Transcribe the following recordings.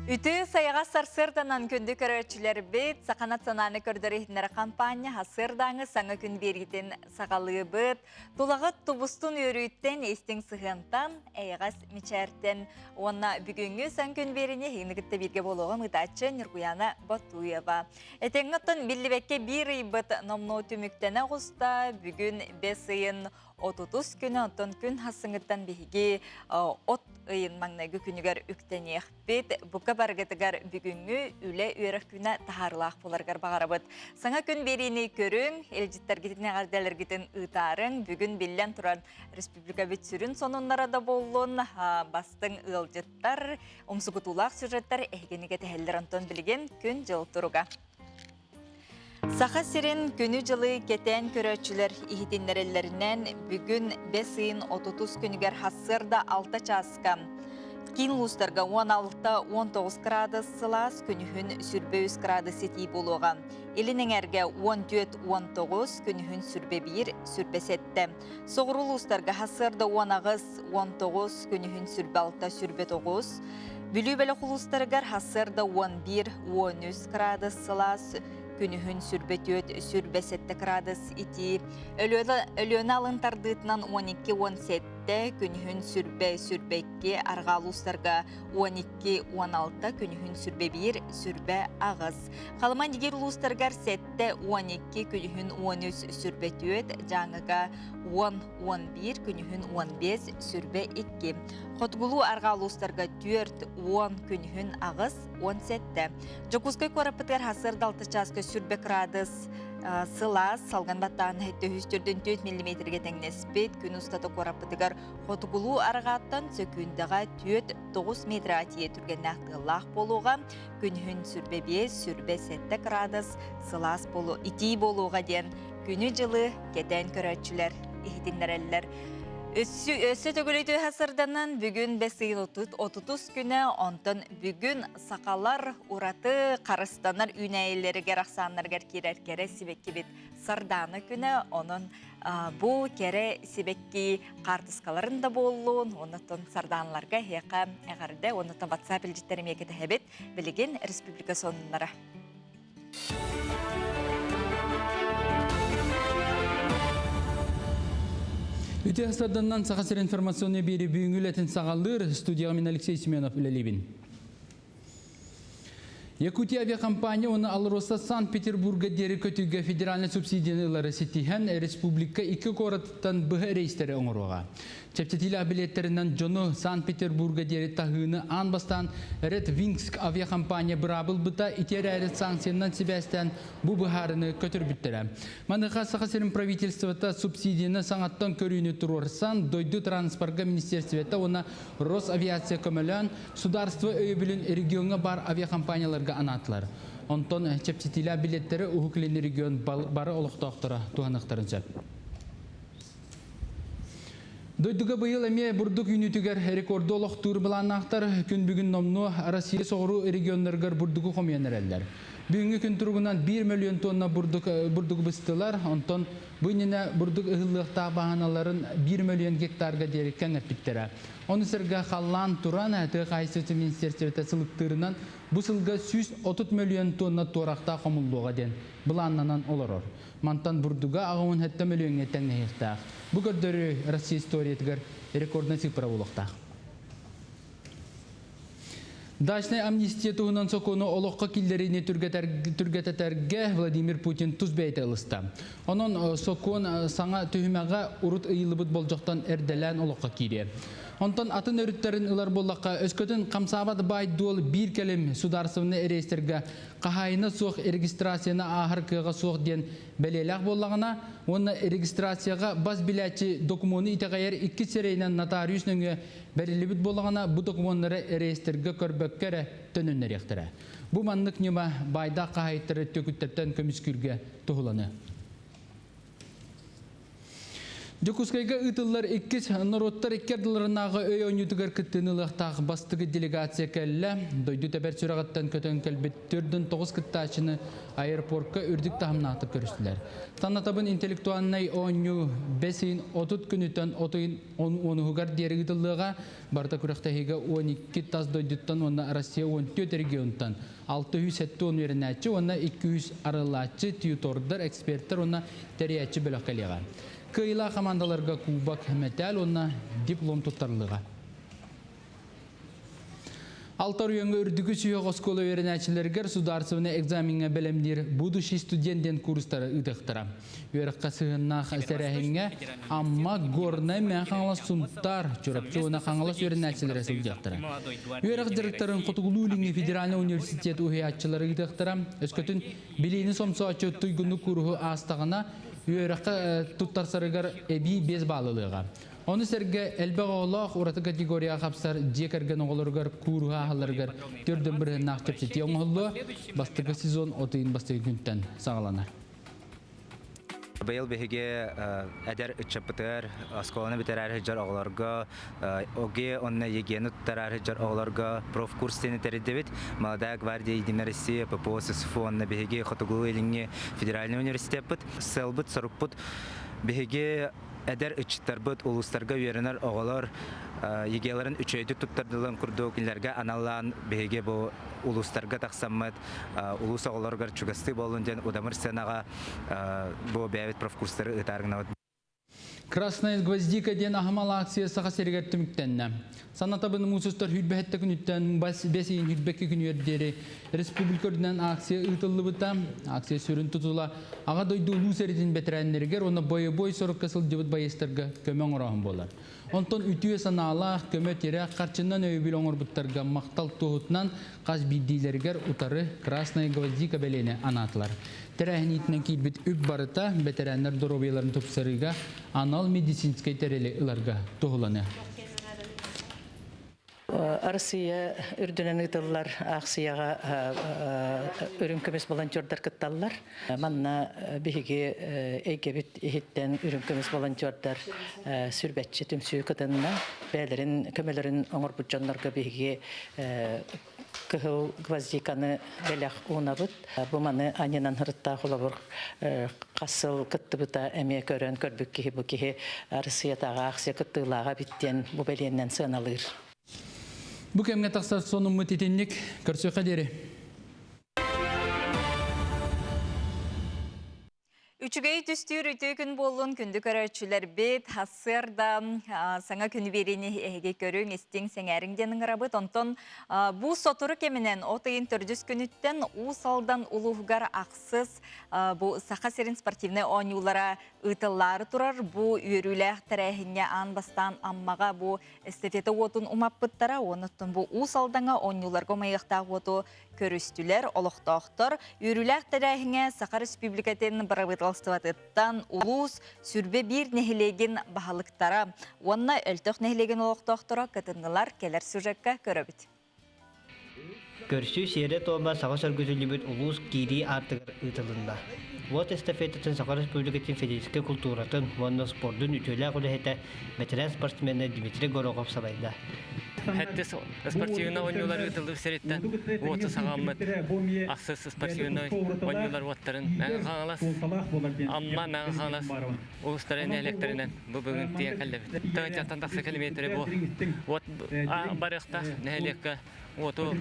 Үтүө сайаҕас сарсыарданан күндү көрөөччүлэрбит, Саха национальнай көрдөрүү-иһитиннэрэр хампаанньа сарсыардааҥы саҥа күн биэриитин саҕалыыбыт. Тулаҕыт тубустун үөрүүттэн, истиҥ сыһыантан, эйэҕэс мичээртэн уонна бүгүҥҥү саҥа күн биэриини эһигини кытта бииргэ буолуоҕум ыытааччы Ньургуяна Ботуева. Этэҥҥэ оттон биллибэккэ биир ыйбыт номнуо түмүктэнэ оҕуста. Бүгүн бэс ыйын отутус күнэ, оттон күн хассыҥыттан биһиги от ыйын маҥнайгы күнүгэр үктэниэхпит. Бука барыгытыгар бүгүҥҥү үлэ үөрэх күнэ таһаарыылаах буоларыгар баҕарабыт. Саҥа күн биэриини көрүҥ, илдьиттэргитин эҕэрдэлэргитин ыытаарыҥ. Бүгүн биллэн туран республикабыт сүрүн сонуннара да буоллун, бастыҥ ыалдьыттар, умсугутуулаах сюжеттар эһигини кэтэһэллэр. Онтон билигин күн-дьыл туруга. Саха сирин күнү-дьылы кэтээн көрөөччүлэр иһитиннэрэллэринэн, бүгүн бэс ыйын отутус күнүгэр сарсыарда 6 чааска киин улуустарга 16-19 градус сылаас, күнүһүн сүрбэ үс градус итии буолуоҕа. Илин эҥэргэ 14-19, күнүһүн сүрбэ биир, сүрбэ сэттэ. Соҕуруу улуустарга сарсыарда 18-19, күнүһүн сүрбэ алта, сүрбэ тоҕус. Бүлүү бөлөх улуустарыгар сарсыарда 11-13 градус сылаас, күнүһүн сүрбэ түөрт, сүрбэ сэттэ градус итии. Өлүөнэ алын тардыытынан 12-17, күнүһүн сүрбэ, сүрбэ икки, арҕаа улуустарга 12-16, күнүһүн сүрбэ биир, сүрбэ аҕыс. Халыма-Индигир улуустарыгар 7-12, күнүһүн 13, сүрбэ түөрт, Дьааҥыга 10-11, күнүһүн 15, сүрбэ икки. Хотугулуу-арҕаа улуустарга 4, 10, күнүһүн 8, 17. Дьокуускай куораппытыгар сарсыарда 6 чааска сүрбэ кыраадыс сылаас, салгын баттааһын 704 миллиметргэ тэҥнэспит. Күн устата куораппытыгар хотугулуу-арҕааттан сөкүүндэҕэ 4-9 метрга тиийэ түргэннээх тыаллаах буолуоҕа. Күнүһүн сүрбэ 5, сүрбэ 7 кыраадыс сылаас буолу, итии буолуоҕа диэн күнү-дьылы кэтээн көрөөччүлэр иһитиннэрэллэр. Өссө төгүл үтүө сырданан бүгүн бэс ыйын отутус күнэ, онтон бүгүн сахалар ураты харыстанар үүнээйилэригэр ахсааннарыгар киирэр кэрэ сибэккибит Сардаана күнэ, онон бу кэрэ сибэкки хаартыскаларын да буоллун, оннуттан сардаанларга эһиэхэ эҕэрдэ, оннуттан WhatsApp илдьиттэр эмиэ кэтэһэбит. Билигин республика сонуннара. Үтүө сарданнан Саха сир информационный биэри бүгүҥҥү үлэтин саҕалыыр студияҕа мин Алексей Семенов үлэлиибин. Якутия авиакомпания уонна АЛРОСА Санкт-Петербурга диэри көтүүгэ федеральнай субсидияны ылары ситиһэн, республика икки куоратыттан быһа рейстэри оҥоруоҕа. Чэпчэтиилээх билиэттэринэн дьону Санкт-Петербурга диэри таһыыны аан бастаан Red Wings авиакомпания быраабылбыта ити эрээри санкциянан сибээстээн бу быһаарыны көтүрбүттэрэ. Маныаха Саха сирин правительствота субсидияны саҥаттан көрүүнү туруорсан, дойду транспорга министерствета уонна Росавиация көмөлөөн, судаарство өйөбүлүн региоҥҥа баар авиакомпанияларга анаатылар. Онтон чэпчэтиилээх билиэттэри Уһук Илин регион бары олохтоохторо туһаныахтарын сөп. Дойдуга быйыл эмиэ бурдук үүнүүтүгэр рекорду олохтуур былааннаахтар. Күн бүгүн номнуо Россия соҕуруу регионнарыгар бурдугу хомуйан эрэллэр. Бүгүҥҥү күн туругунан 1 мөлүйүөн тонна бурдук, бурдугу быстылар. Онтон бу иннинэ бурдук ыһыллыахтаах баһааналарын 1 мөлүйүөн гектарга диэри кэҥэппиттэрэ. Ону сэргэ халлаан туран, тыа хаһаайыстыбатын министиэристибэтэ сылыктыырынан бу сылга 130 мөлүйүөн тонна туорахтаах хомуллуоҕа диэн былааннанан олорор. Мантан бурдуга 87 мөлүйүөҥҥэ тэҥнэһиэхтээх. Бу көрдөрүү Россия историятыгар рекорднай цифра буолуохтаах. Дачнай амнистия туһунан сокуону олоххо киллэриини түргэтэтэргэ Владимир Путин тус бэйэтэ ылыста. Онон сокуон саҥа түһүмэҕэ урут ыйыллыбыт болдьохтон эрдэлээн олоххо киириэ. Онтон атын өрүттэрин ылар буоллахха, өскөтүн хамсаабат баай-дуол биир кэлим судаарыстыбаннай реестргэ хаһаайына суох регистрацияны ааһар кыаҕа суох диэн бэлиэлээх буоллаҕына уонна регистрацияҕа бас билээччи докумуону итэҕэйэр икки сирэйинэн нотариус нөҥүө бэриллибит буоллаҕына, бу докумуоннары реестргэ көрбөккө эрэ төнүннэриэхтэрэ. Бу маннык ньыма баайдаах хаһаайыттары түөкүттэртэн көмүскүүргэ туһуланыа. Дьокуускайга ыытыллар иккис норуоттар икки ардыларынааҕы өй оонньуутугар кыттыыны ылыахтаах бастакы делегация кэллэ. Дойду тэбэр сүрэҕиттэн көтөн кэлбит 49 кыттааччыны аэропортка үрдүк таһымнаахтык көрүстүлэр. Санатабын, интеллектуальнай оонньуу бэс ыйын 30 күнүттэн от ыйын 10-угар диэри ыытыллыаҕа. Барыта күрэхтэһиигэ 12 тас дойдуттан уонна Россия 14 регионтан 670 үөрэнээччи уонна 200 арыллааччы, тьютордар, эксперттэр уонна тэрийээччи бөлөх кэлиэҕэ. Кыайыылаах хамаандаларга кубок, мэтээл уонна диплом туттарыллыаҕа. Алта оройуоҥҥа үрдүкү сүһүөх оскуола үөрэнээччилэригэр судаарыстыбаннай экзамеҥҥа бэлэмниир «Будущий студент» диэн курстары ыытыахтара. Үөрэххэ сыһыаннаах тэрээһиҥҥэ Амма, Горнай, Мэҥэ Хаҥалас, Сунтаар, Чурапчы уонна Хаҥалас үөрэнээччилэрэ сылдьыахтара. Үөрэх дьарыктарын Хотугулуу-Илиҥҥи федеральнай университет уһуйааччылара ыытыахтара. Өскөтүн билиини сомсооччу туйгуннук кууруһу аастаҕына, үөрэххэ туттарсарыгар эбии 5 баал ылыаҕа. Ону сэргэ элбэх оҕолоох ураты категорияҕа хапсар дьиэ кэргэн оҕолоругар кууруһу ааһалларыгар 4 бырыһыаннаах чэпчэтии оҥоһуллуо. Бастакы сезон от ыйын бастакы күнтэн саҕаланар. Быйыл биһиги эдэр ыччаппытыгар оскуоланы бүтэрээр сылдьар оҕолорго ОГЭ уонна ЕГЭ-ни туттараар сылдьар оҕолорго профкурс диэни тэрийдибит. Молодая гвардия Единой России, ППО ССФУ уонна биһиги Хотугулуу-Илиҥҥи федеральнай университеппыт. Сыалбыт, сорукпут биһиги эдэр ыччаттарбыт улуустарга үөрэнэр оҕолор ЕГЭ-ларын үчүгэйдик туттардыларын курдук кинилэргэ аналлаан биһиги бу улуустарга тахсаммыт улуус оҕолоругар чугастыы буоллун диэн удамыр сценаҕа бу бэйэбит профкурстары ыытаар гынабыт. Красная гвоздика диэн аһымал акция Саха сиригэр түмүктэннэ. Санатабын, муус устар 27 күнүттэн бэс ыйын 22 күнүгэр диэри республика үрдүнэн акция ыытыллыбыта. Акция сүрүн тутула Аҕа дойду улуу сэриитин бэтэрээннэригэр уонна бойобуой сорукка сылдьыбыт байыастарга көмө оҥорооһун буолар. Онтон үтүө санаалаах көмө-тирэх харчынан өйөбүл оҥорбуттарга махтал туоһутунан хас биирдиилэригэр утары Красная гвоздика бэлиэни анаатылар. Тэрээһин иитинэн киирбит үп барыта бэтэрээннэр доруобуйаларын тупсарыыга анал медицинскэй тэрили ыларга туһуланыа. Арассыыйа үрдүнэн ыытыллар аахсыйаҕа үрүҥ көмүс волонтердар кытталлар. Манна биһиги эйгэбит иһиттэн үрүҥ көмүс волонтердар сүрбэччи түмсүү кытынна. Бэйэлэрин көмөлөрүн оҥорбут дьоннорго биһиги кыһыл гвоздиканы бэлэх уунабыт. Бу маны аньынан ырыттаах холобур хас сыл кыттыбыта эмиэ көрөн көрбүт киһи бу киһи Арассыыйатааҕы аахсыйа кыттыылааҕа эбит диэн бу бэлиэннэн сыаналыыр. Бу кэмҥэ тахсар сонуммут итинник. Көрсүөххэ диэри. Үчүгэй түстүүр үтүө күн буоллун күндү көрөөччүлэрбит, сарсыарда саҥа күнү биэриини эһиги көрүҥ, истиҥ, сэҥээриҥ диэн ыҥырабыт. Онтон бу сотору кэминэн от ыйын төрдүс күнүттэн Уус Алдан улууһугар ахсыс бу Саха сирин спортивнай оонньуулара ыытыллаары турар. Бу үөрүүлээх тэрээһиҥҥэ аан бастаан Аммаҕа бу эстафета уотун умаппыттара. Онуттан бу Уус Алдаҥа оонньууларга умайыахтаах уоту көрүстүлэр олохтоохтор. Үөрүүлээх тэрээһиҥҥэ Саха Республикатын бырабыыталыстыбатыттан улуус 21 нэһилиэгин баһылыктара уонна Өлтөх нэһилиэгин олохтоохторо кытыннылар. Кэлэр сюжекка көрөбүт. Көрсүү сиэрэ-туома саҥа сөргүтүллүбүт улуус киирии аартыгар ыытылынна. Уот эстафетатын Саха Республикатын физическэй култууратын уонна спордун үтүөлээх үлэһитэ, бэтэрээн спортсмена Дмитрий Горохов салайда. Хэттис спортивнай оонньуулар ыытыллыбыт сириттэн уоту саҕаммыт ахсыс спортивнай оонньуулар уоттарын Мэҥэ Хаҥалас, Амма, Мэҥэ Хаҥалас улуустарын нэһилиэктэринэн бу бүгүн тиийэн кэллибит. Тыһыынчаттан тахса километры бу уот барыахтаах нэһилиэккэ уоту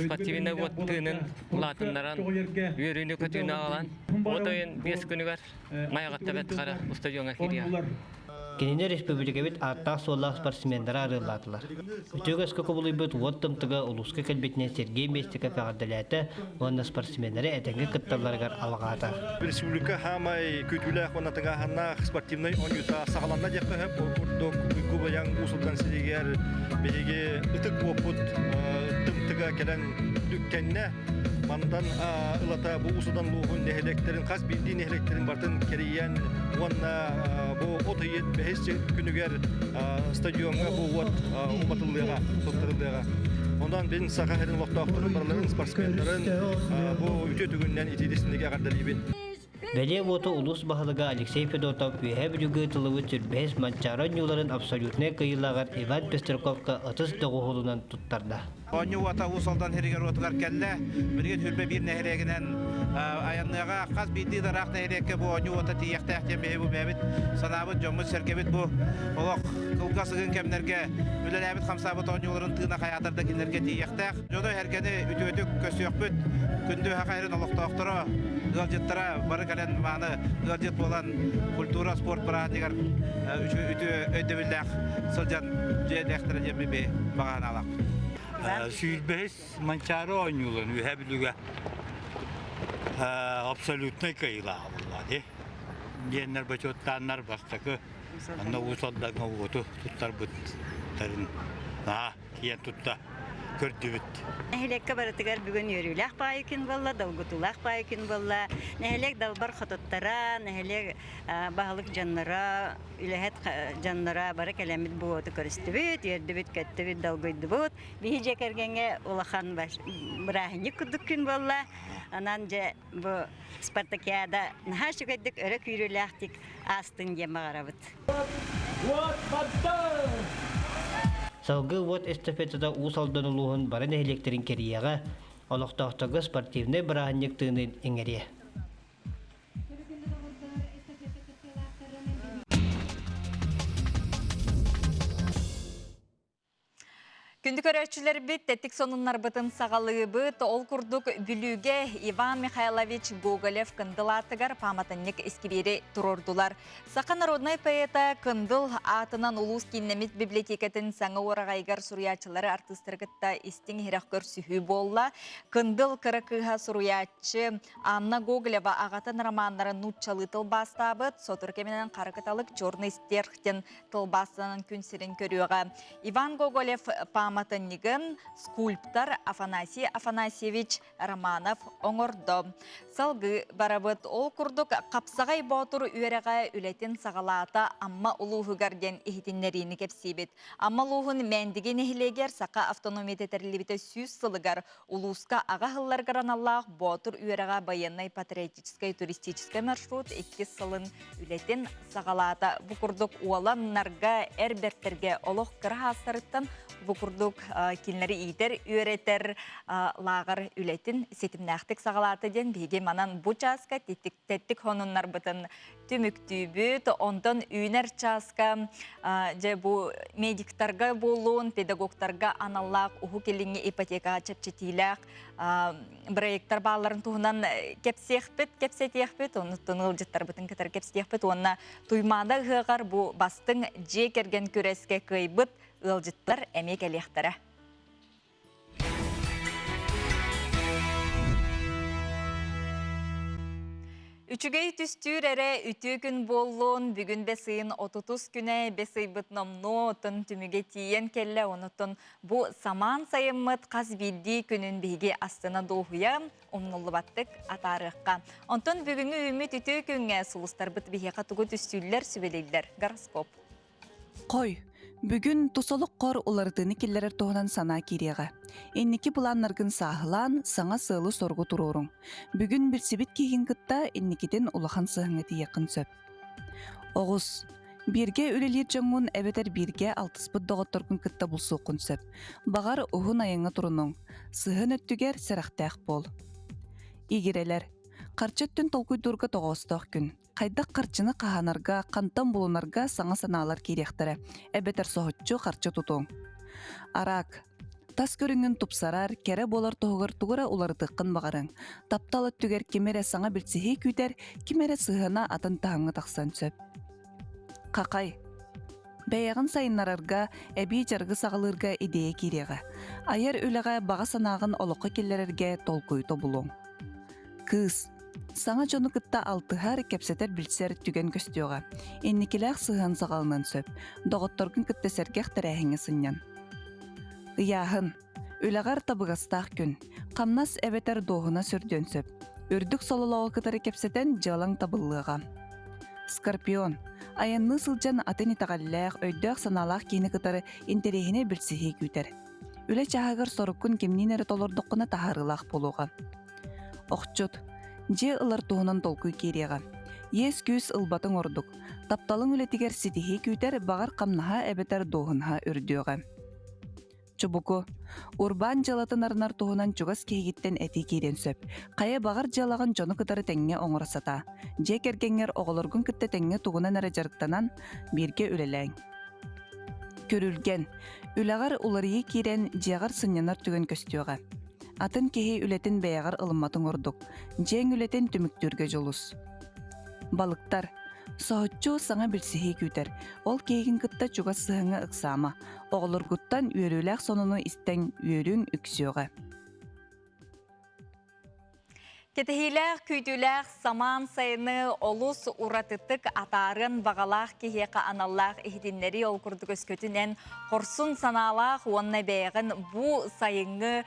спортивнай уот тыынын улаатыннаран үөрүүнү-көтүүнү аҕалан от ыйын 5 күнүгэр Майаҕатта Бэрт Хара устудьуоҥҥа киириэҕэ. Кинини республикабыт ааттаах-суоллаах спортсменнара арыаллаатылар. Үтүө үгэскэ кубулуйбут уот тымтыга улууска кэлбитинэн Сергей Местников эҕэрдэлээтэ уонна спортсменнары этэҥҥэ кытталларыгар алҕаата. Республика хаамай күүтүүлээх уонна тыҥааһыннаах спортивнай оонньуута саҕаланна диэххэ сөп. Ол курдук Уйгу Байаҥ Уус Алдан сиригэр биһиги ытык уоппут тымтыга кэлэн үктэннэ. Мантан ылата бу Уус Алдан улууһун нэһилиэктэрин хас биирдии нэһилиэктэрин барытын кэрийэн уонна бу от ыйын бэһис күнүгэр стадиоҥҥа бу уот уматыллыаҕа, туттарыллыаҕа. Онон мин Саха сирин олохтоохторун барыларын спортсменнарын бу үтүө түгүннэн итиитисиннигэ эҕэрдэлиибин. Бэлиэ уоту улуус баһылыга Алексей Федотов Үөһээ Бүлүүгэ ыытыллыбыт сүрбэһис Манчаары оонньууларын абсолютнай кыайыылааҕар Иван Пестряковка ытыс доҕуһуолунан туттарда. Оонньуу уота Уус Алдан сиригэр-уотугар кэллэ. Билигин Хүрбэ биир нэһилиэгинэн айанныаҕа. Хас биирдии ыраах нэһилиэккэ бу оонньуу уота тиийиэхтээх диэн биһиги бу бэйэбит санаабыт, дьоммут-сэргэбит бу олох кылгас ыгын кэмнэргэ үлэлээбит-хамсаабыт оонньууларын тыына хайаатар да кинилэргэ тиийиэхтээх. Дьону-сэргэни үтүөтүк көрсүөхпүт. Күндү Саха сирин олохтоохторо, ыалдьыттара бары кэлэн мааны ыалдьыт буолан культура, спорт бырааһынньыгар үтүө өйдөбүллээх сылдьан дьиэлээхтэрэ диэн би баҕа санаалаахпыт. Сүүрбэһис Манчаары оонньууларын Үөһээ Бүлүүгэ абсолютнай кыайыылааҕа буолла дии. Диэннэр бочуоттааннар бастакы онно Уус Алдаҥҥа уоту туттарбыттарын наһаа киэн тутта көрдүбүт. Нэһилиэккэ барытыгар бүгүн үөрүүлээх баайы күн буолла, долгутуулаах баайы күн буолла. Нэһилиэк далбар хотуттара, нэһилиэк баһылык дьонноро, үлэһит дьонноро бары кэлэммит бу уоту көрүстүбүт, үөрдүбүт, көттүбүт, долгуйдубут. Биһи дьиэ кэргэҥҥэ улахан бырааһынньык курдук күн буолла. Онон дьэ бу спартакиада наһаа үчүгэйдик өрө күүрүүлээхтик аастын диэн баҕарабыт. Салгыы уот эстафетата Уус Алдан улууһун бары нэһилиэктэрин кэрийиэҕэ, олохтоохторго спортивнай бырааһынньык тыынын иҥэриэ. Күндү көрөөччүлэрбит, тэттик сонуннарбытын саҕалыыбыт. Ол курдук Бүлүүгэ Иван Михайлович Гоголев Кындыл аатыгар пааматынньык искибиэри туруордулар. Саха народнай поэта Кындыл аатынан улуус кииннэммит библиотекатын саҥа уораҕайыгар суруйааччылары артыыстары кытта истиҥ иһирэх көрсүһүү буолла. Кындыл кыра кыыһа суруйааччы Анна Гоголева аҕатын романнарын нууччалыы тылбаастаабыт, сотору кэминэн Хара кыталык Черный стерх диэн тылбаастанан күн сирин көрүөҕэ. Иван Гоголев пааматынньыгын скульптор Афанасий Афанасьевич Романов оҥордо. Салгыы барабыт. Ол курдук Хапсаҕай Боотур үөрэҕэ үлэтин саҕалаата Амма улууһугар диэн иһитиннэриини кэпсиибит. Амма улууһун Мээндиги нэһилиэгэр Саха автономията тэриллибитэ 100 сылыгар улууска аҕа сылларыгар аналлаах Боотур үөрэҕэ байыаннай-патриотическай туристическай маршрут иккис сылын үлэтин саҕалаата. Бу курдук уоланнарга, эр бэртэргэ олох кыра хаастарыттан бу курдук кинилэри иитэр, үөрэтэр лааҕыр үлэтин ситимнээхтик саҕалаата диэн биһиги манан бу чааска тэттик хонуннарбытын түмүктүүбүт. Онтон үүнэр чааска дьэ бу медиктарга буолуун, педагогтарга аналлаах Уһук Илиҥҥи ипотекаҕа чэпчэтиилээх проекттар баалларын туһунан кэпсиэхпит, кэпсэтиэхпит, оннуттан ыалдьыттарбытын кытары кэпсэтиэхпит уонна Туймаада ыһыаҕар бу бастыҥ дьиэ кэргэн күрэскэ кыайбыт ыалдьыттар эмиэ кэлиэхтэрэ. Үчүгэй түстүүр эрэ үтүө күн буоллун. Бүгүн бэс ыйын отутус күнэ, бэс ыйбыт номнуо оттон түмүгэ тиийэн кэллэ. Онуттан бу самаан сайыммыт хас биирдии күнүн биһиги астына дуоһуйа, умнуллубаттык атаарыахха. Онтон бүгүҥҥү үүммүт үтүө күҥҥэ сулустарбыт биһиэхэ тугу түстүүллэр, сүбэлииллэр? Гороскоп. Хой, бүгүн тус олоххор уларытыыны киллэрэр туһунан санаа киириэҕэ. Инники былааннаргын сааһылаан, саҥа сыалы-соругу туруоруҥ. Бүгүн билсибит киһигин кытта инникитин улахан сыһыаҥҥа тиийиэххин сөп. Оҕус. Бииргэ үлэлиир дьоҥҥун эбэтэр бииргэ алтыспыт доҕотторгун кытта булсуоххун сөп. Баҕар, уһун айаҥҥа турунуҥ. Сыһыан өттүгэр сэрэхтээх буол. Игирэлэр. Харчы өттүн толкуйдуурга тоҕоостоох күн. Хайдах харчыны хаһаанарга, хантан булунарга саҥа санаалар киириэхтэрэ, эбэтэр соһуччу харчы тутуоҥ. Араак. Тас көрүҥҥүн тупсарар, кэрэ буолар туһугар тугу эрэ уларытыаххын баҕарыҥ. Таптал өттүгэр ким эрэ саҥа билсиһии күүтэр, ким эрэ сыһыана атын таһымҥа тахсан сөп. Хахай. Бэйэҕин сайыннарарга, эбии дьарыгы саҕалыырга идея киириэҕэ. Айар үлэҕэ баҕа санааҕын олоххо киллэрэргэ толкуйу тобулуоҥ. Кыыс. Саҥа дьону кытта алтыһар, кэпсэтэр-билсэр түгэн көстүөҕэ. Инникилээх сыһыан саҕаланыан сөп. Доҕотторгун кытта сэргэх тэрээһиҥҥэ сынньан. Ыйааһын. Үлэҕэр табыгастаах күн. Хамнас эбэтэр дуоһунас үрдүөн сөп. Үрдүк сололооҕу кытары кэпсэтэн дьыалаҥ табыллыаҕа. Скорпион. Айанныы сылдьан атын итэҕэллээх, өйдөөх-санаалаах киһини кытары интэриэһинэй билсиһии күүтэр. Үлэ чааһыгар соруккун кимниин эрэ толордоххуна таһаарыылаах буолуоҕа. Охчут. Дьиэ ылар туһунан толкуй киириэҕэ. Иэс-күүс ылбатыҥ ордук. Тапталыҥ үлэтигэр ситиһии күүтэр, баҕар хамнаһа эбэтэр дуоһунаһа үрдүөҕэ. Чубуку. Урбаан дьыалатын арынар туһунан чугас киһигиттэн этии киириэн сөп. Хайа баҕар дьыалаҕын дьону кытары тэҥҥэ оҥоро сатаа. Дьиэ кэргэҥҥэр оҕолоргун кытта тэҥҥэ тугунан эрэ дьарыктанан, бииргэ үлэлээҥ. Күрүлгэн. Үлэҕэр уларыйыы киирэн, дьиэҕэр сынньанар түгэн көстүөҕэ. Атын киһи үлэтин бэйэҕэр ылымматыҥ ордук. Дьиэҥ үлэтин түмүктүүргэ дьулус. Балыктар. Соһуччу саҥа билсиһии күүтэр. Ол киһигин кытта чугас сыһыаҥҥа ыксаама. Оҕолоргуттан үөрүүлээх сонуну истэҥ үөрүүҥ үксүөҕэ. Кэтэһиилээх, күүтүүлээх самаан сайыны олус уратытык атаарыан баҕалаах киһиэхэ аналлаах иһитиннэрии ол курдук өскөтүнэн хорсун санаалаах уонна бэйэҕин бу сайыҥҥы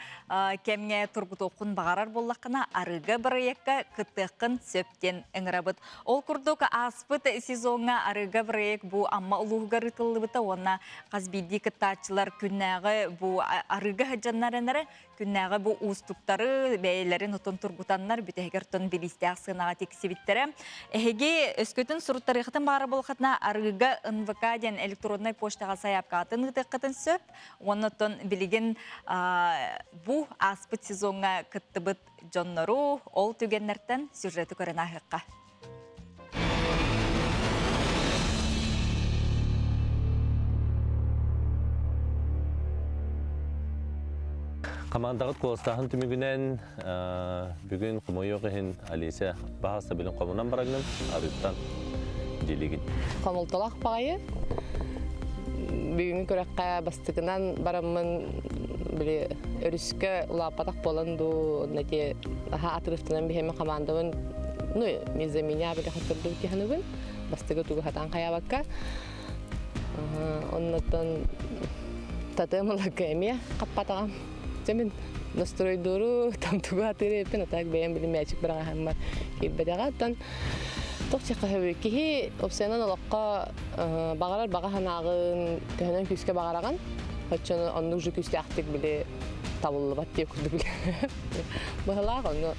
кэмҥэ тургутуоххун баҕарар буоллаххына арыыга бырайыакка кыттыаххын сөп диэн ыҥырабыт. Ол курдук ааспыт сезоҥҥа арыыга бырайыак бу Амма улууһугар ыытыллыбыта уонна хас биирдии кыттааччылар күннээҕи бу арыыга сылдьаннар Күннээҕи бу уустуктары бэйэлэрин отон тургутаннар бүтэһигэр тон билиистээх сыанаҕа тиксибиттэрэ. Эһиги өскөтүн суруттарыахытын баара буолхатына арыыга НВК диэн электроннай почтаҕа сайаапкаҕытын ыытыаххытын сөп. Уонна оттон билигин бу ааспыт сезоҥҥа кыттыбыт дьоннору ол түгэннэртэн сюжеты көрөн ааһыахха. Командаҕыт куоластааһын түмүгүнэн бүгүн хомойуох иһин Алиса баһаста билин хомунан барагын арыттан дилигин. Хомолтолоох баҕайы. Бүгүҥҥү күрэххэ бастакынан бараммын били өрүскэ улааппатах буолан дуу, нэти аха атырыфтанан биһэми командабын ну из-за меня били хоттордубут тиһаныбын бастакы тугу хатаан хайаабакка оннуттан татыам ыларга эмиэ хаппатаҕам дьэ мин настройдууру там тугу атыыр эппин а так бэйэм били мээчик быраҕаһаммар киирбэтэҕэ оттон туох чахаһыбы киһи опсуйанан олоххо баҕарар баҕа санааҕын төһөнөн күүскэ баҕараҕын оччону оннук же күүстээхтик били табыллыбат диye курдук быһылаах ону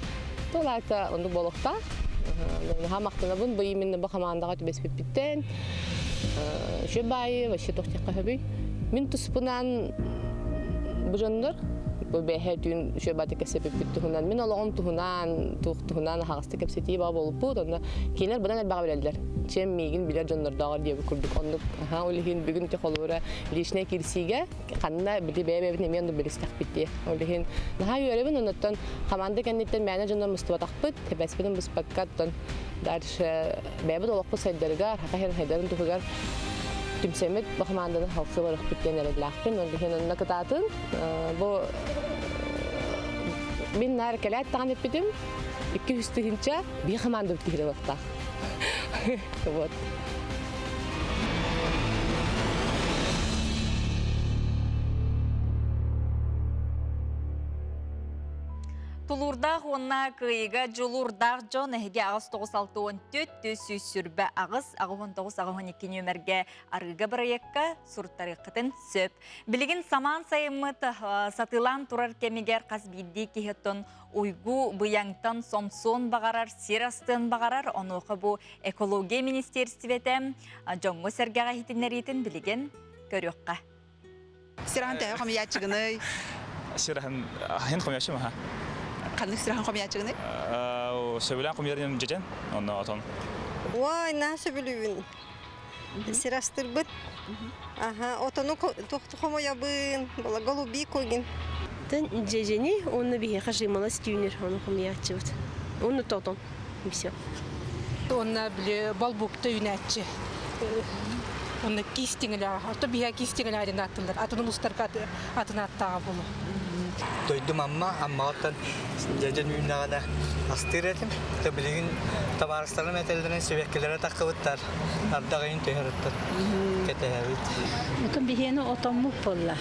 туолаата оннук буолуохтаах наһаа махтанабын бу именно бу хамаандаҕа түбэспиппиттэн үчүгэй баайы вообще туох диэххэ сөбүй мин туспунан бу дьоннор бу бэһэ түүн үчүгэй баайы кэпсэппиппит туһунан мин олоҕум туһунан туох туһунан аһаҕастык кэпсэтии баа буолбут онно кинилэр быдан элбэҕи билэллэр чем миигин билэр дьоннордооҕор диэбит курдук оннук аһаа ол иһин бүгүн ити холобура личнэй киирсиигэ ханна били бэйэ-бэйэбитин эмиэ оннук билистэхпит дии. Ол иһин наһаа үөрэбин, оннуттан хамаанда кэнниттэн мээнэ дьоннор мустубатахпыт, тэбэспитин быспакка, оттон дальше бэйэбит олохпут сайдарыгар, саха иһин сайдарын туһугар түмсэммит бу хамаанданы халсы барыахпыт диэн эрэллээхпин. Ол иһин онно кытаатын. Бу мин наар кэлээт даҕаны эппитим, 200 тыһыынча биир хамаандабыт киһи ылыахтаах. Вот. Тулуурдаах уонна кыайыыга дьулуурдаах дьон эһиги аҕыс тоҕус алта уон түөрт түс сүүс сүрбэ аҕыс аҕыс уон тоҕус аҕыс уон икки нүөмэргэ арыыга бырайыакка суруттарыаххытын сөп. Билигин самаан сайыммыт сатыылаан турар кэмигэр хас биирдии киһи оттон уйгу быйаҥтан сомсуон баҕарар, сир астыан баҕарар, онуоха бу экология министиэристибэтэ дьоҥҥо-сэргэҕэ иһитиннэриитин билигин көрүөххэ. Сирахан төһө хомуйааччыгыный? Сирахан хин хомуйааччы маха. Ханнык сирахан хомуйааччыгыный? Сөбүлээн хомуйар дьэдьэн, онно отон. Ой, на сөбүлүүбүн. Сир астырбыт. Аха, отону хомуйабын, голубикугин. Тэн дьэдьэни уонна биһиэхэ жимолость түүнүр, ону хомуйааччыбыт. Уонна тотон, все. Уонна били болбукта үүнээччи. Онно киис тиҥилэҕэ. Ото биһиэхэ киис тиҥилэҕэ диэн ааттыыллар. Атын улуустарга атын ааттааҕа буолуо. Дойдум Амма, Аммаҕыттан дьэдьэн үүннэҕинэ астыыр этим. То билигин табаарыстарым этэллэрин сибэккилэрэ таххыбыттар. Ардах ыйын түһэрыттар кэтэһэбит. Отон биһиэни отоммут буолла.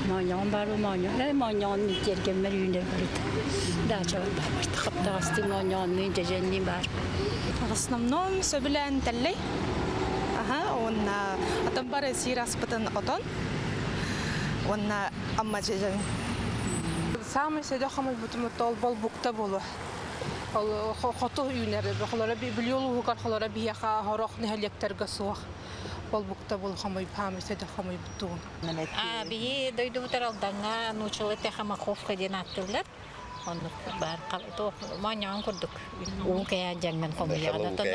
Моонньоҕон баар моонньоҕон, э моонньоҕон тиэргэммэр үүнэр барыта. Даачабар баар барыта. Хаптаҕастыы моонньоҕоннуун, дьэдьэнниин баар. В основном сөбүлээн тэллэй. Аха, уонна отон бары сиир аспытын отон. Уонна Амма дьэдьэн. Саамай сэдэх хомойбутум ол болбукта буолуо. Ол хоту үүнэр. Холоро Бүлүү улууһугар холоро биһиэхэ хорох нэһилиэктэргэ суох. Болбукта бул хомуй паамыса да хомуйбуттугун. А биһи дойдубутар Алдаҥҥа нууччалыы Техомаховка диэн ааттыыллар. Оннук баар туох моонньоҕон курдук уу кэйээн дьаҥнан хомуйаҕын. Оттон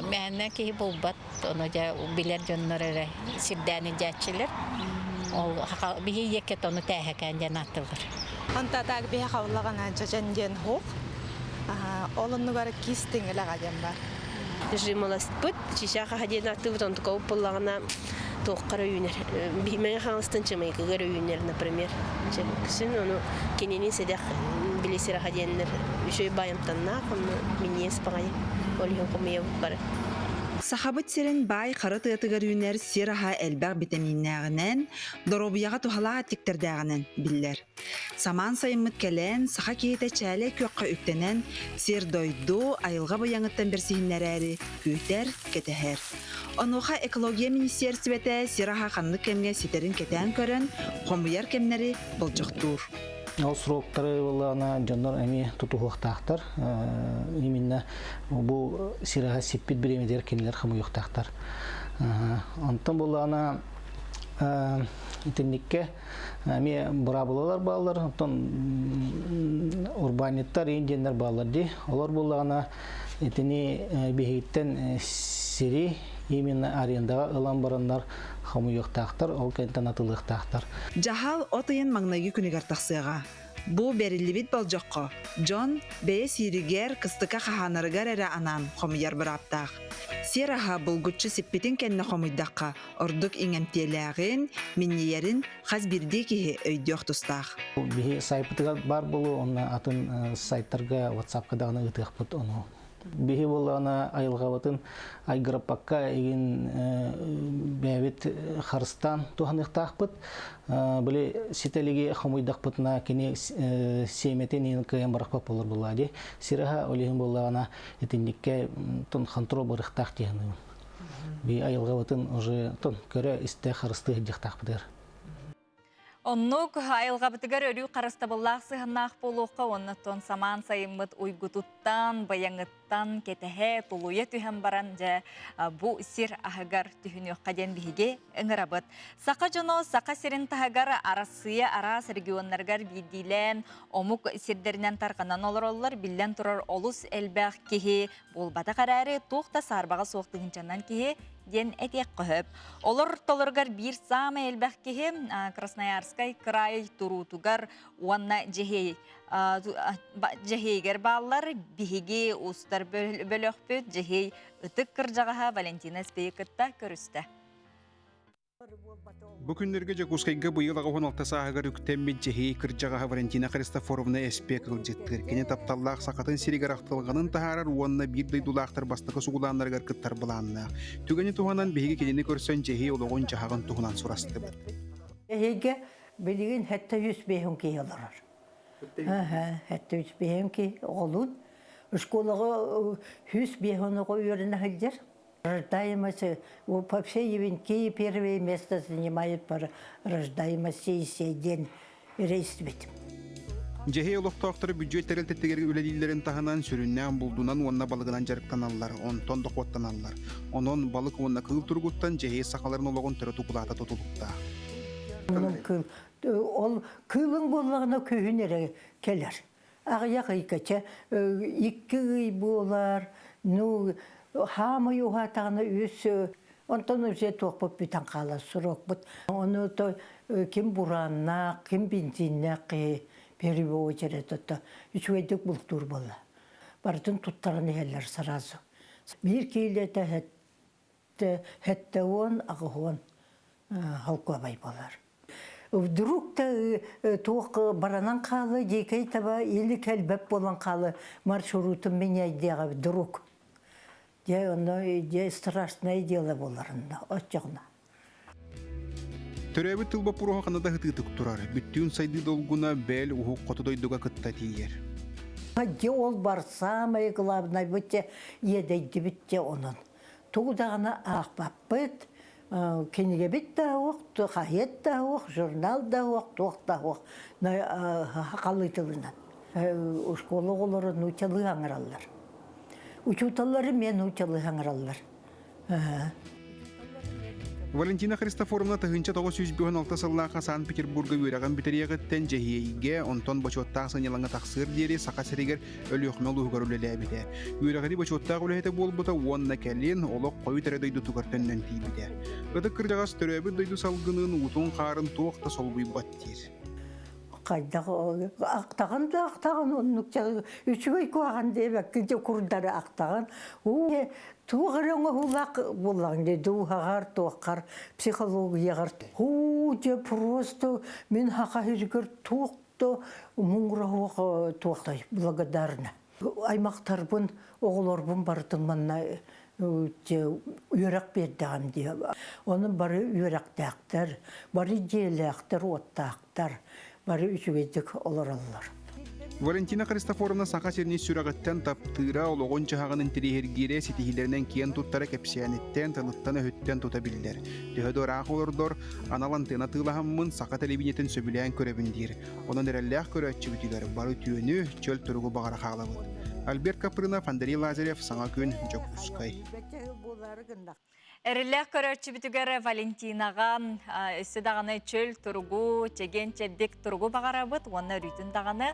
мээнэ киһи булбат. Ону дьэ билэр дьоннор эрэ сирдээн илдьээччилэр. Ол биһи иэккэ тону тээһэкээн диэн ааттыыллар. Антатаак биһи хавлаҕана дьэдьэн диэн хуох. Ол оннугар кис тиҥилэҕэ диэн бар. Жимолостпыт, чичаха диэн ааттыыбыт, онтука уппуллаҕына туоххара үүнэр. Мэҥэ Хаҥаластан Чымайкыгар үүнэр, например. Күсүн ону кинини сэдэх били сираха диэннэр үчүгэй баайымтаннаах, онно минньиэс баҕайы. Ол иһин хомуйабыт бары. Сахабыт сирин баай хара тыатыгар үүнэр сир аһа элбэх битэмииннээҕинэн, доруобуйаҕа туһалаах эттиктэрдээҕинэн биллэр. Самаан сайыммыт кэлэн, саха киһитэ чээлэй күөххэ үктэнэн, сир-дойду, айылҕа быйаҥыттан бэрсиһиннэрээри күүтэр, кэтэһэр. Онуоха экология министиэристибэтэ сир аһа ханнык кэмҥэ ситэрин кэтээн көрөн, хомуйар кэмнэри болдьохтуур. Ол сроктары буоллаҕына дьоннор эмиэ тутуһуохтаахтар. Именно бу сир аһа сиппит бириэмэтигэр кинилэр хомуйуохтаахтар. Онтон буоллаҕына итинниккэ эмиэ быраабылалар бааллар, оттон урбаанньыттар индиэннэр бааллар дии. Олор буоллаҕына итини биһигиттэн сири именно арендаҕа ылан бараннар хомуйуохтаахтар, ол кэнниттэн атылыахтаахтар. Дьаһал от ыйын маҥнайгы күнүгэр тахсыаҕа. Бу бэриллибит болдьоххо дьон бэйэ сииригэр, кыстыка хаһаанарыгар эрэ анаан хомуйар бырааптаах. Сиэр аһа булгуччу сиппитин кэннэ хомуйдахха ордук иҥэмтиэлээҕин, минньийэрин хас биирдии киһи өйдүөх тустаах. Биһи сайпытыгар баар буолуо, онно атын сайтарга, WhatsApp-ка даҕаны ыытыахпыт ону. Биһи буоллаҕына айылҕабытын айгыраппакка игин бэйэбит харыстаан туһаныахтаахпыт. Били ситэлиги хомуйдахпытына кини сиэмэтин иин кыайан барахпат буолар буоллаа дии. Сираһа ол иһин буоллаҕына итинниккэ тон хонтуруол барыахтаах дии саныыбын. Би айылҕабытын уже тон көрө истэ харыстыы сылдьыахтаахпытыгар. Оннук айылҕабытыгар өрүү харыстабыллаах сыһыаннаах буолуохха уонна тон самаан сайыммыт уйгутуттан, баяҥыттан кэтэһэ, тулуйа түһэн баран дьэ бу сир аһыгар түһүнүөххэ диэн биһиги ыҥырабыт. Саха дьоно Саха сирин таһыгар Арассыыйа араас регионнарыгар биирдиилээн омук сирдэринэн тарҕанан олороллор. Биллэн турар олус элбэх киһи буолбатах эрээри туох да саарбаҕа суох тыһыынчанан киһи диэн этиэххэ сөп. Олор толоругар биир саамай элбэх киһи Красноярскай край туруутугар уонна Дьэһиэй Дьэһиэйгэр бааллар. Биһиги устар бөлөхпүт Дьэһиэй ытык кырдьаҕаһа Валентина Спей кытта көрүстэ. Бу күннэргэ Дьокуускайга быйыл 86 сааһыгар үктэммит Дьэһиэй кырдьаҕаһа Валентина Христофоровна Эспек ыалдьыттыыр. Кини тапталлаах сахатын сиригэр ахтылҕанын таһаарар уонна биир дойдулаахтар бастакы сугулааннарыгар кыттар былааннаах. Түгэни туһанан биһиги кинини көрсөн Дьэһиэй олоҕун-дьаһаҕын туһунан сурастыбыт. Эһиги билигин 705 киһи олорор. 705 киһи оҕолуун. Школаҕа 105 оҕо үөрэнэ сылдьар. Рождаемость по всей Евенкии первое место занимает по рождаемости и сей день рейсбит. Дьэһиэй олохтоохторо бүддьүөт тэрилтэтигэр үлэлииллэрин таһынан сүрүннээн булдунан уонна балыгынан дьарыктаналлар, онтон дохуоттаналлар. Онон балык уонна кыыл туругуттан дьэһиэй сахаларын олоҕун төрүт укулаата тутулуктаах. Кыыл, ол кыылыҥ буоллаҕына күһүн эрэ кэлэр. Аҕыйах ыйга икки ый буолар, ну хаамай уһаатаҕына үс онтон уже туохпут бүтэн хаалар срокпут. Ону то ким бурааннаах, ким бензиннээх киһи первую очередь то үчүгэйдик бултуур буолла. Барытын туттаран иһэллэр сразу. Биир киилэтэ 70 аҕыһуон холкуобай буолар. Вдруг та туох баранан хаалы, дикэй таба или кэлбэт буолан хаалы маршрутун меняйдиэҕэ вдруг. Дьэ, онно дьэ страшное дело буоларында оччоҕуна. Төрөөбүт тыл боппуруоһа ханна да ытыытык турар. Бүттүүн сайдыы долгуна бэл уһук хоту дойдуга кытта тиийэр. Дьэ ол бар самое главное бу иэдэйдибит дьэ онон. Тугу даҕаны аахпаппыт, кинигэбит да суох, хаһыат да суох, журнал да суох, туох да суох халыы тылынан. Школа оҕолоро нууччалыы аҥараллар. Учууталлары эмиэ нууччалыы аҥараллар. Валентина Христофоровна 1956 сыллаахха Санкт-Петербурга үөрэҕин бүтэриэҕиттэн Дьэһиэйгэ, онтон бочуоттаах сынньалаҥҥа тахсыар диэри Саха сиригэр Өлүөхүмэ улууһугар үлэлээбитэ. Үөрэҕирии бочуоттаах үлэһитэ буолбута уонна кэлин олох хойут эрэ дойдутугар төннөн тиийбитэ. Ытык кырдьаҕас төрөөбүт дойду салгынын, уутун-хаарын туох да солбуйбат диир. Хайдах ахтаҕын да ахтаҕын оннук үчүгэй куһаҕан диэбэккин дьэ курдары ахтаҕын уу туох эрэ оҥоһуулаах буоллаҕыҥ дии дууһаҕар туоххар психологияҕар уу дьэ просто мин хаха сиригэр туох да муҥура туохтай благодарна аймахтарбын оҕолорбун барытын манна үөрэх биэрдэҕим дии Онон бары үөрэхтээхтэр, бары дьиэлээхтэр, уоттаахтар, бары үчүгэйдик олороллор. Валентина Христофоровна Саха сирин сүрэҕиттэн таптыыра, олоҕун-дьаһаҕын интэриэһиргиирэ, ситиһиилэринэн киэн туттара кэпсээниттэн, тылыттан-өһүттэн тута биллэр. Төһө да ыраах олордор, анал антенна атыылаһаммын саха телевидениетин сөбүлээн көрөбүн диир. Онон эрэллээх көрөөччүбүтүгэр бары үтүөнү, чөл туругу баҕара хаалабыт. Альберт Капрынов, Андрей Лазарев, Саҥа күн, Дьокуускай. Эрэллээх көрөөччүбүтүгэр Валентинаҕа өссө даҕаны чөл туругу, чэгиэн-чэбдик туругу баҕарабыт уонна өрүүтүн даҕаны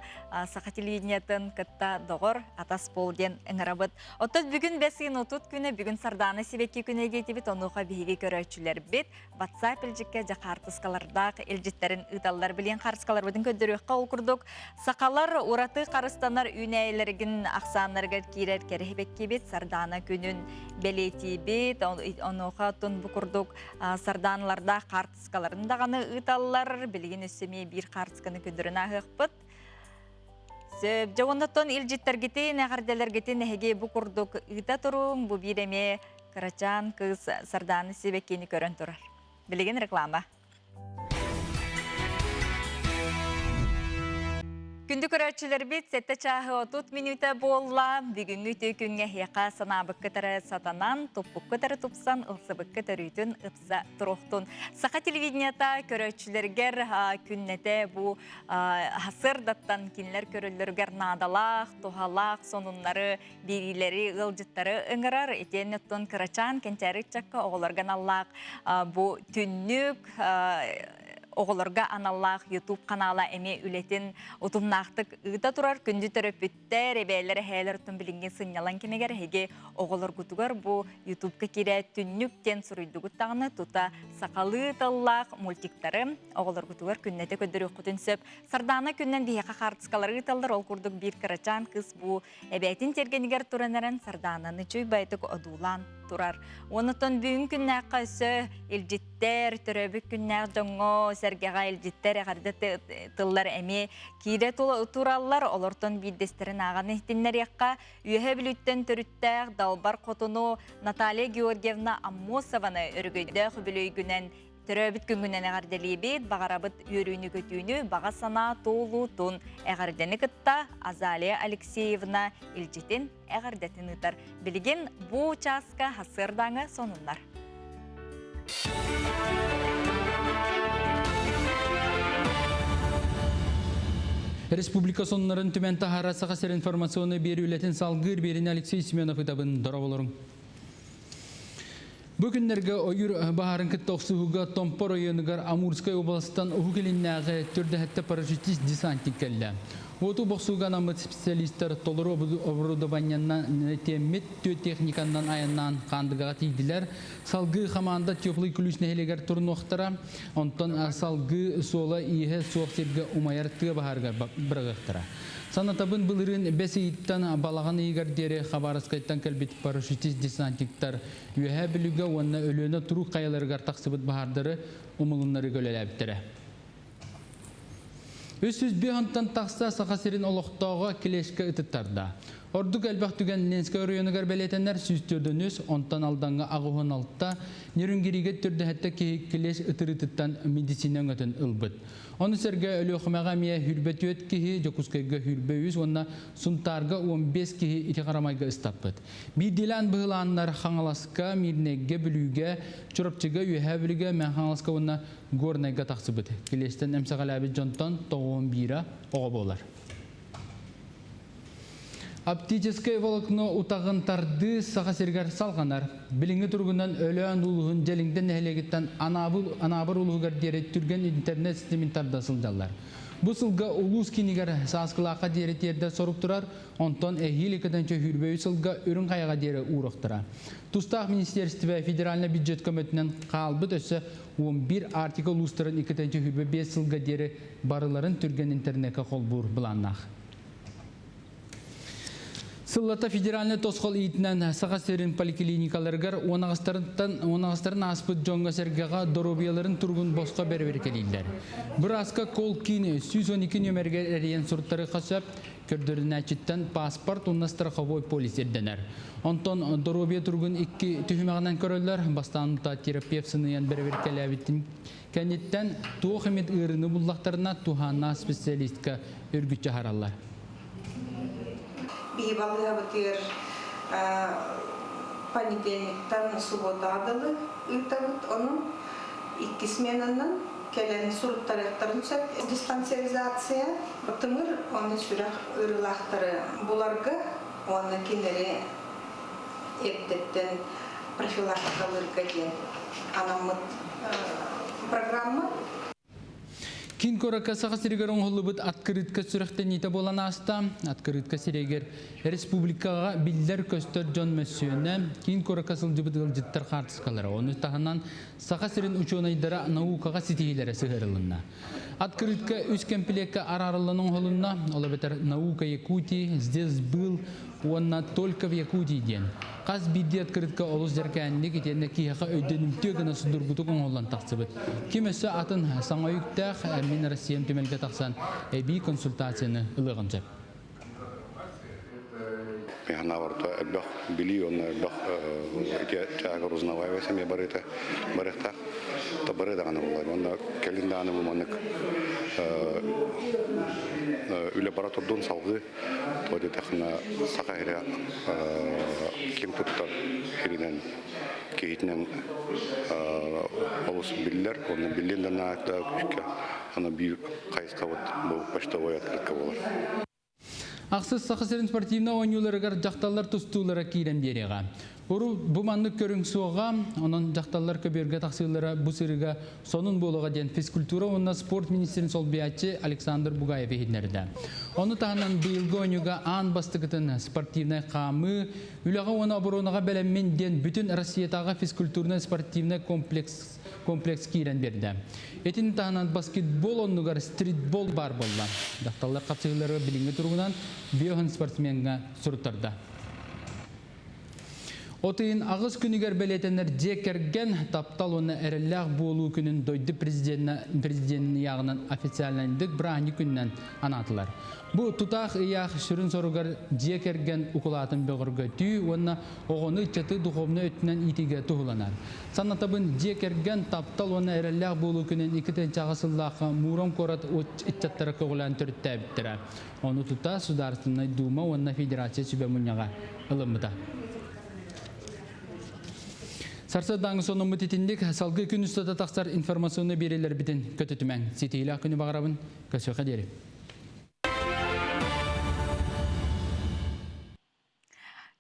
саха телевидениетын кытта доҕор атас буол диэн ыҥырабыт. Оттон бүгүн бэс ыйын 30 күнэ, бүгүн Сардаана сибэкки күнэ диэтибит, онуоха биһиги көрөөччүлэрбит WhatsApp илдьиккэ дьэ хаартыскалардаах илдьиттэрин ыыталлар. Билиэн хаартыскаларбытын көрдөрүөххэ ол курдук сахалар ураты харыстанар үүнээйилэригин ахсааннарыгар киирэр кэрэһибэккибит Сардаана күнүн бэлиэтиибит. Онуоха оттон бу курдук сарданалардаах хаартыскаларын даҕаны ыыталлар. Билигин өссө эмиэ биир хаартысканы көрдөрөн ааһыахпыт. Сөп. Дьэ оннуттан илдьиттэргитин, эҕэрдэлэргитин эһиги бу курдук ыыта туруҥ. Бу биир эмиэ кырачаан кыыс Сардаана Сибэккини көрөн турар. Билигин реклама. Күндү көрөөччүлэрбит, сэттэ чааһы 30 мүнүүтэ буолла. Бүгүҥҥү үтүө күҥҥэ эһиэхэ санаабыккыт эрэ сатанан, туппуккут эрэ тупсан, ылсыбыккыт өрүүтүн ыпса туруохтун. Саха телевидениета көрөөччүлэргэр күннэтэ бу сырдаттан кинилэр көрөллөрүгэр наадалаах, туһалаах сонуннары, биэриилэри, ыалдьыттары ыҥырар. Итиэннэ оттон кырачаан кэнчээри ыччакка оҕолорго аналлаах бу түннүк оҕолорго аналлаах YouTube канала эмиэ үлэтин утумнаахтык ыыта турар. Күндү төрөппүттэр, эбээлэр, эһээлэр оттон билиҥҥи сынньалаҥ кэмигэр эһиги оҕолоргутугар бу YouTube-ка киирэ түннүк диэн суруйдугут даҕаны тута сахалыы тыллаах мультиктары оҕолоргутугар күннэтэ көрдөрүөххүтүн сөп. Сардаана күннэн биһиэхэ хаартыскалары ыыталлар. Ол курдук биир кырачаан кыыс бу Эбээтин тиэргэнигэр туран эрэн Сардаананы чуйбайтык одуулаан турар. Онутон бүгүн күннээххэ өссө илдьиттэр, төрөөбүт күннээх дьоҥҥо, сэргэҕэ илдьиттэр эҕэрдэ тыллар эмиэ киирэ тураллар. Олортон биирдэстэрин ааҕан иһитиннэриэххэ, Үөһэ Бүлүүттэн төрүттээх Далбар Хотуну Наталья Георгиевна Аммосованы өрөгөйдөөх үбүлүөйгүнэн Төрөөбүт күҥҥүнэн эҕэрдэлиибит, баҕарабыт үөрүүнү-көтүүнү, баҕа санаа туолуутун эҕэрдэни кытта Азалия Алексеевна илдьитин эҕэрдэтин ыытар. Билигин бу чааска сарсыардааҥы сонуннар. Республика сонуннарын түмэн таһаара Саха сирин информационнай биэрии үлэтин салгыыр биэрини Алексей Семенов ытабын. Дорооболоруҥ. Бу күннэргэ ойуур баһаарын кытта охсуһууга Томпо оройуонугар Амурскай уобаластан Уһук Илиннээҕи төрдөһөттө парашютист десантник кэллэ. Уоту бохсууга анаммыт специалистар толору оборудованиенан тиэммит түөрт техниканнан айаннаан Хаандыгаҕа тиийдилэр. Салгыы хамаанда Теплый Ключ нэһилиэгэр турунуохтара. Онтон салгыы суола-ииһэ суох сиргэ умайар тыа баһаарыгар быраҕыахтара. Санатабын былырыын бэс ыйыттан балаҕан ыйыгар диэри Хабаровскайтан кэлбит парашютист-десантниктар Үөһээ Бүлүүгэ уонна Өлүөнэ туруук хайаларыгар тахсыбыт баһаардары умулуннарыыга үлэлээбиттэрэ. 305 тахса Саха сирин олохтооҕо клещка ытыттарда. Ордук элбэх түгэн Ленскэй оройуонугар бэлиэтэнэр 104 онтон Алдаҥҥа 86, Нерюнгригэ төрдөһөттө киһи клещ ытырыытыттан медицина өҥөтүн ылбыт. Ону сэргэ Өлүөхүмэҕэ эмиэ 24 киһи, Дьокуускайга 23 уонна Сунтаарга 15 киһи ити харамайга ыстаппыт. Биирдиилээн быһылааннар Хаҥаласка, Миирнэйгэ, Бүлүүгэ, Чурапчыга, Үөһээ Бүлүүгэ, Мэҥэ Хаҥаласка уонна Горнайга тахсыбыт. Килиэстэн эмсэҕэлээбит дьонтон 91-э оҕо буолар. Оптическай волокно утаҕын тардыы Саха сиригэр салҕанар. Билиҥҥи туругунан Өлөөн улууһун Дьэлиҥдэ нэһилиэгиттэн Анаабыр улууһугар диэри түргэн интернет ситимин тарда сылдьаллар. Бу сылга улуус киинигэр Сааскылаахха диэри тиэрдэр сорук турар, онтон эһиил иккитинчи сүүрбэ үс сылга Үрүҥ Хайаҕа диэри ууруохтара. Тустаах министиэристибэ федеральнай бюджет көмөтүнэн хаалбыт өссө 11 Арктика улуустарын 225 сылга диэри барыларын түргэн интернеккэ холбуур былааннаах. Сыллата федеральнай тосхол иитинэн Саха сирин поликлиникаларыгар уон ааспыт дьоҥҥо-сэргэҕэ доруобуйаларын туругун босхо бэрэбиэркэлииллэр. Бырааска кол-киин 112 нүөмэригэр эрийэн суруттарыахха сөп, көрдөрүнээччиттэн паспорт уонна страховой полис ирдэнэр. Онтон доруобуйа туругун икки түһүмэҕинэн көрөллөр. Бастаан терапевт сыныйан бэрэбиэркэлээбитин кэнниттэн туох эмит ыарыыны буллахтарына туһааннаах специалистка үргүччү аһараллар. Биһи балыыһабытыгар понедельниктан субботаҕа дылы ыытабыт. Ону икки сменанан кэлэн суруттарыахтарын сөп. Диспансеризация тымыр уонна сүрэх ыарыылаахтары буларга уонна кинилэри эрдэттэн профилактикалыырга диэн анаммыт программа. Киин куоракка Саха сиригэр оҥоһуллубут открытка сүрэхтэниитэ буолан ааста. Открытка сиригэр республикаҕа биллэр-көстөр дьон мөссүөнэ, киин куоракка сылдьыбыт ыалдьыттар хаартыскалара, ону таһынан Саха сирин учуонайдара наукаҕа ситиһиилэрэ сыһыарылынна. Открытка үс кэмпилиэккэ араарыллан оҥоһулунна, ол эбэтэр «Наука Якутии», «Здесь был» уонна «Только в Якутии» диэн. Хас биирдии открытка олус дьэркээнник итиэннэ киһиэхэ өйдөнүмтүө гына судургутук оҥоһуллан тахсыбыт. Ким өссө атын саҥа үктээх Мин Россиям түмэлгэ тахсан эбии консультацияны ылыаҕын сөп. Механаварта элбэх билии уонна элбэх ити чаагар узнаваемый эмиэ барыта барыахтаах та бары даҕаны буолар уонна кэлин даҕаны бу маннык үлэ бара турдун салгыы тоҕо диэтэххинэ саха сирэ ким туттар сиринэн киһитинэн олус биллэр уонна биллин да наада күүскэ аны биир хайысхабыт бу почтовой открытка буолар. Ахсыс Саха сирин спортивнай оонньууларыгар дьахталлар тустуулара киирэн биэриэҕэ. Уру бу маннык көрүҥ суоҕа, онон дьахталлар көбүөргэ тахсыылара бу сырыыга сонун буолуоҕа диэн физкультура уонна спорт министрин солбуйааччы Александр Бугаев иһитиннэрдэ. Ону таһынан быйылгы оонньууга аан бастакытын спортивнай хаамыы, үлэҕэ уонна оборонаҕа бэлэммин диэн бүтүн Россиятааҕы физкультурнай-спортивнай комплекс комплекс киирэн биэрдэ. Итини таһынан баскетбол оннугар стритбол баар буолла. Дьахталлар хапсыһыылары билиҥҥи туругунан биоһын спортсмеҥҥа суруттарда. От ыйын аҕыс күнүгэр бэлиэтэнэр дьиэ кэргэн, таптал уонна эрэллээх буолуу күнүн дойду президенин ыйааҕынан официальнайдык бырааһынньык күнүнэн анаатылар. Бу тутаах ыйаах сүрүн соругар дьиэ кэргэн укулаатын бөҕөргөтүү уонна оҕону ыччаты духовнай өттүнэн иитиигэ туһуланар. Санатабын, дьиэ кэргэн, таптал уонна эрэллээх буолуу күнүн 2000 сыллаахха Муром куорат ыччаттара көҕүлээн төрүттээбиттэрэ. Ону тута Судаарыстыбаннай Дума уонна Федерация сүбэ мунньаҕа ылыммыта. Сарсыардааҥы сонуммут итинник салгыы күн устата тахсар информационнай биэриилэрбитин көтүтүмэҥ. Ситиһиилээх күнү баҕарабын. Көрсүөххэ диэри.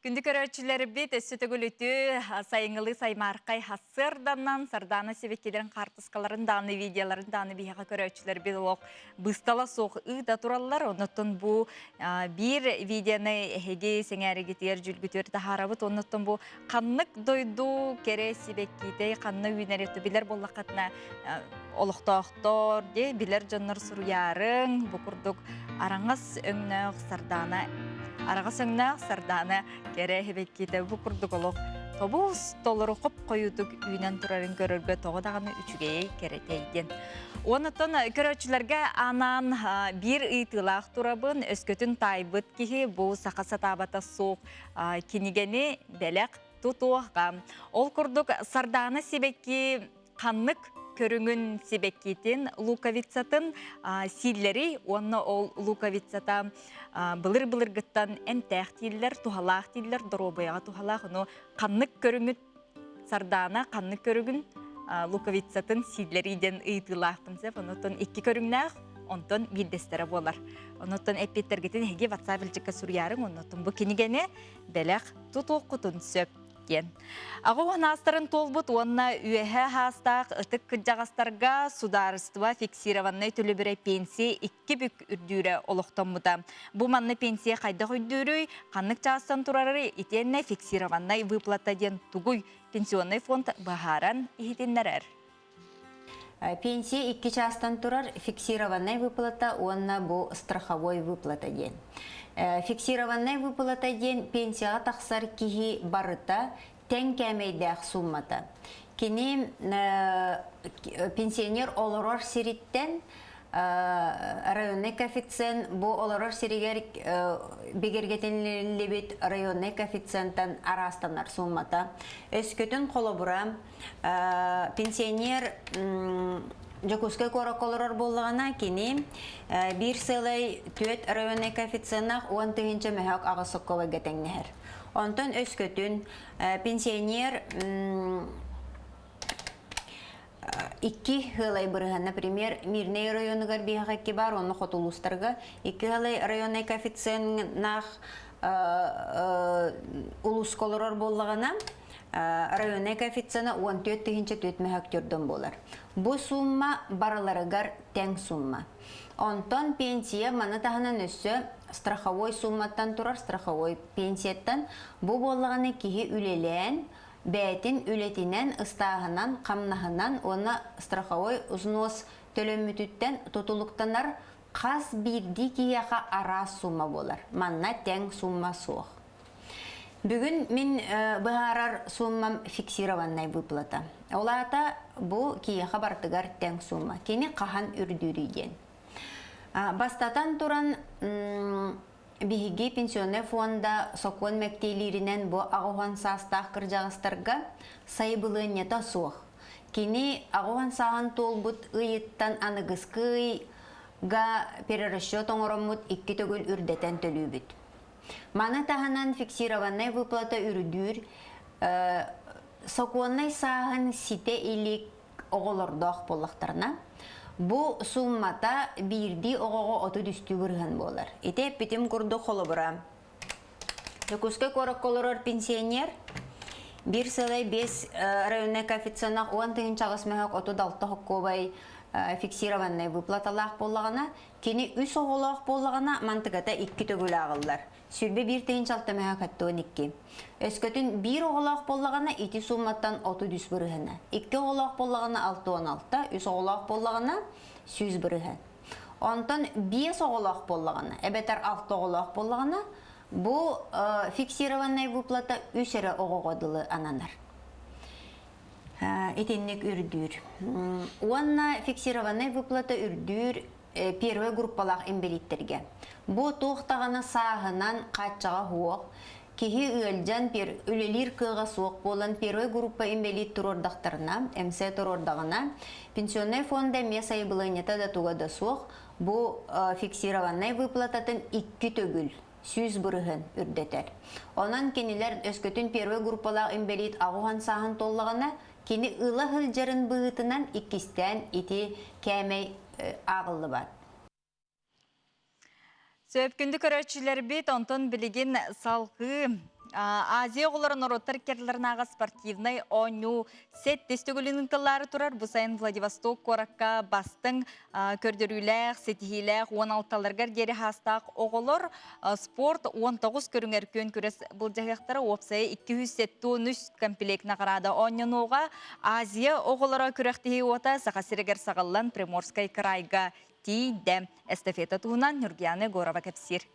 Күндү көрөөччүлэрбит өссө төгүл үтүө сайыҥҥылыы саймааркай хассыарданан Сардаана сибэккилэрин хаартыскаларын даҕаны видеоларын даҕаны биһиэхэ көрөөччүлэрбит олох быыстала суох ыыта тураллар. Оннуттан бу биир видеоны эһиги сэҥээригитигэр дьүлгүтүөр таһаарабыт. Оннуттан бу ханнык дойду кэрэ сибэккитэй ханна үүнэр билэр буоллаххытына олохтоохтор дии билэр дьоннор суруйаарыҥ бу курдук араҥас өҥнөөх сардаана араҕас өҥнөөх сардаана кэрэ эһэбэккиитэ бу курдук олох тобус толору хоп хойуутук үүнэн турарын көрөргө тоҕо даҕаны үчүгэйэй кэрэтэй диэн. Онтон көрөөччүлэргэ анаан биир ыйытыылаах турабын өскөтүн таайбыт киһи бу саха сатаабата суох кинигэни бэлэх тутуоҕа. Ол курдук сардаана сибэкки ханнык көрүҥүн сибэккитин луковицатын сииллэрий уонна ол луковицата былыр-былыргыттан эмтээх дииллэр, туһалаах дииллэр, доруобуйаҕа туһалаах. Ону ханнык көрүҥүт сардаана ханнык көрүҥүн луковицатын сииллэрий диэн ыйытыылаахпын сөп. Онутун икки көрүҥнээх. онтон биирдэстэрэ буолар. Онуттан эппиэттэргитин эһиги WhatsApp илдьиккэ суруйаарыҥ, оннотун бу кинигэни бэлэх тутуоххутун сөп диэн. Аҕа уһанаастарын туолбут уонна үөһэ хаастаах ытык кырдьаҕастарга судаарыстыба фиксированнай төлөбүрэ пенсия икки бүк үрдүүрэ олохтоммута. Бу манна пенсия хайдах үрдүүрүй, ханнык чаастан турарый, итиэннэ фиксированнай выплата диэн тугуй пенсионный фонд быһааран иһитиннэрэр. Пенсия икки чаастан турар фиксированная выплата уонна бу страховой выплата диэн. Фиксированная выплата диэн пенсияҕа тахсар киһи барыта тэҥ кээмэйдээх суммата. Кини пенсионер олорор сириттэн районный коэффициент бу олорор сиригэр бигэргэтиллибит районный коэффициентан араастанар суммата. Өскөтүн холобура пенсионер Дьокуускай куоракка олорор буоллаҕына, кини биир сыалай түөрт районный коэффициеннаах 10 000 мөһөөк аҕыс сокколойго тэҥнэһэр. Онтон өскөтүн пенсионер икки сыалай бырыһан, например, Мирнэй районугар биһиэхэ икки бар, онно хоту улуустарга икки сыалай районный коэффициеннаах улууска олорор буоллаҕына, районнай коэффициена 14 тыһыынча түөрт мөһөктөрдөн буолар. Бу сумма барыларыгар тэҥ сумма. Онтон пенсия маны таһынан өссө страховой сумматтан турар страховой пенсияттан бу буоллаҕына киһи үлэлээн бэйэтин үлэтинэн, ыстааһынан, хамнаһынан уонна страховой взнос төлөммүтүттэн тутулуктанар хас биирдии киһиэхэ араас сумма буолар. Манна тэҥ сумма суох. Бүгүн мин быһаарар суммам фиксированная выплата. Ол аата бу киһиэхэ барытыгар тэҥ сумма. Кини хаһан үрдүүрүй диэн. Бастатан туран биһиги пенсионный фонда сокуон мэктиэлииринэн бу аҕыс саастаах кырдьаҕастарга сайыбылыанньата суох. Кини аҕыс сааһын туолбут ыйыттан аныгыскы ыйга перерасчет оҥороммут икки төгүл үрдэтэн төлүүбүт. Маны таһынан фиксированнай выплата үрдүүр сокуоннай сааһын ситэ илик оҕолордоох буоллахтарына, бу суммата биирдии оҕоҕо 33 бырыһан буолар. Ити эппитим курдук холобура Дьокуускай куоракка олорор пенсионер биир сылай биэс районнай коэффициеннаах 10 000 мөһөк 36 хоккуобай фиксированнай выплаталаах буоллаҕына, Кини үс оҕолоох буоллаҕына, мантыгата икки төгүл ааҕыллар. 21 тыһыынча 672. Өскөтүн биир оҕолоох буоллаҕына, ити суумматтан 33 бырыһына. Икки оҕолоох буоллаҕына 66, үс оҕолоох буоллаҕына 100 бырыһын. Онтон биэс оҕолоох буоллаҕына, эбэтэр алта оҕолоох буоллаҕына, бу фиксированная выплата үс эрэ оҕоҕо дылы ананар. Итинник үрдүүр. Уонна фиксированная выплата үрдүүр первой группалаах инбэлииттэргэ. Бу туох даҕаны сааһынан хааччаҕа суох, киһи ыалдьан үлэлиир кыаҕа суох буолан первой группа инбэлиит туруордахтарына, МС туруордаҕына, пенсионнай фонда эмиэ сайабылыанньата да туга да суох, бу фиксированнай выплататын икки төгүл 100% үрдэтэр. Онон кинилэр өскөтүн первой группалаах инбэлиит аҕуһан сааһын туоллаҕына, кини ыла сылдьарын быһыытынан иккистээн ити кээмэй ааҕыллыбат. Сөп күндү көрөөччүлэрбит, онтон билигин салгыы Азия оҕолоро норуоттар иккардыларынааҕы спортивнай оонньуу сэттис төгүлүн ыытыллаары турар. Бу сайын Владивосток куоракка бастыҥ көрдөрүүлээх, ситиһиилээх 16-ларыгар диэри хаастаах оҕолор спорт 19 көрүҥэр күөн күрэс былдьаһыахтара. Уопсайа 273 комплект наҕараада оонньонуоҕа. Азия оҕолоро күрэхтэһии уота Саха сиригэр саҕыллан Приморскай кыраайга тиийдэ. Эстафета туһунан Нюргияна Егорова кэпсиир.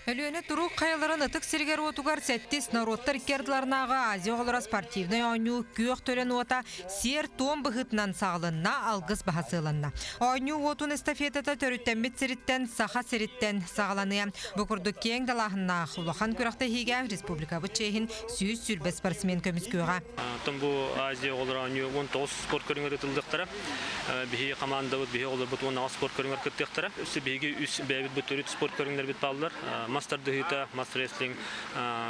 Өлүөнэ туруук хайаларын ытык сиригэр-уотугар сэттис норуоттар икки ардыларынааҕы Азия оҕолоро спортивнай оонньуу күөх төлөн уота сиэр-туом быһыытынан саҕаланна, алгыс баһа сыаланна. Оонньуу уотун эстафетата төрүттэммит сириттэн Саха сириттэн саҕаланыа. Бу курдук киэҥ далааһыннаах улахан күрэхтэһиигэ республикабыт чиэһин 120 спортсмен көмүскүөҕэ. Оттон бу Азия оҕолоро оонньуу 19 спорт көрүҥэр ыытыллыахтара. Биһиги командабыт, биһиги оҕолорбут 16 спорт көрүҥэр кыттыахтара. Өссө биһиги үс бэйэбит бу төрүт спорт көрүҥнэрбит бааллар. Мас тардыһыыта, мас рестлинг,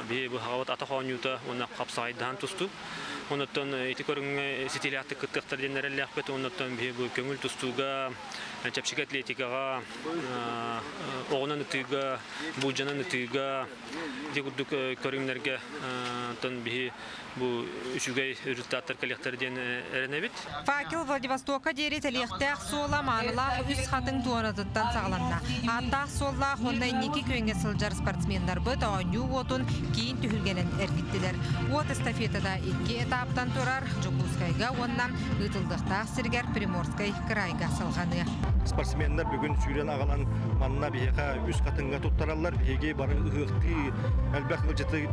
биһиги быһаҕабыт атах оонньуута уонна хапсаҕайдаһан тустуу. Онуттан ити көрүҥҥэ ситиилээхтик кыттыахтар диэн эрэллээхпит. Онуттан биһиги бу көҥүл тустууга, Чэпчэки атлетикаҕа, оҕунан ытыыга, буулдьанан ытыыга ити курдук көрүҥнэргэ тон биһи бу үчүгэй результаттар кэлиэхтэр диэн эрэнэбит. Факел Владивостокка диэри тэлиэхтээх суола маанылаах үс хатыҥ туонатыттан саҕаланна. Ааттаах суоллаах уонна инники күөҥҥэ сылдьар спортсменнарбыт оонньуу уотун киин түһүлгэнэн эргиттилэр. Уот эстафетата икки этаптан турар Дьокуускайга уонна ыытыллыахтаах сиригэр Приморскай кыраайга салҕаныа. Спортсменнар бүгүн сүүрэн аҕалан манна биһиэхэ үс хатыҥҥа туттараллар. Биһиги бары ыһыахтыы элбэх ыалдьыты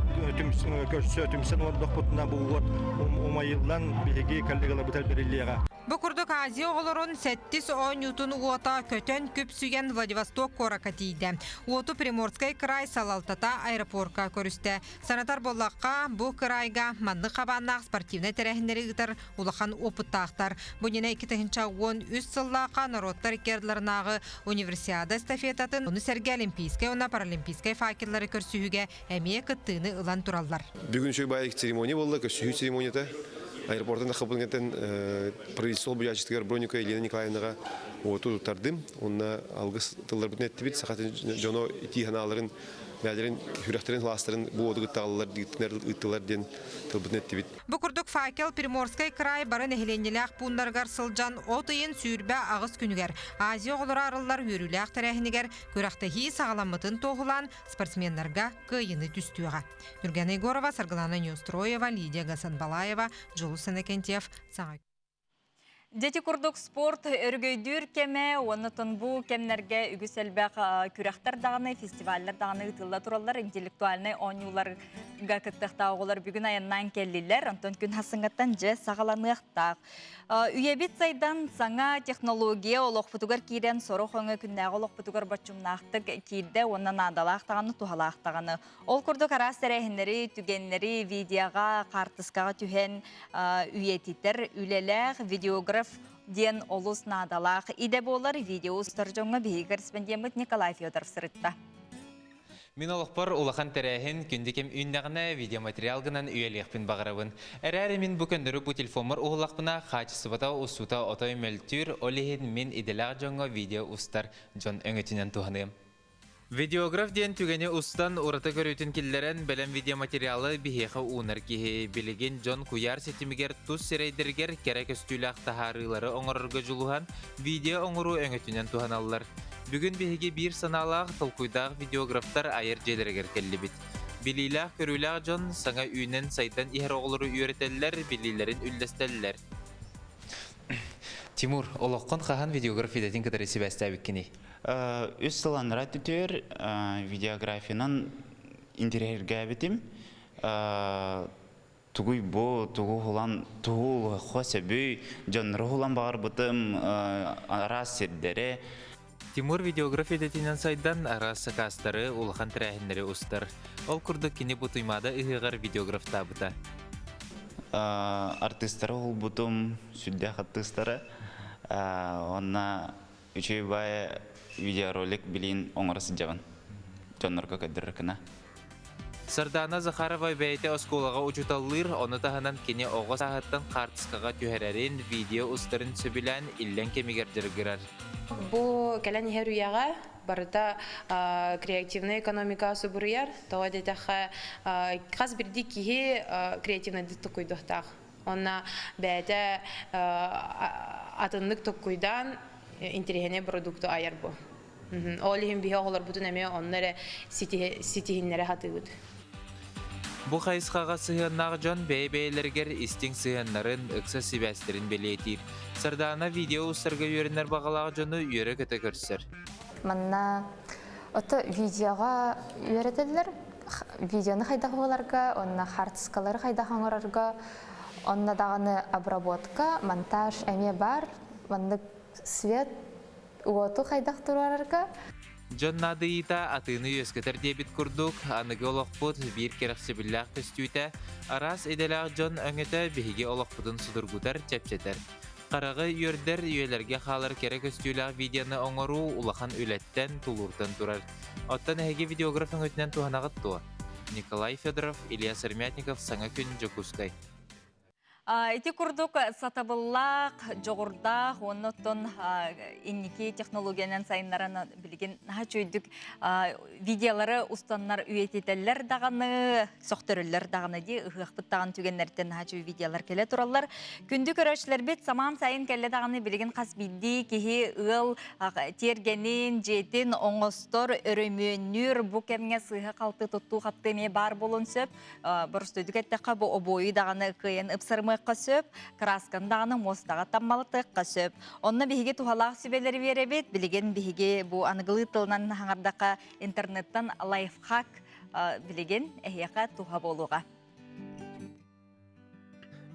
көрсө түмсэн олордохпутуна бу уот умайыллан биһиги коллегаларбытыгар бэриллиэҕэ. Бу курдук Азия оҕолорун сэттис оонньуутун уота көтөн күпсүйэн Владивосток куоракка тиийдэ. Уоту Приморскай край салалтата аэропорка көрүстэ. Санатар буоллахха, бу кыраайга маннык хабааннаах спортивнай тэрээһиннэри ыытар улахан опыттаахтар. Бу иннинэ 2013 сыллаахха норуоттар икки ардыларынааҕы универсиада эстафетатын, ону сэргэ олимпийскай уонна паралимпийскай факеллары көрсүһүүгэ эмиэ кыттыыны ылан тураллар. Бүгүн үчүгэй баайык церемония буолла, көрсүһүү церемонията. Аэропортан таххабын правительство буйааччытыгар Бронюка Елена Николаевнаҕа уоту туттардым. Онно алгыс тылларбытын эттибит. Саха дьоно итии санааларын бэйэлэрин сүрэхтэрин сылаастарын бу уоту кытта аҕаллар ыыттылар диэн тылбытын эттибит. Бу курдук факел Приморскай край бары нэһилиэнньэлээх пууннарыгар сылдьан от ыйын 28 күнүгэр Азия оҕолоро арыллар үөрүүлээх тэрээһинигэр күрэхтэһии саҕаламмытын туоһулаан спортсменнарга кыайыыны түстүөҕэ. Нюргена Егорова, Саргылана Неустроева, Лидия Гасанбалаева, Дьулус Иннокентьев, Саҥа Дьэти курдук спорт өргөйдүүр кэмэ уонна бу кэмнэргэ үгүс элбэх күрэхтэр даҕаны, фестиваллар даҕаны ыытылла тураллар. Интеллектуальнай оонньууларга кыттыахтаах оҕолор бүгүн айаннаан кэллилэр. Онтон күн хасыҥҥаттан дьэ саҕаланыахтаах. Үйэбит сайдан саҥа технология олохпутугар киирэн сорох өҥө күннээҕи олохпутугар боччумнаахтык киирдэ уонна наадалаах даҕаны, туһалаах даҕаны. Ол курдук араас тэрээһиннэри, түгэннэри видеоҕа, хаартыскаҕа түһэн үйэтитэр үлэлээх видеограф диэн олус наадалаах идэ буолар видео устар дьоҥҥо биһиги корреспондеммыт Николай Федоров сырытта. Мин олохпор улахан тэрээһин күндү кэм үүннэҕинэ видеоматериал гынан үйэлиэхпин баҕарабын. Эрээри мин бу көннөрү бу телефоммар уһуллахпына хаачыстыбата устуута отой мөлтүүр, ол иһин мин идэлээх дьоҥҥо видео устар дьон өҥөтүнэн туһаныам. Видеограф диэн түгэни устан, ураты көрүүтүн киллэрэн, бэлэм видеоматериалы биһиэхэ уунар киһи. Билигин дьон куйаар ситимигэр тус сирэйдэригэр кэрэ көстүүлээх таһаарыылары оҥорорго дьулуһан, видео оҥоруу өҥөтүнэн туһаналлар. Бүгүн биһиги биир санаалаах, толкуйдаах видеографтар айар дьиэлэригэр кэллибит. Билиилээх-көрүүлээх дьон саҥа үүнэн-сайдан иһэр оҕолору үөрэтэллэр, билиилэрин үллэстэллэр. Тимур, олоххун хаһан видеограф идэтин кытары сибээстээбиккиний? Үс сыл анараа өттүтүгэр видеографиянан интэриэһиргээбитим. Тугуй бу, тугу уһулан, тугу улуһуохха сөбүй, дьоннору уһулан баҕарбытым, араас сирдэри. Тимур видеограф идэтинэн сайдан, араас сакаастары, улахан тэрээһиннэри устар. Ол курдук кини бу Туймаада ыһыаҕар видеографтаабыта. Артыыстары уһулбутум, сүрдээх артыыстары. Уонна Үчүгэй баайа видеоролик билигин оҥоро сылдьабын. Дьоннорго көрдөрөр гына. Сардаана Захарова бэйэтэ оскуолаҕа учууталлыыр, ону таһынан кини оҕо сааһыттан хаартыскаҕа түһэрэрин, видео устарын сөбүлээн иллэҥ кэмигэр дьарыгырар. Бу кэлэн иһэр үйэҕэ барыта креативнай экономика субуруйар. Тоҕо диэтэххэ, хас биирдии киһи креативнайдык токуйдуохтаах. Уонна бэйэтэ атыннык токкуйдаан интэриэһинэй продукту айар бу. Ол иһин биһи оҕолорбутун эмиэ онно эрэ ситиһиннэрэ сатыыбыт. Бу хайысхаҕа сыһыаннаах дьон бэйэ-бэйэлэригэр истиҥ сыһыаннарын, ыкса сибээстэрин бэлиэтиир. Сардаана видео устарга үөрэнэр баҕалаах дьону үөрэ-көтө көрсөр. Манна ото видеоҕа үөрэтэллэр. Видеону хайдах буоларга, уонна хаартыскалары хайдах оҥорорго, онно даҕаны обработка, монтаж эмиэ баар. Маннык свет, уоту хайдах туруорарга. Дьон наадыйыыта атыыны үөскэтэр диэбит курдук, аныгы олохпут биир кэрэхсэбиллээх көстүүтэ, араас идэлээх дьон өҥөтө биһиги олохпутун судургутар, чэпчэтэр. Хараҕы үөрдэр, үйэлэргэ хаалар кэрэ көстүүлээх видеоны оҥоруу улахан үлэттэн, тулууртан турар. Оттон эһиги видеограф өҥөтүнэн туһанаҕыт дуо? Николай Федоров, Илья Сырмятников, Саҥа күн, Дьокуускай. Ити курдук сатабыллаах, дьоҕурдаах уонна оттон инники технологиянан сайыннаран билигин наһаа үчүгэйдик видеолары устаннар үйэтитэллэр даҕаны, сөхтөрөллөр даҕаны дии ыһыахпыт даҕаны түгэннэриттэн наһаа үчүгэй видеолар кэлэ тураллар. Күндү көрөөччүлэрбит самаан сайын кэллэ даҕаны билигин хас биирдии киһи ыал тиэргэнин, дьиэтин оҥостор, өрөмүөннүүр бу кэмҥэ сыыһа-халты туттуу-хаптыы эмиэ баар буолуон сөп. Боростуойдук эттэххэ, бу обуойу даҕаны кыайан ыпсарымыахха сөп, красканы даҕаны муостаҕа таммалатыахха сөп. Онно биһиги туһалаах сүбэлэри биэрэбит. Билигин биһиги бу аныгылыы тылынан хаҥардахха интернеттан лайфхак билигин эһиэхэ туһа буолуоҕа.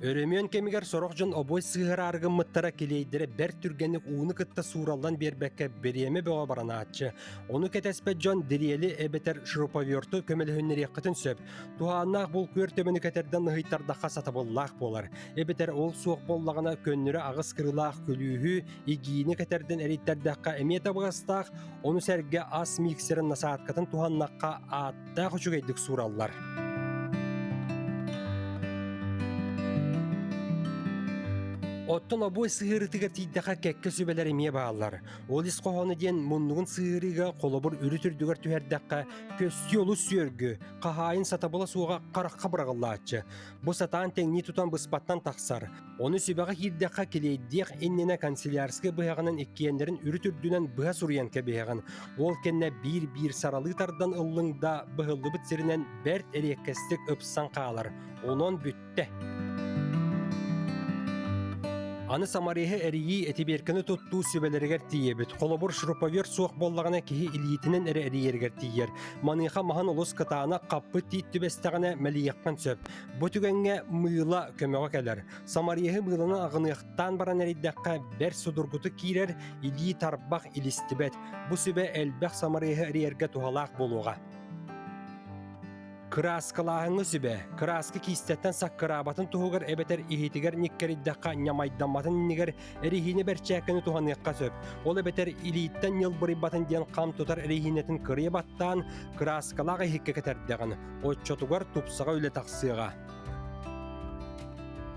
Өрөмүөн кэмигэр сорох дьон обуой сыһыараары гыммыттара килиэйдэрэ бэрт түргэнник ууну кытта суураллан биэрбэккэ бириэмэ бөҕө баранааччы. Ону кэтэспэт дьон дириэли эбэтэр шуруповерту көмөлөһүннэриэххитин сөп. Туһааннаах булкуйар төбөнү кэтэрдэн ыһыйтардахха сатабыллаах буолар. Эбэтэр ол суох буоллаҕына көннөрү аҕыс кырыылаах күлүүһү, игиини кэтэрдэн эрийтэрдэххэ эмиэ табыгастаах, ону сэргэ ас миксерин насадкатын туһаннахха ааттаах үчүгэйдик суураллар. Оттон обуой сыһыарыытыгар тиийдэххэ кэккэ сүбэлэр эмиэ бааллар. Ол ис хоһооно диэн муннугун сыһыарыыга холобур үрүт үрдүгэр түһэрдэххэ көстүү олус сүөргү, хаһаайын сатабыла суоҕа харахха быраҕыллааччы. Бу сатаан тэҥнии тутан быспаттан тахсар. Ону сүбэҕэ киирдэххэ килиэйдиэх иннинэ канцелярскай быһаҕынан иккиэннэрин үрүт үрдүнэн быһа суруйан кэбиһэҕин. Ол кэннэ биир-биир саралыы тардан ыллыҥ да быһыллыбыт сиринэн бэрт эриэккэстик ыпсан хаалар. Онон бүттэ. Аны самариһы эрийии этибиэркэни туттуу сүбэлэригэр тиийэбит. Холобур, шуруповерт суох буоллаҕына киһи илиитинэн эрэ эрийэригэр тиийэр. Маныаха маһын олус кытаанах хаппыт тиит түбэстэҕинэ мэлийиэххин сөп. Бу түгэҥҥэ мыыла көмөҕө кэлэр. Самариһы мыыланы аҕыныахтаан баран эрийдэххэ бэрт судургутук киирэр, илии тарбах илистибэт. Бу сүбэ элбэх самариһы эрийэргэ туһалаах буолуоҕа. Кырааскалааһыҥҥа сүбэ. Кырааска киистэттэн саккыраабатын туһугар эбэтэр иһитигэр ньиккэрийдэххэ ньамайдамматын иннигэр эриһиинэ бэрчээккэни туһаныахха сөп. Ол эбэтэр илииттэн ньылбырыйбатын диэн хам тутар эриһиинэтин кырыйа баттаан, кырааскалаах иһиккэ кэтэрдэҕин. Оччотугар тупсаҕа үлэ тахсыаҕа.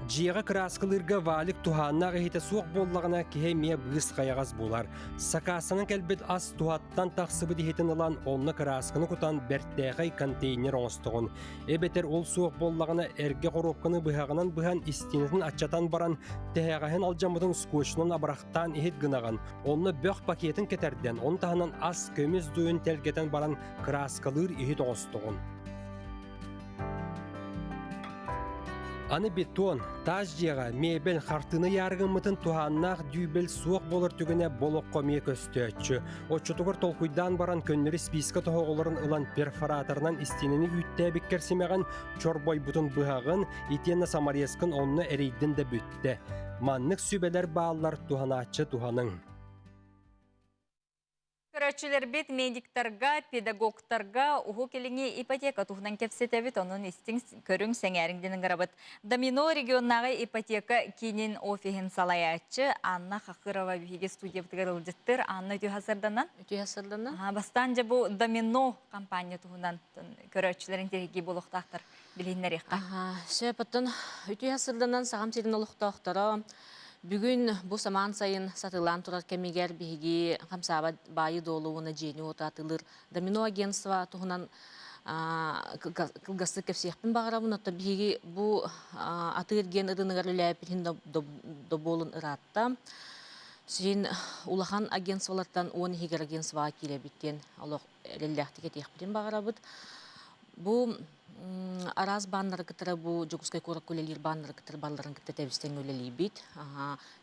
Дьиэҕэ кырааскалыырга валик туһааннаах иһитэ суох буоллаҕына киһи эмиэ быыс-хайаҕас булар. Сакаастанан кэлбит ас туһаттан тахсыбыт иһитин ылан онно кыраасканы кутан бэртээхэй контейнер оҥостоҕун. Эбэтэр ол суох буоллаҕына эргэ хоруопканы быһаҕынан быһан истиэнэтин аччатан баран тэһэҕэһин алдьаммытын скотчунан абырахтаан иһит гынаҕын. Онно бөх пакетын кэтэрдэн, ону таһынан ас көмүс дуйун тэлгэтэн баран кырааскалыыр иһит оҥостоҕун. Аны бетон, таас дьиэҕэ мебель хартыына ыйаарыгыммытын туһааннаах дүүбэл суох буолар түгэнэ болоххо эмиэ көстөөччү. Оччотугар толкуйдаан баран көннөрү списка тоһоҕолорун ылан перфораторынан истиэнэни үүттээбиккэр симэҕин, чорбойбутун быһаҕын, итиэннэ саморезкын онно эрийдин да бүттэ. Маннык сүбэлэр бааллар туһанааччы туһаныҥ. Көрөөччүлэрбит медиктарга, педагогтарга Уһук Илиҥҥи ипотека туһунан кэпсэтэбит, онон истиҥ, көрүҥ, сэҥээриҥ диэн ыҥырабыт. Домино регионнааҕы ипотека киинин офиһын салайааччы Анна Хахырова биһиги студиябытыгар ыалдьыттыыр. Анна үтүө сарданан. Үтүө сарданан. Бастаан дьэ бу Домино компания туһунан көрөөччүлэр интэриэһиргии буолуохтаахтар билиһиннэриэххэ. Сөп, оттон үтүө сарданан Сахам сирин олохтоохторо Бүгүн бу самаан сайын сатыылаан турар кэмигэр биһиги хамсаабат баайы-дуолу уонна дьиэни-уоту атыылыыр Домино агентство туһунан кылгастык кэпсиэхпин баҕарабын. Оттон биһиги бу атыы-эргиэн ырыыныгар үлэлээбиппитин добуолун ыраатта. Син улахан агентстволартан 10 иһигэр агентствоҕа киирэбит диэн олох эрэллээхтик этиэхпитин баҕарабыт. Бу араас бааннары кытары бу Дьокуускай куоракка үлэлиир бааннары кытары балларын кытта тэбис-тэҥҥэ үлэлиибит.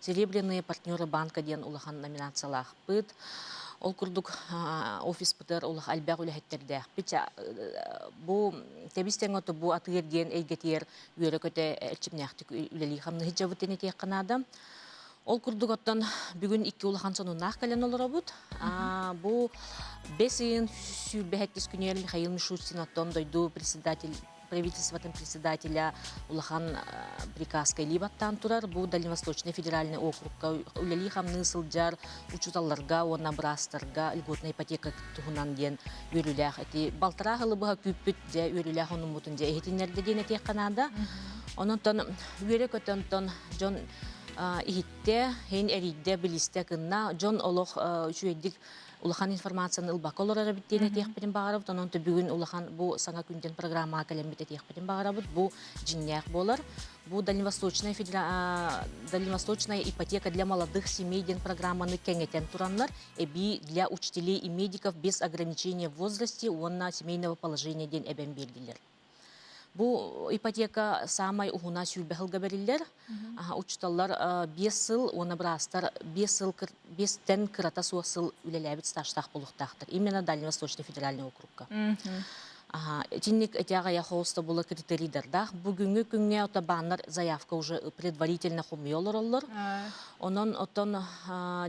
Серебряные партнеры банка диэн улахан номинациялаахпыт. Ол курдук офиспытыгар улахан элбэх үлэһиттэрдээхпит. Бу тэбис-тэҥ бу атыыр диэн эйгэтигэр үөрэ-көтө эрчимнээхтик үлэлии хамныһыдьабыт диэн этиэххэ наада. Ол курдук оттон бүгүн икки улахан сонуннаах кэлэн олоробут. Бу бэс ыйын сүүрбэһэттис күнүгэр Михаил Мишустин оттон дойду председатель правительствотын председателя улахан приказка илии баттаан турар. Бу Дальневосточный федеральный округка үлэлии-хамныы сылдьар учууталларга уонна быраастарга льготная ипотека туһунан диэн үөрүүлээх эти балтараа сылы быһа күүппүт дьэ үөрүүлээх онуммутун дьэ иһитиннэрдэ диэн этиэххэ наада. Онон үөрэ көтөнтон дьон иһиттэ, хин эрийдэ, билистэ кынна дьон олох үчүгэйдик улахан информацияны ылбакка олорор эбит диэн этиэхпитин баҕарабыт. Онон бүгүн улахан бу саҥа күнден программаҕа кэлэммит этиэхпитин баҕарабыт. Бу дьиҥнээх буолар. Бу Дальневосточная, федера... Дальневосточная ипотека для молодых семей диэн программаны кэҥэтэн тураннар, эбии для учителей и медиков без ограничения в возрасте уонна семейного положения диэн эбэн биэрдилэр. Бу ипотека саамай уһуна сүүрбэ сылга бэриллэр. Учууталлар 5 сыл уонна быраастар 5 сыл 5-тэн кырата суох сыл үлэлээбит стажтаах буолуохтаахтар. Именно Дальневосточный федеральный округка. Итинник этиаҕайа холуста була критерийдардаах. Бүгүҥҥү күҥҥэ ото бааннар заявка уже предварительно хомуйа олороллор. Онон оттон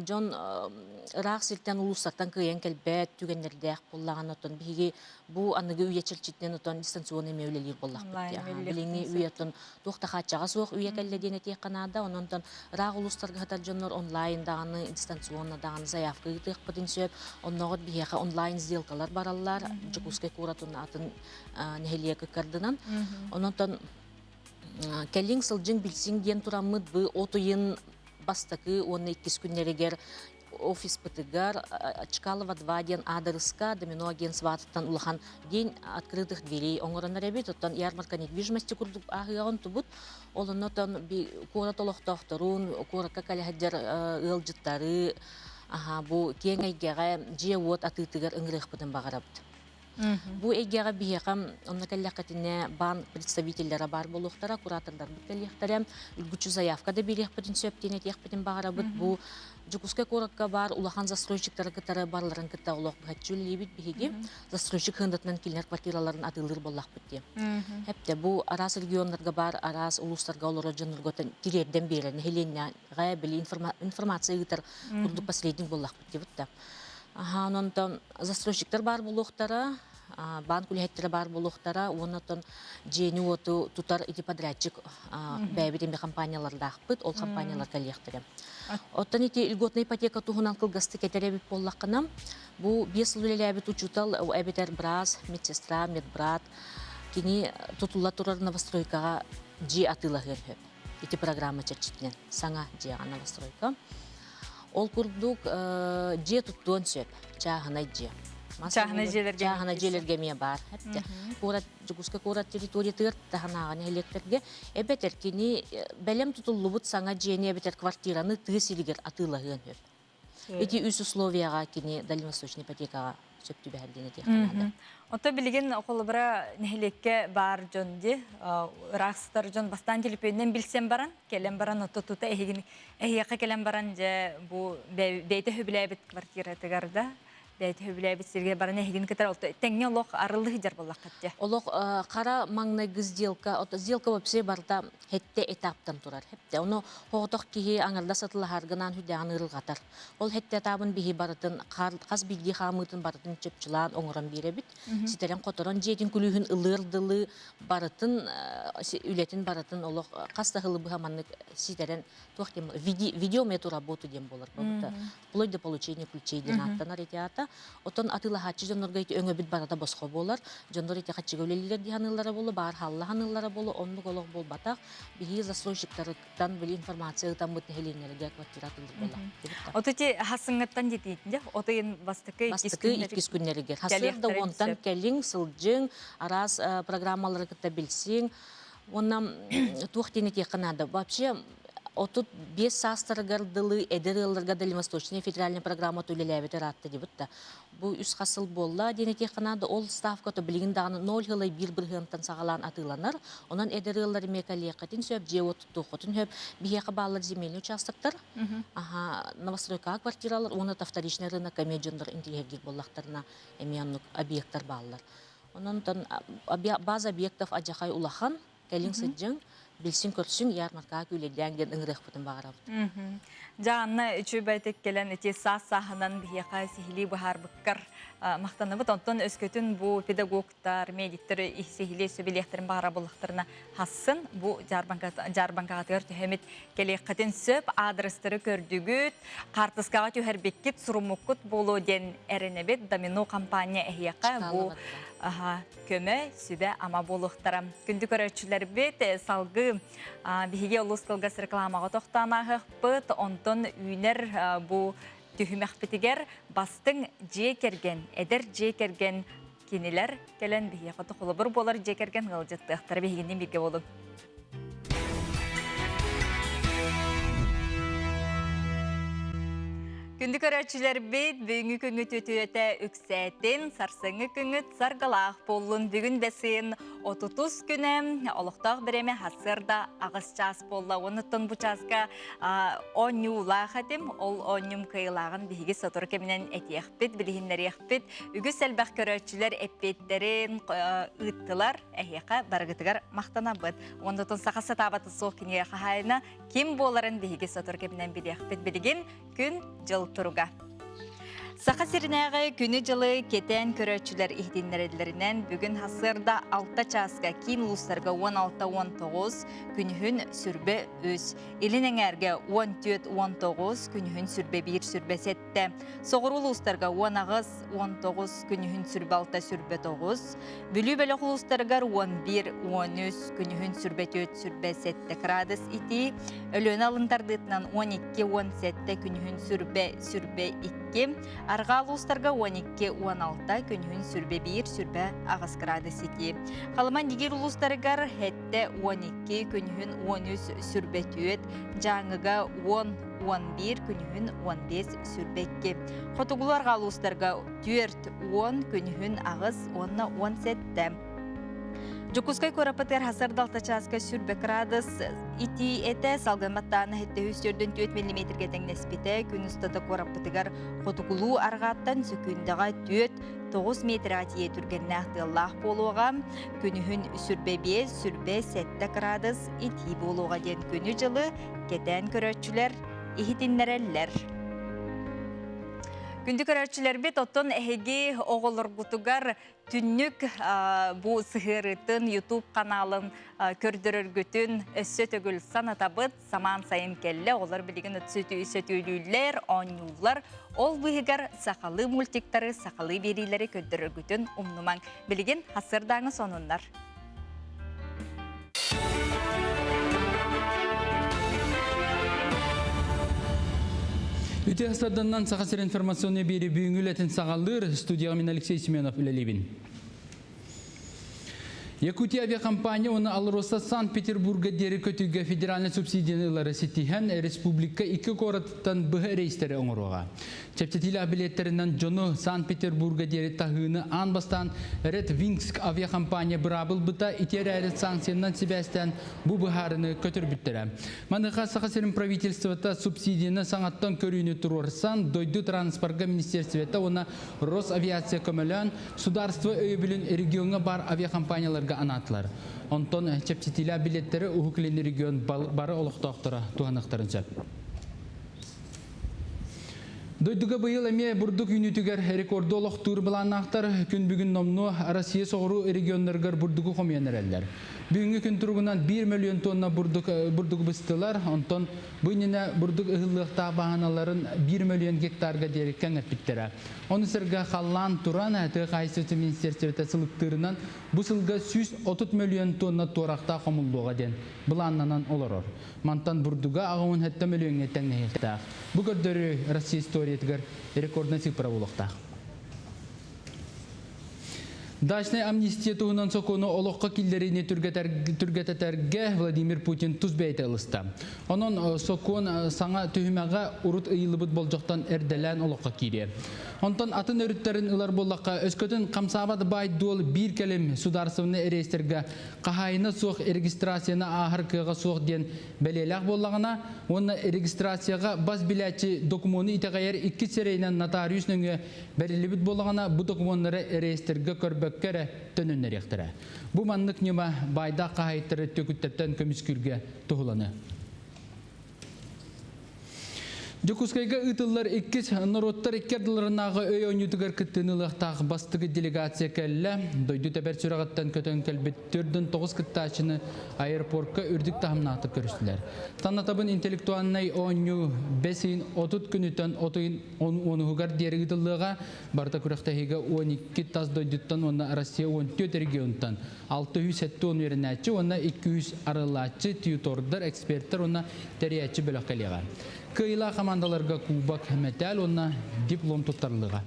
дьон ыраах сиртэн улуустартан кыайан кэлбэт түгэннэрдээх буоллаҕына оттон биһиги бу аныгы үйэ чэрчитинэн отон дистанционно эмиэ үлэлиир буоллахпыт. Билиҥҥи үйэ оттон туох да хааччаҕа суох үйэ кэллэ диэн этиэххэ наада. Онон ыраах улуустарга сытар дьоннор онлайн даҕаны, дистанционно даҕаны заявка ыытыахпытын сөп. Онноҕор биһиэхэ онлайн сделкалар бараллар. Дьокуускай куоратын атын нэһилиэк ыккардынан. Онон кэлиҥ сылдьыҥ билсиҥ диэн тураммыт бу от ыйын бастакы уонна иккис күннэригэр офиспытыгар Чкалова 2 диэн аадырыска Домино агентствотыттан улахан день открытых дверей оҥоронор эбит. Оттон ярмарка недвижимости курдук ааһыаҕын тубут. Ол оннотон куорат олохтоохторун, куоракка кэлэһдэр ыалдьыттары аха бу киэҥ эйгэҕэ дьиэ-уот атыытыгар ыҥырыахпытын баҕарабыт. Бу эйгэҕэ биһиэхэ онно кэллэххитинэ баан представителлэрэ баар буолуохтара, куратордарбыт кэлиэхтэрэ, үргүччү заявка да биэриэхпитин сөп диэн этиэхпитин баҕарабыт. Бу Дьокуускай куоракка баар улахан застройщиктары кытары барыларын кытта олох быһаччы үлэлиибит биһиги. Застройщик хындатынан кинилэр квартираларын атыылыыр буоллахпыт дии. Хэптэ бу араас регионнарга баар араас улуустарга олорор дьоннорго тириэрдэн биэрэр нэһилиэнньэҕэ били информация ыытар курдук посредник буоллахпыт диэбит да. Аха, онон застройщиктар баар буолуохтара, банк үлэһиттэрэ баар буолуохтара уонна оттон дьиэни-уоту тутар ити подрядчик бэйэбит эмиэ компаниялардаахпыт, ол компаниялар кэлиэхтэрэ. Оттон ити льготная ипотека туһунан кылгастык этэр эбит буоллаххына, бу 5 сыл үлэлээбит учуутал эбэтэр быраас, медсестра, медбрат кини тутулла турар новостройкаҕа дьиэ атыылаһыан сөп. Ити программа чэрчитинэн саҥа дьиэҕэ новостройка. Ол курдук дьиэ туттуон сөп, чааһынай дьиэ. Чааһынай дьиэлэргэ чааһынай дьиэлэргэ эмиэ баар. Куорат Дьокуускай куорат территориятыгар таһынааҕы нэһилиэктэргэ эбэтэр кини бэлэм тутуллубут саҥа дьиэни эбэтэр квартираны тыа сиригэр атыылаһыан сөп. Ити үс условияҕа кини дальневосточный ипотекаҕа сөп түбэһэр диэн этиэххэ наада. Оттон билигин холобура нэһилиэккэ баар дьон ди ыраах сытар дьон бастаан телефонунан билсэн баран кэлэн баран отто тута эһигин эһиэхэ кэлэн баран дьэ бу бэйэтэ сөбүлээбит квартиратыгар да бэйэтэ сөбүлээбит сиргэ баран эһигин кытары тэҥҥэ олох арыллыы сылдьар буоллаххыт дьэ. Олох хара маҥнайгы сделка сделка вообще барыта хэттэ этаптан турар. Хэптэ ону хоҕотох киһи аҥардас сатылаһаргынаан хүдээҕин ырылҕатар. Ол хэттэ этабын биһи барытын хас биирдии хаамыытын барытын чопчулаан оҥорон биэрэбит. Ситэрэн-хоторон дьиэтин күлүүһүн ылыар дылы барытын үлэтин барытын олох хас да сылы быһа маннык ситэрэн туох диэн ведем эту работу диэн буолар вплоть до получения ключей диэн ааттанар ити аата. Оттон атыылаһааччы дьоннорго ити өҥөбүт барыта босхо буолар. Дьоннор ити хаччыга үлэлиилэр дии саныыллара буолуо, баар хаалла буолуо, оннук олох буолбатах. Биһиги застройщиктарыттан били информация ытаммыт нэһилиэнньэлэргэ квартира атыылыыр буолла. Оту ити хасыҥҥыттан диэтиитин отыйын бастакы бастакы иккис күннэригэр. Хасыар да уонтан кэлиҥ, сылдьыҥ, араас программалары кытта билсиҥ. Уонна туох диэн этиэххэ наада. Вообще 35 саастарыгар дылы эдэр ыалларга Дальневосточная федеральная программа үлэлээбит ыраатта дебит да. Бу үс хас сыл буолла диэн этиэххэ наада. Ол ставка то билигин даҕаны 0,1 бырыһыантан саҕалаан атыыланар. Онон эдэр ыаллар эмиэ кэлиэххитин сөп, дьиэ уот туттуоххутун сөп. Биһиэхэ бааллар земельный участоктар, аха, новостройкаҕа квартиралар уонна вторичный рынок эмиэ дьоннор интириэһиргиир буоллахтарына эмиэ оннук объекттар бааллар. Онон база объектов адьахай улахан, кэлиҥ сылдьыҥ, билсиҥ-көрсүҥ, ярмаркаҕа күүлэйдээҥ диэн ыҥырыахпытын баҕарабыт. Дьаанна үчүбайтик кэлэн ити саас сааһынан биһиэхэ сиһилии быһаарбыккар махтанабыт. Онтон өскөтүн бу педагогтар, медиктэр сиһилии сөбүлиэхтэрин баҕара буллахтарына хассын бу дьаарбаҥкаҕытыгар түһэмит кэлиэххитин сөп. Аадырыстары көрдүгүт, хаартыскаҕа түһэрбиккит, суруммуккут буолуо диэн эрэнэбит. Домино компания эһиэхэ бу көмө, сүбэ-ама буолуохтара. Күндү көрөөччүлэрбит, салгыы биһиги олус кылгас рекламаҕа тохтоон ааһыахпыт. Онтон үүнэр бу түһүмэхпитигэр бастыҥ дьиэ кэргэн, эдэр дьиэ кэргэн кинилэр кэлэн биһиэхэ холобур буолар дьиэ кэргэн ыалдьыттыахтара биһигинниин бииргэ буолуҥ. Күндү көрөөччүлэрбит, бүгүҥҥү күҥҥүт үтүөтэ үксээтин, сарсыҥҥы күҥҥүт саргылаах буоллун. Бүгүн бэсиэн 30 күнэ олохтоох бириэмэ сарсыарда 8 чаас буолла. Онуттан бу чааска оонньуулаах этим. Ол оонньум кыайылааҕын биһиги сотору кэминэн этиэхпит, билиһиннэриэхпит. Үгүс элбэх көрөөччүлэр эппиэттэрин ыыттылар. Эһиэхэ барыгытыгар махтанабыт. Оннутун саха сатаабаты суох кинигэ хаһаайына ким буоларын биһиги сотору кэминэн билиэхпит. Билигин күн-дьыл туруга. Саха сиринээҕи күнү-дьылы кэтээн көрөөччүлэр иһитиннэрэллэринэн бүгүн сарсыарда 6 чааска киин улуустарга 16-19, күнүһүн сүрбэ 3, илин эҥээргэ 14-19, күнүһүн сүрбэ 1, сүрбэ 7, соҕуруу улуустарга 18-19, күнүһүн сүрбэ 6, сүрбэ 9, Бүлүү бөлөх улуустарыгар 11-13, күнүһүн сүрбэ 4, сүрбэ 7 кыраадыс итии, Өлүөнэ алын тардыытынан 12-17, күнүһүн сүрбэ, сүрбэ 2, арҕаа улуустарга 12-16, күнүһүн сүрбэ 1, сүрбэ 8 кыраадыс итии. Халыма Нигир улуустарыгар 7-12, күнүһүн 13, сүрбэ 4, Дьааҥыга 10, 11, күнүһүн 15, сүрбэ 2. Хотугулуу арҕаа улуустарга 40, күнүһүн 8 уонна 17. Дьокуускай куораппытыгар хасар далта чааска сүрбэ кыраадыс итии этэ салгын баттаана 704 миллиметргэ тэҥнэспитэ. Күн устата куораппытыгар хотугулуу арҕааттан сөкүүндэҕэ 4 9 метрға тиийэ түргэннээх тыаллаах буолуоҕа. Күнүһүн сүрбэ 5, сүрбэ 7 кыраадыс итии буолуоҕа диэн күнү-дьылы кэтээн көрөөччүлэр иһитиннэрэллэр. Күндү көрөөччүлэрбит, оттон эһиги оҕолоргутугар түннүк бу сыһыарыытын YouTube каналын көрдөрөргүтүн өссө төгүл санатабыт. Самаан сайын кэллэ, оҕолор билигин сөтүөлүүллэр, оонньууллар. Ол быыһыгар сахалыы мультиктары, сахалыы биэриилэри көрдөрөргүтүн умнумаҥ. Билигин хасырдааҥы сонуннар. Үтүө сарданнан Саха сир информационный биэри бүгүҥҥү үлэтин саҕалыыр студияҕа мин Алексей Семенов үлэлиибин. Якутия авиакомпания уонна Алроса Санкт-Петербурга диэри көтүүгэ федеральнай субсидияны ылары ситиһэн республика икки куоратыттан быһа рейстэри оҥоруоҕа. Чэпчэтиилээх билиэттэринэн дьону Санкт-Петербурга диэри таһыыны аан бастаан Red Wings авиакомпания быраабылбыта ити эрээри санкциянан сибээстээн бу быһаарыны көтүрбүттэрэ. Маныаха Саха сирин правительствота субсидияны саҥаттан көрүүнү туруорсан, дойду транспорга министерствета уонна Росавиация көмөлөөн, сударство өйөбүлүн региоҥҥа баар авиакомпанияларга анаатылар. Онтон чэпчэтиилээх билиэттэри Уһук Илин регион бары олохтоохторо туһаныахтарын сөп. Дойдуга быйыл эмиэ бурдук үүнүүтүгэр рекорду олохтуур былааннаахтар. Күн бүгүн номнуо Россия соҕуруу регионнарыгар бурдугу хомуйан эрэллэр. Бүгүҥҥү күн туругунан 1 мөлүйүөн тонна бурдук, бурдугу быстылар. Онтон бу иннинэ бурдук ыһыллыахтаах баһааналарын 1 мөлүйүөн гектарга диэри кэҥэппиттэрэ. Ону сэргэ халлаан туран, тыа хаһаайыстыбатын министиэристибэтэ сылыктыырынан бу сылга 130 мөлүйүөн тонна туорахтаах хомуллуоҕа диэн былааннанан олорор. Мантан бурдуга 87 мөлүйүөҥҥэ тэҥнэһиэхтээх. Бу көрдөрүү Россия историятыгар рекорднай цифра буолуохтаах. Дачнай амнистия туһунан сокуону олоххо киллэриини түргэтэтэргэ Владимир Путин тус бэйэтэ ылыста. Онон сокуон саҥа түһүмэҕэ урут ыйыллыбыт болдьохтон эрдэлээн олоххо киириэ. Онтон атын өрүттэрин ылар буоллахха, өскөтүн хамсаабат баай-дуол биир кэлим судаарыстыбаннай реестргэ хаһаайына суох регистрацияны ааһар кыаҕа суох диэн бэлиэлээх буоллаҕына уонна регистрацияҕа бас билээччи докумуону итэҕэйэр икки сирэйинэн нотариус нөҥүө бэриллибит буоллаҕына бу докумуоннары реестргэ көрбөккө эрэ төнүннэриэхтэрэ. Бу маннык ньыма баайдаах хаһаайыттары түөкүттэртэн көмүскүүргэ туһуланы. Дьокуускайга ыытыллар иккис норуоттар икки ардыларынааҕы өй оонньуутугар кыттыыны ылыахтаах бастакы делегация кэллэ. Дойду тэбэр сүрэҕиттэн көтөн кэлбит 49 кыттааччыны аэропортка үрдүк таһымнаахтык көрүстүлэр. Санатабын интеллектуальнай оонньуу бэс ыйын 30 күнүттэн от ыйын онуһугар диэри ыытыллыаҕа. Барыта күрэхтэһиигэ 12 тас дойдуттан уонна Россия 14 регионтан 670 үөрэнээччи уонна 200 арыллааччы, тьютордар, эксперттэр уонна тэрийээччи бөлөх кэлиэҕэ. Кыайыылаах хамаандаларга кубок, мэтээл уонна диплом туттарыллыаҕа.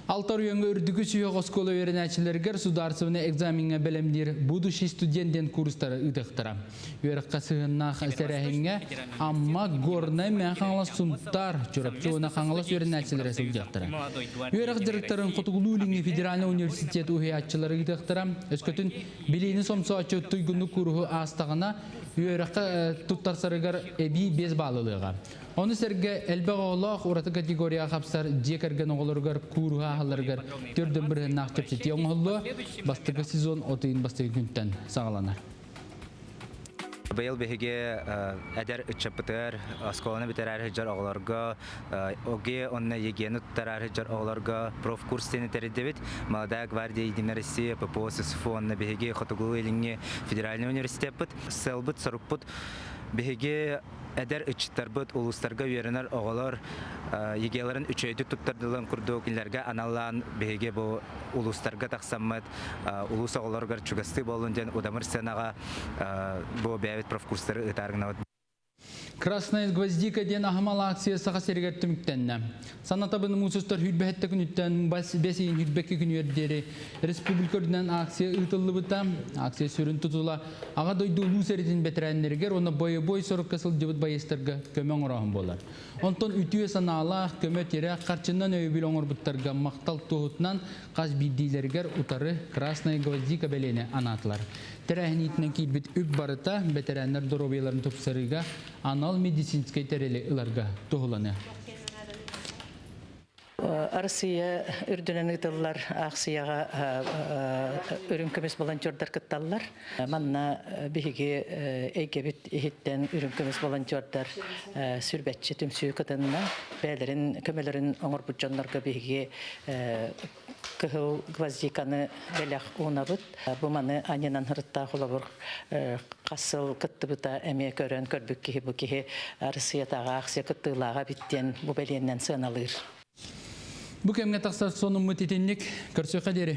Алта оройуоҥҥа үрдүкү сүһүөх оскуола үөрэнээччилэригэр судаарыстыбаннай экзамеҥҥа бэлэмниир «Будущий студент» диэн курстары ыытыахтара. Үөрэххэ сыһыаннаах тэрээһиҥҥэ Амма, Горнай, Мэҥэ Хаҥалас, Сунтаар, Чурапчы уонна Хаҥалас үөрэнээччилэрэ сылдьыахтара. Үөрэх дьарыктарын Хотугулуу-Илиҥҥи федеральнай университет уһуйааччылара ыытыахтара. Өскөтүн билиини сомсооччу туйгуннук кууруһу аастаҕына, үөрэххэ туттарсарыгар эбии 5 баал ылыаҕа. Ону сэргэ элбэх оҕолоох ураты категорияҕа хапсар дьиэ кэргэн оҕолоругар кууруһу ааһалларыгар төрдөн бырыһыннаах чэпчэтии оҥоһуллуо. Бастакы сезон от ыйын бастакы күнтэн саҕаланар. Быйыл биһиги эдэр ыччаппытыгар оскуоланы бүтэрээр сылдьар оҕолорго ОГЭ уонна ЕГЭ-ни туттараар сылдьар оҕолорго профкурс диэни тэрийдибит. Молодая гвардия Единой России, ППО ССФО уонна биһиги Хотугулуу-Илиҥҥи федеральнай университеппыт. Сыалбыт-сорукпут биһиги эдэр ыччаттарбыт улуустарга үөрэнэр оҕолор ЕГЭ-ларын үчүгэйдик туттардыларын курдук кинилэргэ аналлаан биһиги бу улуустарга тахсаммыт улуус оҕолоругар чугастыы буоллун диэн удамыр сценаҕа бу бэйэбит профкурстары ыытаар гынабыт. Красная гвоздика диэн аһымал акция Саха сиригэр түмүктэннэ. Санатабын муусустар хүрбэһэтте күнүттэн бэс ыйын хүрбэкки күнүгэр диэри республика үрдүнэн акция ыытыллыбыта. Акция сүрүн тутула Аҕа дойду улуу сэриитин бэтэрээннэригэр уонна бойобуой сорукка сылдьыбыт байыастарга көмө оҥорооһун буолар. Онтон үтүө санаалаах көмө-тирэх харчынан өйөбүл оҥорбуттарга махтал туоһутунан хас биирдиилэригэр утары Красная гвоздика бэлиэни анаатылар. Тэрээһин иитинэн киирбит үп барыта бэтэрээннэр доруобуйаларын тупсарыыга анал медицинскэй тэрили ыларга туһуланыа. Арассыыйа үрдүнэн ыытыллар аахсыйаҕа үрүҥ көмүс волонтердар кытталлар. Манна биһиги эйгэбит иһиттэн үрүҥ көмүс волонтердар сүрбэччи түмсүү кытынна. Бэйэлэрин көмөлөрүн оҥорбут дьоннорго биһиги кыһыл гвоздиканы бэлэх уунабыт. Бу маны аньынан ырыттаах холобур хас сыл кыттыбыта эмиэ көрөн көрбүт киһи бу киһи Арассыыйатааҕы аахсыйа кыттыылааҕа эбит диэн бу бэлиэннэн сыаналыыр. Бу кэмҥэ тахсар сонуммут итинник. Көрсүөххэ диэри.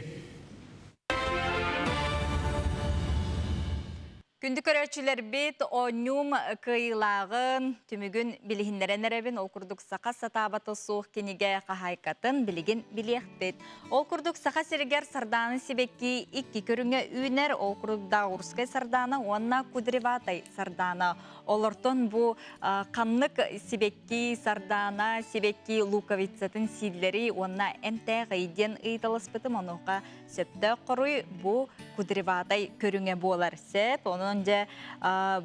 Күндү көрөөччүлэрбит, оонньуум кыайыылааҕын түмүгүн билиһиннэрэн эрэбин. Ол курдук саха сатаабата суох кинигэ хаһаайкатын билигин билиэхпит. Ол курдук Саха сиригэр сардаана сибэкки икки көрүҥэ үүнэр. Ол курдук Даурскай сардаана уонна Кудреватай сардаана. Олортон бу ханнык сибэкки сардаана, сибэкки луковицатын сииллэри уонна эмтээҕий диэн ыйыталаспытым. Онуоха сөптөөх хоруй бу кудреватай көрүҥэ буолар сөп. Онон дьэ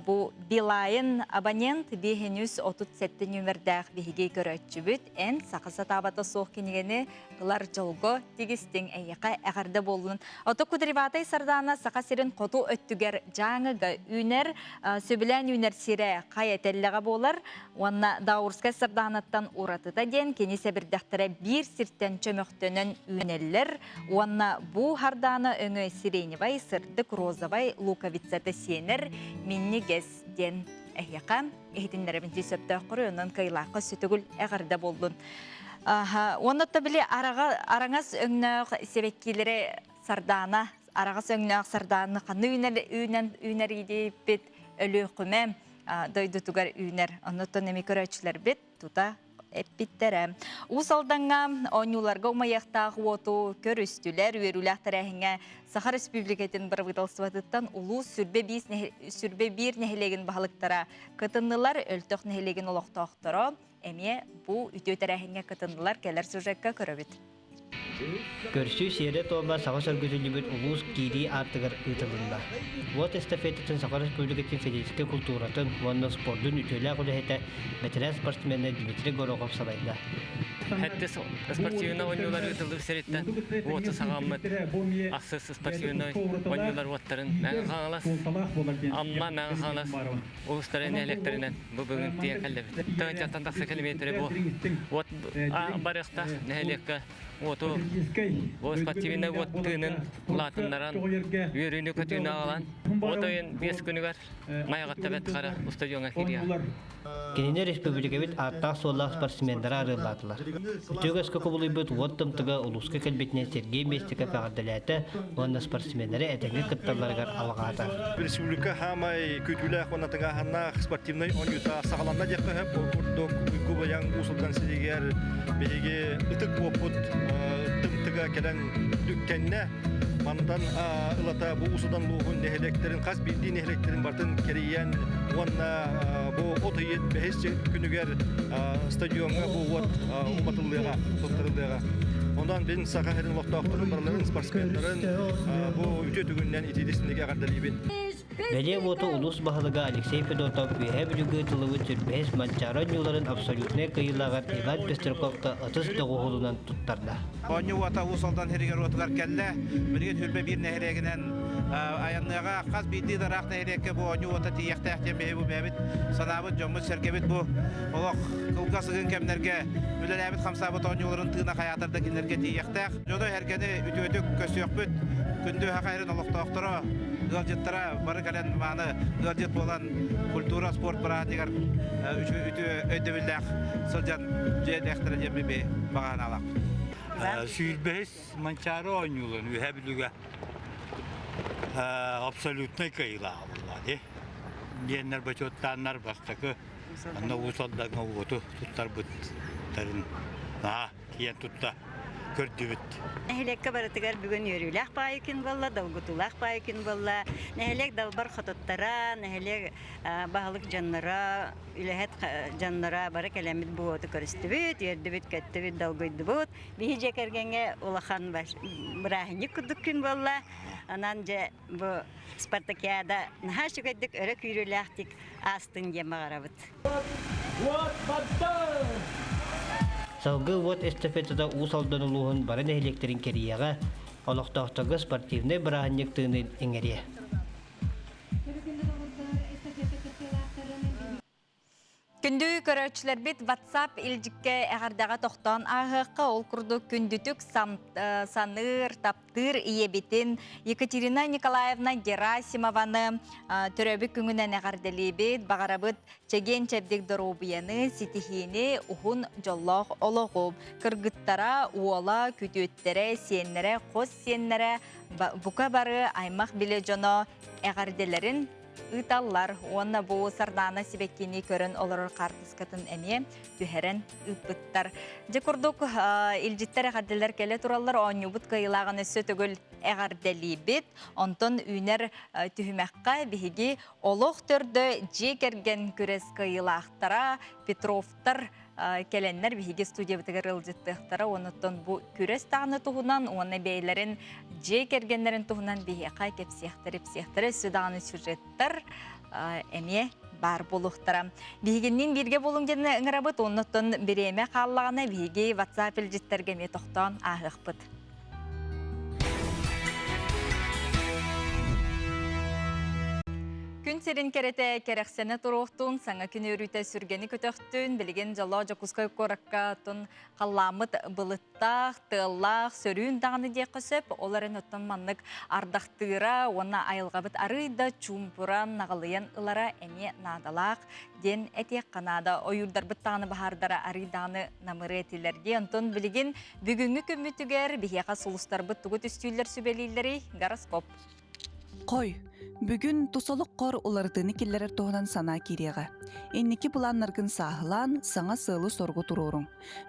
бу Билайн абонент 537 нүөмэрдээх биһиги көрөөччүбүт. Эн саха сатаабата суох кинигэни ылар дьолго тигистиҥ эйиэхэ эҕэрдэ буоллун. Ото Кудреватай Сардаана Саха сирин хоту өттүгэр Дьааҥыга үүнэр, сөбүлээн үүнэр сирэ хайа тэллэҕэ буолар уонна Даурскай Сардаанаттан уратыта диэн кини сэбирдэхтэрэ биир сиртэн чөмөхтөнөн үүнэллэр уонна бу хардаана өҥө сиреневай, сырдык розовай луковицата сиэнэр минньигэс диэн эһиэхэ иһитиннэрэбин дии сөптөөх хоруй онон кыайылаахха сүтүгүл эҕэрдэ буоллун. Уонна били араҥас өҥнөөх сибэккилэри сардаана, араҕас өҥнөөх сардааны ханна үүнэр үүнэн үүнэр диэппит Өлүөхүмэ дойдутугар үүнэр. Оннуттан эми көрөөччүлэрбит тута эппиттэрэ. Уус Алдаҥҥа оонньууларга умайыахтаах уоту көрүстүлэр. Үөрүүлээх тэрээһиҥҥэ Саха Республикатын бырабыыталыстыбатыттан улуус сүрбэ биир нэһилиэгин баһылыктара кытыннылар. Өлтөх нэһилиэгин олохтоохторо эмиэ бу үтүө тэрээһиҥҥэ кытыннылар. Кэлэр сюжекка көрөбүт. Көрсүү сиэрэ-туома саҥа сөргүтүллүбүт улуус киирии аартыгар ыытылынна. Уот эстафетатын Саха Республикатын физическэй култууратын уонна спордун үтүөлээх үлэһитэ, бэтэрээн спортсмена Дмитрий Горохов салайда. Хэттис спортивный оонньуулар ыытыллыбыт сириттэн уоту саҕаммыт ахсыс спортивный оонньуулар уоттарын Мэҥэ Хаҥалас, Амма, Мэҥэ Хаҥалас улуустарын нэһилиэктэринэн бу бүгүн тиийэн кэллибит. Тыһыынчаттан тахса километры бу уот барыахтаах нэһилиэккэ уоту бу спортивный уот тыынын улаатыннаран, үөрүүнү-көтүүнү аҕалан, от ыйын биэс күнүгэр Майаҕатта Бэрт Хара устудьуоҥҥа киириэҕэ. Кинини республикабыт ааттаах-суоллаах спортсменнара арыаллаатылар. Үтүө үгэскэ кубулуйбут уот тымтыга улууска кэлбитинэн Сергей Местников эҕэрдэлээтэ уонна спортсменнары этэҥҥэ кытталларыгар алҕаата. Республика хаамай күүтүүлээх уонна тыҥааһыннаах спортивнай оонньуута саҕаланна диэххэ сөп. Ол курдук Уйгу Байаҥ Уус-Алдан сиригэр биһиги ытык уоппут тымтыга кэлэн үктэннэ. Мантан ылата бу Уус-Алдан улууһун нэһилиэктэрин хас биирдии нэһилиэктэрин барытын кэрийэн уонна бу от ыйын бэһис күнүгэр стадиоҥҥа бу уот уматыллыаҕа, туттарыллыаҕа. Онон мин Саха сирин олохтоохторун барыларын спортсменнарын бу үтүө түгүннэн итиитисиннигэ эҕэрдэлиибин. Бэлиэ уоту улуус баһылыга Алексей Федотов Үөһээ Бүлүүгэ ыытыллыбыт сүрбэһис Манчаары оонньууларын абсолютнай кыайыылааҕар Иван Пестряковка ытыс доҕуһуолунан туттарда. Оонньуу уота Уус Алдан сиригэр уотугар кэллэ. Билигин 21 нэһилиэгинэн айанныаҕа хас биирдии ыраах нэһилиэккэ бу оонньуу уота тиийиэхтээх диэн биһиги бу бэйэбит санаабыт, дьоммут-сэргэбит бу олох кылгас ыгын кэмнэргэ үлэлээбит хамсаабыт оонньууларын тыына хайаатар да кинилэргэ тиийиэхтээх. Дьону эһэргэни үтүөтүк көрсүөхпүт. Күндү Саха сирин олохтоохторо, ыалдьыттара бары кэлэн мааны ыалдьыт буолан культура, спорт бырааһынньыгар үтүө өйдөбүллээх сылдьан дьиэлээхтэрэ диэн би баҕа санаалаахпыт. Сүүрбэһис Манчаары оонньууларын Үөһээ Бүлүүгэ абсолютнай кыайыылаах буолла дии. Диэннэр бочуоттааннар бастакы анна Уус Алдаҥҥа уоту туттарбыттарын наһаа киэн тутта көрдүбүт. Нэһилиэккэ барытыгар бүгүн үөрүүлээх баайы күн буолла, долгутуулаах баайы күн буолла. Нэһилиэк далбар хотуттара, нэһилиэк баһылык дьонноро, үлэһит дьонноро бары кэлэммит бу уоту көрүстүбүт, үөрдүбүт, көттүбүт, долгуйдубут. Биһи дьиэ кэргэҥҥэ улахан бырааһынньык курдук күн буолла. Онон дьэ бу спартакиада наһаа үчүгэйдик өрө күүрүүлээхтик аастын диэн баҕарабыт. Салгыы уот эстафетата Уус Алдан улууһун бары нэһилиэктэрин кэрийиэҕэ, олохтоохторго спортивнай бырааһынньык тыынын иҥэриэ. Күндү көрөөччүлэрбит WhatsApp илдьиккэ эҕэрдэҕэ тохтоон ааһыахха ол курдук күндүтүк саныыр, таптыыр ийэбитин Екатерина Николаевна Герасимованы төрөөбүт күҥүнэн эҕэрдэлиибит, баҕарабыт чэгиэн-чэбдик доруобуйаны, ситиһиини, уһун дьоллоох олоҕу. Кыргыттара, уола, күтүөттэрэ, сиэннэрэ, хос сиэннэрэ бука бары аймах билэ дьоно эҕэрдэлэрин ыыталлар уонна бу Сардаана сибэккини көрөн олорор хаартыскатын эмиэ түһэрэн ыыппыттар. Дьэ курдук илдьиттэр эҕэрдэлэр кэлэ тураллар, оонньуубут кыайыылааҕын өссө төгүл эҕэрдэлиибит. Онтон үүнэр түһүмэххэ биһиги олох төрдө дьиэ кэргэн күрэс кыайыылаахтара Петровтар кэлэннэр биһиги студиябытыгар ыалдьыттыахтара. Онуттан бу күрэс даҕаны туһунан уонна бэйэлэрин дьиэ кэргэннэрин туһунан биһиэхэ кэпсиэхтэрэ, ипсиэхтэрэ, өссө даҕаны сюжеттар эмиэ баар буолуохтара. Биһигинниин бииргэ буолуҥ диэн ыҥырабыт, оннуттан бириэмэ хааллаҕына биһиги WhatsApp илдьиттэргэ эмиэ тохтоон ааһыахпыт. Күн сирин кэрэтэ кэрэхсэнэ туруохтун, саҥа күн үөрүүтэ сүргэни көтөхтүн, билигин дьоло Дьокуускай куоракка тун халлааммыт былыттаах, тыаллаах, сөрүүн даҕаны диэххэ сөп. Ол эрэн оттон маннык ардахтыыра уонна айылҕабыт арыый да чуумпуран, наҕылыйан ылара эмиэ наадалаах диэн этиэххэ наада. Ойуурдарбыт даҕаны баһаардара арыый даҕаны намырыа этилэр дии. Онтон билигин Бүгүҥҥү күммүтүгэр биһиэхэ сулустарбыт тугу түстүүллэр сүбэлииллэрий? Гороскоп. Хой, бүгүн тус олоххор уларытыыны киллэрэр туһунан санаа киириэҕэ. Инники былааннаргын сааһылаан, саҥа сыалы-соругу туруоруҥ.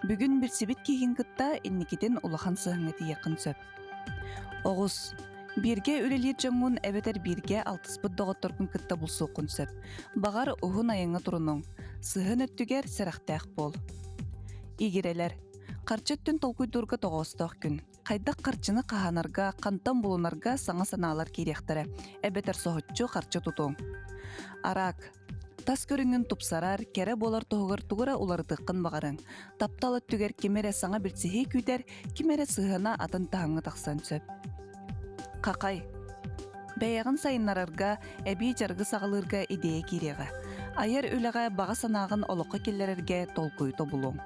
Бүгүн билсибит киһигин кытта инникитин улахан сыһыаҥҥа тиийиэххин сөп. Оҕус, бииргэ үлэлиир дьоҥҥун эбэтэр бииргэ алтыспыт доҕотторгун кытта булсуоххун сөп. Баҕар, уһун айаҥҥа турунуҥ. Сыһыан өттүгэр сэрэхтээх буол. Игирэлэр, Харчы өттүн толкуйдуурга тоҕоостоох күн. Хайдах харчыны хаһаанарга, хантан булунарга саҥа санаалар киириэхтэрэ, эбэтэр соһуччу харчы тутуоҥ. Араак. Тас көрүҥҥүн тупсарар, кэрэ буолар туһугар тугу эрэ уларытыаххын баҕарыаҥ. Таптал өттүгэр ким эрэ саҥа билсиһии күүтэр, ким эрэ сыһыана атын таһымҥа тахсан сөп. Хахай. Бэйэҕин сайыннарарга, эбии дьарыгы саҕалыырга идиэйэ киириэҕэ. Айар үлэҕэ баҕа санааҕын олоххо киллэрэргэ толкуйу тобулуоҥ.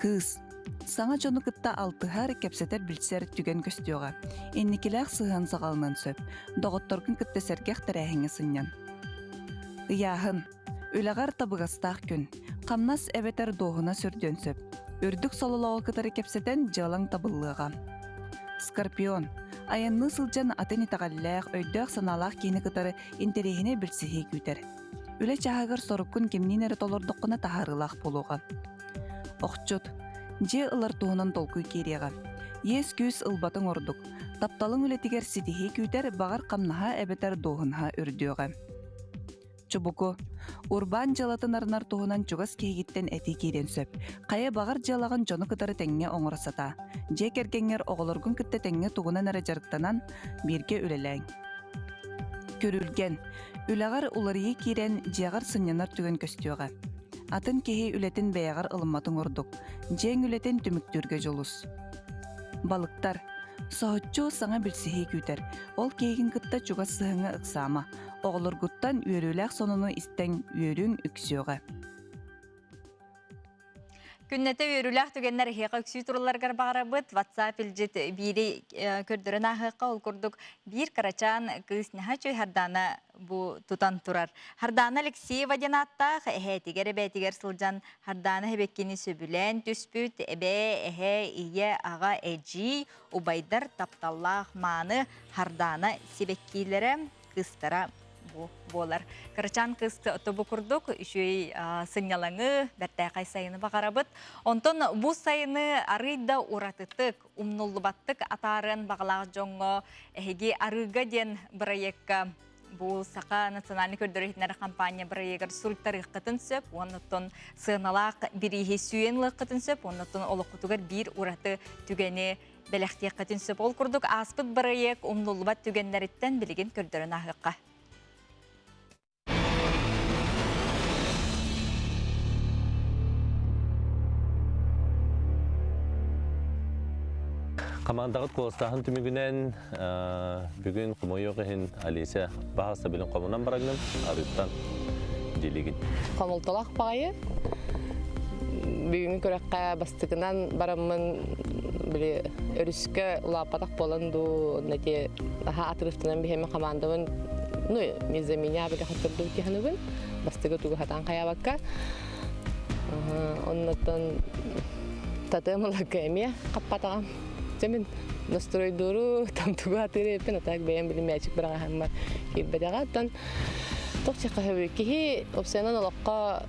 Кыыс. Саҥа дьону кытта алтыһар, кэпсэтэр-билсэр түгэн көстүөҕэ. Инникилээх сыһыан саҕаланыан сөп. Доҕотторгун кытта сэргэх тэрээһиҥҥэ сынньан. Ыйааһын. Үлэҕэр табыгастаах күн. Хамнас эбэтэр дуоһуна сүрдүөн сөп. Үрдүк сололооҕу кытары кэпсэтэн дьыалаҥ табыллыаҕа. Скорпион. Айанныы сылдьан атын итэҕэллээх, өйдөөх-санаалаах киһини кытары интэриэһинэй билсиһии күүтэр. Үлэ чааһыгар соруккун кимниин эрэ толордоххуна таһаарыылаах буолуоҕа. Охчут. Дьиэ ылар туһунан толкуй киириэҕэ. Иэс-күүс ылбатыҥ ордук. Тапталыҥ үлэтигэр ситиһии күүтэр, баҕар хамнаһа эбэтэр дуоһунаһа үрдүөҕэ. Чубуку. Урбаан дьыалатын арынар туһунан чугас киһигиттэн этии киириэн сөп. Хайа баҕар дьыалаҕын дьону кытары тэҥҥэ оҥоро сатаа. Дьиэ кэргэҥҥэр оҕолоргун кытта тэҥҥэ тугунан эрэ дьарыктанан, бииргэ үлэлээҥ. Күрүлгэн. Үлэҕэр уларыйыы киирэн, дьиэҕэр сынньанар түгэн көстүөҕэ. Атын киһи үлэтин бэйэҕэр ылымматыҥ ордук. Дьиэҥ үлэтин түмүктүүргэ дьулус. Балыктар. Соһуччу саҥа билсиһии күүтэр. Ол киһигин кытта чугас сыһыаҥҥа ыксаама. Оҕолоргуттан үөрүүлээх сонуну истэҥ, үөрүүҥ үксүөҕэ. Күннэтэ үөрүүлээх түгэннэр эһиэхэ үксүү туралларыгар баҕарабыт. WhatsApp илдьит биири көрдөрөн ааһыахха ол курдук биир кырачаан кыыс наһаа үчүгэй Хардаана бу тутан турар. Хардаана Алексеева диэн ааттаах эһээтигэр эбээтигэр сылдьан Хардаана эбэккини сөбүлээн түспүт эбээ, эһээ, ийэ, аҕа, эдьиий, убайдар тапталлаах мааны Хардаана сибэккиилэрэ кыыстара бу буолар. Кырачаан кыыс тобу курдук үчүгэй сынньалаҥы, бэртээхэй сайыны баҕарабыт. Онтон бу сайыны арыый да уратытык, умнуллубаттык атаарыан баҕалаах дьоҥҥо эһиги арыыга диэн бырайыакка бу Саха национальный көрдөрөр компания бырайыагар суруйтарыаххытын сөп, уоннаттан сыаналаах бирииһи сүүйэн ылыаххытын сөп, уоннаттан олоххутугар биир ураты түгэни бэлэхтиэххитин сөп. Ол курдук ааспыт бырайыак умнуллубат түгэннэриттэн билигин көрдөрөн ааһыахха. Командаҕыт куоластааһын түмүгүнэн бүгүн хомойуох иһин Алиса баһаста билин хомунан барагным арыттан дилигин. Хомолтолоох баҕайы. Бүгүҥҥү күрэххэ бастакынан бараммын били өрүскэ улааппатах буолан дуу, нэти наһаа атырыфтанан биһэми командабын ну, из-за меня били хоттордубут тиһаныбын. Бастакы тугу хатаан хайаабакка. Оннотон татыам ыларга эмиэ хаппатаҕам. Дьэ мин настройдууру там тугу атыыр эппин, а так бэйэм били мээчик быраҕаһаммар киирбэтэҕэ. Оттон туох чахаһыбы киһи опсуйанан олоххо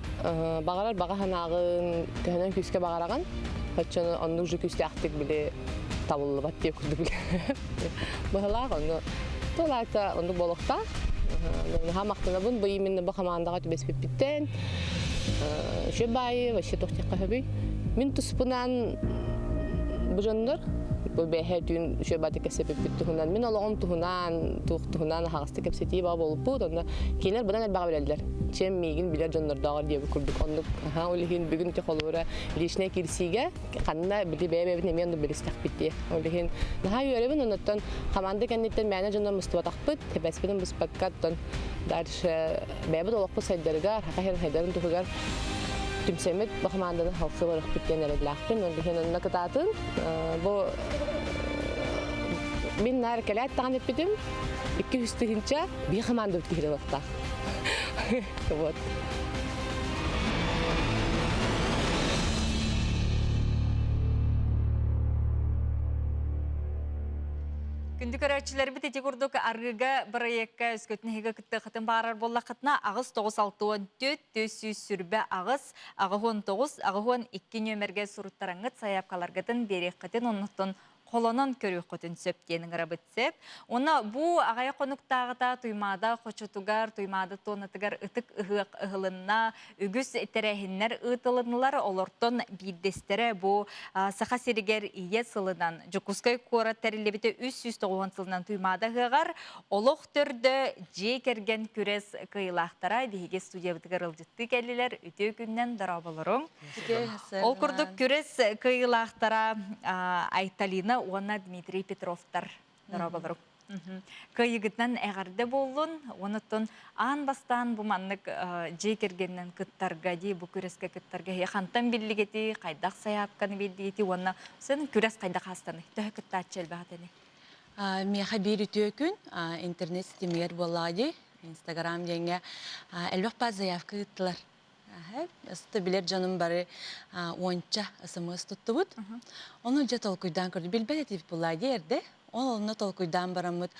баҕарар баҕа санааҕын төһөнөн күүскэ баҕараҕын, оччону оннук же күүстээхтик били табыллыбат диye курдук биле. Быһылаах ону туолаата оннук буолуохтаах. Наһаа махтанабын бу именно бу хамаандаҕа түбэспиппиттэн. Үчүгэй баайы вообще туох диэххэ сөбүй. Мин туспунан бу дьоннор бу бэһэ түүн үчүгэй баайы кэпсэппиппит туһунан мин олоҕум туһунан туох туһунан аһаҕастык кэпсэтии баа буолбут онно кинилэр быдан элбэҕи билэллэр чем миигин билэр дьоннордооҕор диэбит курдук оннук аһаа ол иһин бүгүн ити холобура личнэй киирсиигэ ханна били бэйэ-бэйэбитин эмиэ оннук билистэхпит дии. Ол иһин наһаа үөрэбин, оннуттан команда кэнниттэн мээнэ дьоннор мустубатахпыт, тэбэспитин быспакка, оттон дальше бэйэбит олохпут сайдарыгар, саха сирин сайдарын туһугар түмсэммит бу команданы халсы барыахпыт диэн эрэллээхпин. Ол иһин онно кытаатын. Бу мин наар кэлээт даҕаны эппитим, 200 тыһыынча биир командабыт киһи ылыахтаах. Вот. Күндү көрөөччүлэрбит ити курдук арыыга бырайыакка өскөтүн эһиги кыттыаххытын баарар буоллаххытына аҕыс тоҕус алтыон түөрт түс сүүс сүрбэ аҕыс аҕыһуон тоҕус аҕыһуон икки нүөмэргэ суруттараңҥыт сайаапкаларгытын биэриэххитин оннуттан. холонон көрүөххүтүн сөп диэн ыҥырабыт сөп. Уонна бу аҕыйах хонуктааҕыта Туймаада хочотугар, Туймаада туонатыгар ытык ыһыах ыһылынна, үгүс тэрээһиннэр ыытылыннылар. Олортон биирдэстэрэ бу Саха сиригэр Ийэ сылынан Дьокуускай куорат тэриллибитэ 390 сылынан Туймаада ыһыаҕар олох төрдө дьиэ кэргэн күрэс кыайыылаахтара биһиги студиябытыгар ыалдьыттыы кэллилэр. Үтүө күнүнэн дорооболоруҥ. Ол курдук күрэс кыайыылаахтара Айталина уонна Дмитрий Петровтар дорооболоруҥ. Кыайыгытынан эҕэрдэ буоллун. Онуттан аан бастаан бу маннык дьиэ кэргэнинэн кыттарга дии бу күрэскэ кыттарга хантан биллигити, хайдах сайаапканы биэрдигити уонна сын күрэс хайдах аастаны? Төһө кыттааччы элбэх этини? Миэхэ биир үтүө күн интернет ситимигэр буоллаҕа дии. Инстаграм диэҥҥэ элбэх баар заявка ыыттылар. Ысты билэр дьонум бары уонча СМС туттубут. Ону дьэ толкуйдаан көрдүм. Билбэт этибит буоллаа дии эрдэ. Ол онно толкуйдаан бараммыт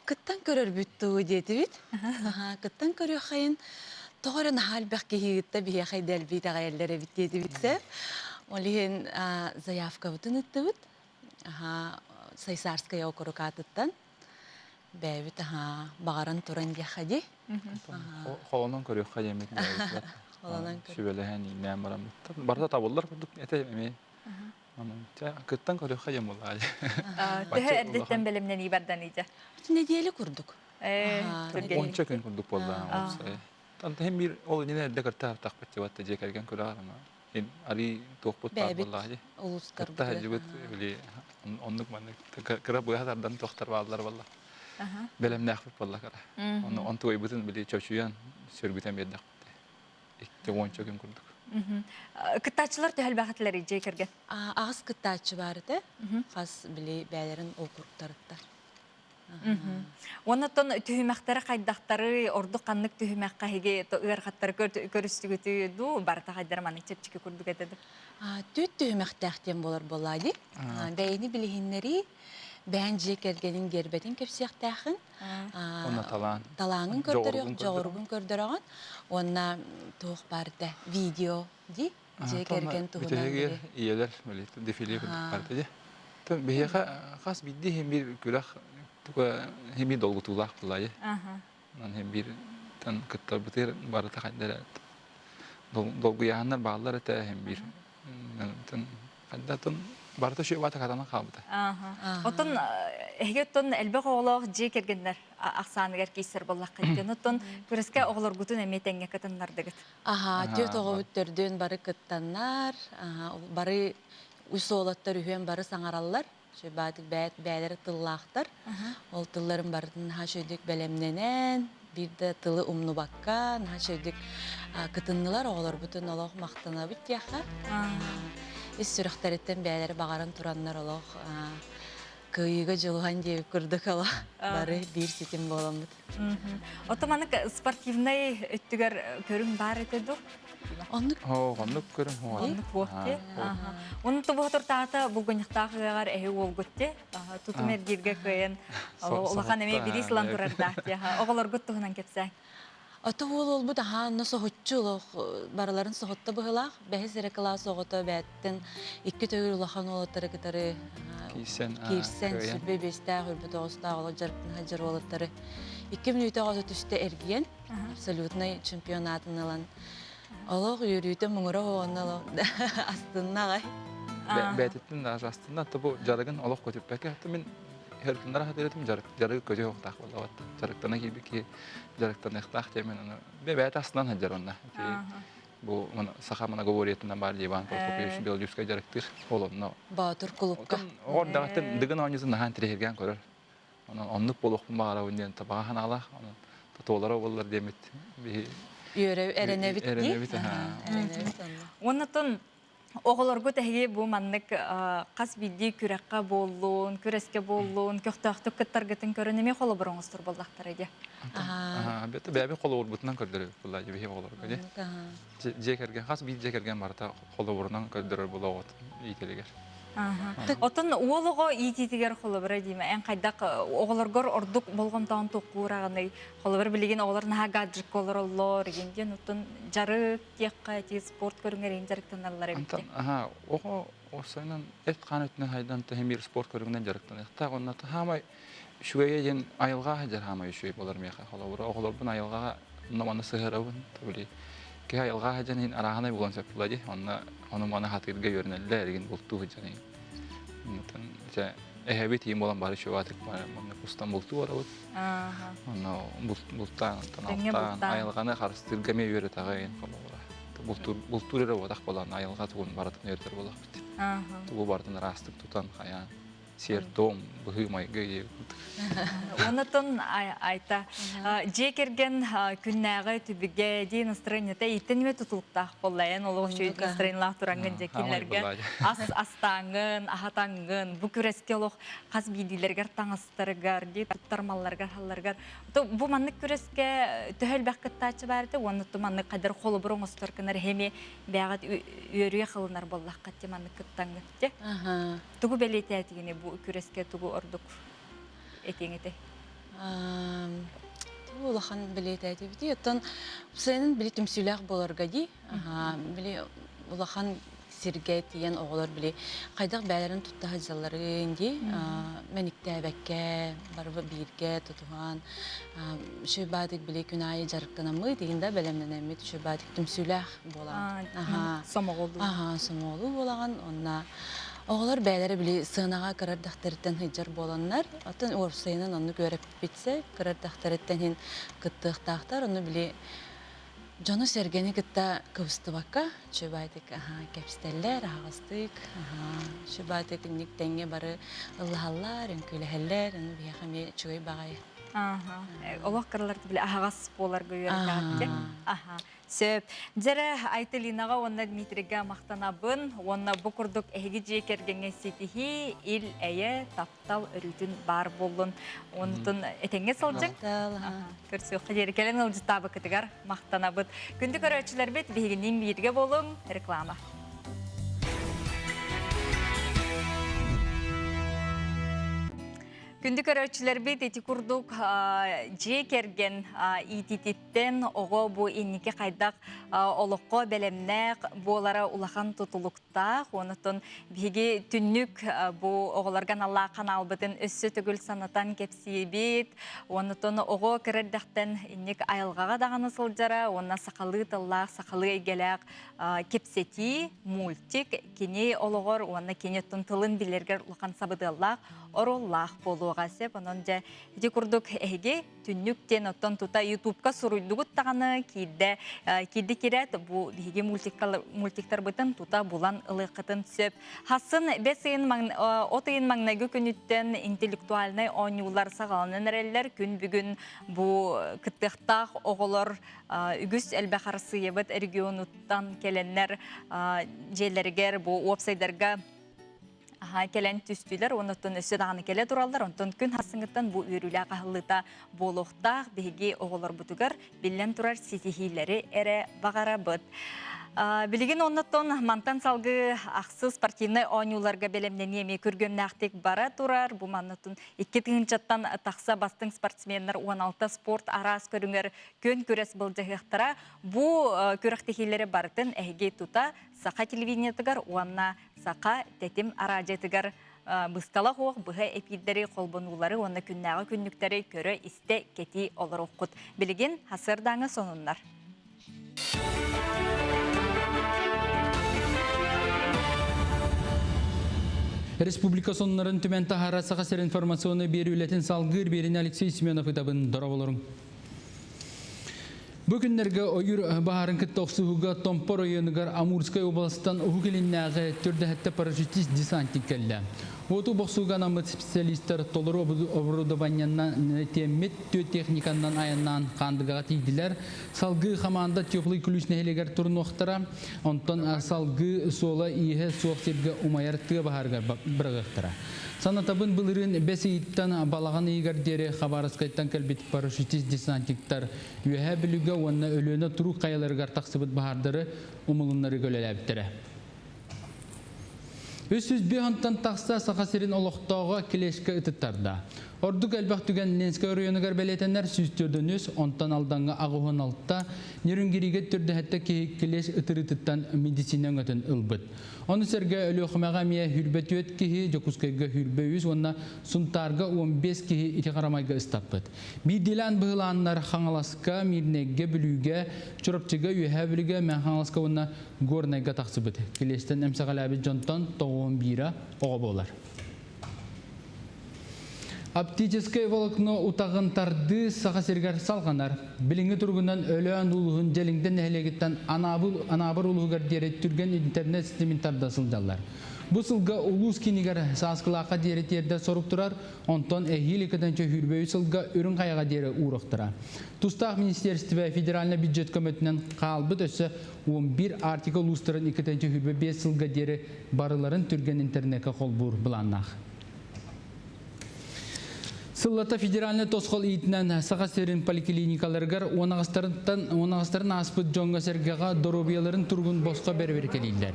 кыттан көрөрбүт дуу диэтибит. Кыттан көрүөххэйин тоҕо эрэ наһаа элбэх киһи ыытта биһиэхэ дэлби итэҕэйэллэр эбит диэтибит сөп. Ол иһин заявкабытын ыыттыбыт. Сайсаарская округ аатыттан бэйэбит баҕаран туран диэххэ дии. Холонон көрүөххэ диэммит Холонон сүбэлэһэн ииннээн бараммыттар. Барыта табыллар курдук этэ эмиэ. Кыттан көрүөххэ диэн буоллаҕа. Төһө эрдэттэн бэлэмнэнии бардан итэ? Нэдиэлэ курдук. Онча күн курдук буолла. Антон хем бир ол иннинэ эрдэ кырта тахпыт дьыбатта дьиэ кэргэн күрэҕэр ама арый туохпут баар буоллаҕа дии. Улуустарбыт. Кытта сылдьыбыт били оннук маннык кыра быһа тардан туохтар бааллар буолла. Бэлэмнээхпит буолла кыра. Ону онтугайбытын били чочуйан сөргүтэн биэрдэхпит. Икки уонча күн курдук. Кыттааччылар төһө элбэх этилэр дьиэ кэргэн? Аҕыс кыттааччы баар этэ. Хас били бэйэлэрин округтарыттар. Оннуттан түһүмэхтэри хайдахтары, ордук ханнык түһүмэххэ эһиги ыарахаттары көрүстүгүтүй дуу, барыта хайдара маннык чэпчэки курдук этэ дуу? Түт түһүмэхтээх диэн буолар буоллаа дии. Бэйэни билиһиннэрии, бэйэн дьиэ кэргэнин гербэтин кэпсиэхтээхин. Онно талаан. Талааҥын көрдөрүөх, дьоҕургун көрдөрөҕүн. Уонна туох баар этэ, видео дии. Дьиэ кэргэн туһунан. Бүтэһигэр ийэлэр дефиле курдук барда дии. Биһиэхэ хас биирдии иһин биир күрэх туга иһин биир долгутуулаах буолла дии. Онон иһин биир кыттарбытыгар барыта хайда эрэ долгуйааһыннар бааллар этэ иһин биир хайдатын барыта үчүгэй баата хатанан хаалбыта. Оттон эһиги оттон элбэх оҕолоох дьиэ кэргэннэр ахсааныгар киирсэр буоллаххыт. Оттон күрэскэ оҕолоргутун эмиэ тэҥҥэ кытыннардыгыт. Аһаа, түөрт оҕобут төрдүөн бары кыттаннар, бары үс уолаттар үһүөн бары саҥараллар. Баатык бэйэлэрэ тыллаахтар. Ол тылларын барытын наһаа үчүгэйдик бэлэмнэнэн, биир да тылы умнубакка, наһаа үчүгэйдик кытыннылар. Оҕолорбутун олох махтанабыт диэххэ. Ис сүрэхтэриттэн бэйэлэрэ баҕаран тураннар олох кыайыыга дьулуһан диэбит курдук олох бары биир ситим буоламмыт. Оттон маннык спортивнай өттүгэр көрүҥ баар этэ дуу? Оннук. Оннук көрүҥ Оннук буолте. Онун тобуһутур таата булгунньахтаах ыаҕар эһи уолгутте. Тутум эргииргэ кыайан улахан эмиэ бириис ылан турардаах дии. Оҕолоргут туһунан кэпсээҥ. Ото уол уолбут аһаа онно соһуччу олох барыларын соһутта быһыылаах. Бэһис эрэ кылаас оҕото бэттэн икки төгүл улахан уолаттары кытары киирсэн киирсэн сүрбэ биэстээх үрбүт оҕустаах олох дьарыктана сылдьар уолаттары икки мүнүүтэ оҕото түстэ эргийэн абсолютнай чемпионатын ылан олох үөрүүтэ муҥура оҕонно олох астынна аҕай. Бээтиттэн даже астынна то бу дьарыгын олох көтүппэккэ мин Хөртүннэр хатырытым дьарык дьарыгы көтүө охтаах буоллабат. Дьарыктана киирбит киһи дьарыктаныахтаах диэмэн аны бэйэтэ астынан сылдьар онно. Бу саха многоборьетынан баар Иван Прокопьевич Белолюбскай дьарыктыыр. Ол онно. Боотур кулупка. Оҕор даҕаттан дыгын оонньуутун наһаа интириэһиргээн көрөр. Онон оннук буолуохпун баҕарабын диэн табаҕа санаалаах. Онон татуолара буоллар диэммит биһи Үөрэ эрэнэбит дии. Эрэнэбит. Эрэнэбит онно. Оннотон Оҕолоргут эһиги бу маннык хас биирдии күрэххэ буоллун, күрэскэ буоллун, көхтөөхтүк кыттаргытын көрөн эмиэ холобур оҥостор буоллахтара дии. Бэйэбит холобурбутунан көрдөрөбүт буолла биһи оҕолорго дии. Дьиэ кэргэн хас биир дьиэ кэргэн барыта холобурунан көрдөрөр буола оҕот иитэлигэр. Оттон уол оҕо иитиитигэр холобура диимэ, эн хайдах оҕолоргор ордук болҕомтоҕун туоххуураҕыный? Холобур билигин оҕолор наһаа гаджекка олороллор, игин диэн оттон дьарык диэххэ ити спорт көрүҥэр иһин дьарыктаналлар эбит. Антон, аха, оҕо Осайынан эт хаан өттүнэн хайдан тэһимир спорт көрүҥүнэн дьарыктаныахтаах. Онно хаамай үчүгэйэ диэн айылҕа сылдьар хаамай үчүгэй буолар миэхэ. Холобура, оҕолорбун айылҕаҕа онно-манна сыһыарабын. Били киһи айылҕа сылдьан иһин арааһынай буолан сөп буолла дии. Онно ону-маны хатыырга үөрэнэллэр, эригин бултуу сылдьан иһин. Онтон дьэ эһэбит иин буолан бары үчүгэй манна кустан бултуу барабыт. Онно бултаан, онтон алтаан, айылҕаны харыстыырга эмиэ үөрэтэҕин холобура. Бултуур эрэ буотах буолан айылҕа тугун барытын үөрэтэр буолахпыт. Тугу барытын ыраастык тутан хайаан сиэр-туом, быһыы-майгы диэбит. Онотон айта дьиэ кэргэн күннээҕи түбүгэ дии настроениета иттен үө тутулуктаах буолла эн олох үчүгэй настроениелаах турангын дьэ кинилэргэ ас астааҥҥын аһатаҥҥын бу күрэскэ олох хас биирдиилэригэр таҥастарыгар дии туттар малларыгар халларыгар бу маннык күрэскэ төһө элбэх кыттааччы баар этэ уонна маннык хайдар холобур оҥостор гынар эһэми бэҕэт үөрүйэх ылынар буоллахха те маннык кыттаҥҥыт те Тугу бэлиэтээтигини бу күрэскэ тугу ордук этиэҥ этэй? Тугу улахан бэлиэтээтибитий? Оттон сайынын били түмсүүлээх буоларга дии. Били улахан сиргэ тиийэн оҕолор били хайдах бэйэлэрин тутта сылдьалларын дии мэниктээбэккэ бары бииргэ тутуһан үчүгэй баатык били күн аайы дьарыктанаммыт игин да бэлэмнэнэммит үчүгэй баатык түмсүүлээх буолан сомоҕолуу сомоҕолуу буолаҕын уонна Оҕолор бэйэлэрэ били сыанаҕа кыра эрдэхтэриттэн сылдьар буоланнар, оттон уопсайынан оннук үөрэппитсэ кыра эрдэхтэриттэн иһин кыттыахтаахтар. Ону били дьону-сэргэни кытта кыбыстыбакка үчүгэйдик кэпсэтэллэр, аһаҕастык, үчүгэйдик инник тэҥҥэ бары ыллаһаллар, үҥкүүлэһэллэр, ону биһиэхэ эмиэ үчүгэй баҕайы. Олох кыралар били аһаҕас буоларга үөрэтээҕит. Аха. Сөп. Дьэрэ Айталинаҕа уонна Дмитрийгэ махтанабын уонна бу курдук эһиги дьиэ кэргэҥҥэ ситиһии, ил-эйэ, таптал өрүүтүн баар буоллун. Онтун этэҥҥэ сылдьыҥ. Көрсүөххэ диэри кэлэн ыалдьыттаабыккытыгар махтанабыт. Күндү көрөөччүлэрбит биһигинниин бииргэ буолуҥ. Реклама. Күндү көрөөччүлэрбит ити курдук дьиэ кэргэн иититит Тэн оҕо бу инники хайдах олоххо бэлэмнээх буолара улахан тутулуктаах. Онотон биһиги түннүк бу оҕолорго аналлаах ханаалбытын өссө төгүл санатан кэпсиибит. Онотон оҕо кыра эрдэхтэн инник айылҕаҕа даҕаны сылдьара уонна сахалыы тыллаах, сахалыы эйгэлээх кэпсэтии, мультик кини олоҕор уонна кини оттон тылын билэргэр улахан сабыдыаллаах, оруоллаах буолуоҕа сөп. Онон дьэ ити курдук эһиги түннүк диэн оттон тута ютубка суруйдугут даҕаны киирдэ киирди кирээт бу биһиги мультиктарбытын тута булан ылыаххытын сөп. Хассын бэс ыйын от ыйын маҥнайгы күнүттэн интеллектуальнай оонньуулар саҕаланан эрэллэр. Күн бүгүн бу кыттыахтаах оҕолор үгүс элбэх Арассыыйабыт регионуттан кэлэннэр дьиэлэригэр бу уопсайдарга кэлэн түстүлэр оннуттан өссө даҕаны кэлэ тураллар. Онтон күн хасыҥыттан бу үөрүүлээх аһыллыыта буолуохтаах. Биһиги оҕолорбутугар биллэн турар ситиһиилэри эрэ баҕарабыт. Билигин оннуттан мантан салгыы ахсыс спортивнай оонньууларга бэлэмнэнии эмиэ күргүөмнээхтик бара турар. Бу маннытын икки тыһыынчаттан тахса бастыҥ спортсменнар 16 спорт араас көрүҥэр күөн күрэс былдьаһыахтара. Бу күрэхтэһиилэри барытын эһиги тута Саха телевидениетыгар уонна Саха тэтим араадьыйатыгар быстала суох быһа эпиирдэри, холбонуулары уонна күннээҕи күннүктэри көрө-истэ, кэтии олоруоххут. Билигин сарсыардааҥы сонуннар. Республика сонуннарын түмэн таһара Саха сир информационный биэрүүлэтин салгыыр биэрини Алексей Семенов ытабын дороbolорун. Бу күннэргэ ойуур баһаарын кытта охсуһууга Томпо оройуонугар Амурскай уобаластан Уһук Илиннээҕи төрдөһөттө парашютист десантник кэллэ. Уоту бохсууга анаммыт специалистар толору оборудованиеннан тиэммит түөрт техниканнан айаннаан Хаандыгаҕа тиийдилэр. Салгыы хамаанда Теплый Ключ нэһилиэгэр турунуохтара. Онтон салгыы суола-ииһэ суох сиргэ умайар тыа баһаарыгар быраҕыахтара. Санатабын былырыын бэс ыйыттан балаҕан ыйыгар диэри Хабаровскайтан кэлбит парашютист-десантниктар Үөһээ Бүлүүгэ уонна Өлүөнэ туруук хайаларыгар тахсыбыт баһаардары умулуннарыыга үлэлээбиттэрэ. 305 онтон тахса Саха сирин олохтооҕо клешка ытыттарда. Ордук элбэх түгэн Ленскэй оройуонугар бэлиэтэнэр 143, онтон Алдаҥҥа 86, Нерюнгригэ 47 киһи клещ ытырыытыттан медицина өҥөтүн ылбыт. Ону сэргэ Өлүөхүмэҕэ эмиэ 24 киһи, Дьокуускайга 23 уонна Сунтаарга 15 киһи ити харамайга ыстаппыт. Биирдиилээн быһылааннар Хаҥаласка, Миирнэйгэ, Бүлүүгэ, Чурапчыга, Үөһээ Бүлүүгэ, Мэҥэ Хаҥаласка уонна Горнайга тахсыбыт. Килиэстэн эмсэҕэлээбит дьонтон 91-э оҕо буолар. Оптическай волокно утаҕын тардыы Саха сиригэр салҕанар. Билиҥҥи туругунан Өлөөн улууһун Дьэлиҥдэ нэһилиэгиттэн Анаабыр улууһугар диэри түргэн интернет ситимин тарда сылдьаллар. Бу сылга улуус киинигэр Сааскылаахха диэри тиэрдэр сорук турар, онтон эһиил иккитинчи сүүрбэ үс сылга Үрүҥ Хайаҕа диэри ууруохтара. Тустаах министиэристибэ федеральнай бюджет көмөтүнэн хаалбыт өссө 11 Арктика улуустарын 2025 сылга диэри барыларын түргэн интернеккэ холбуур былааннаах. Сыллата федеральнай тосхол иитинэн Саха сирин поликлиникаларыгар уон ааспыт дьоҥҥо-сэргэҕэ доруобуйаларын туругун босхо бэрэбиэркэлииллэр.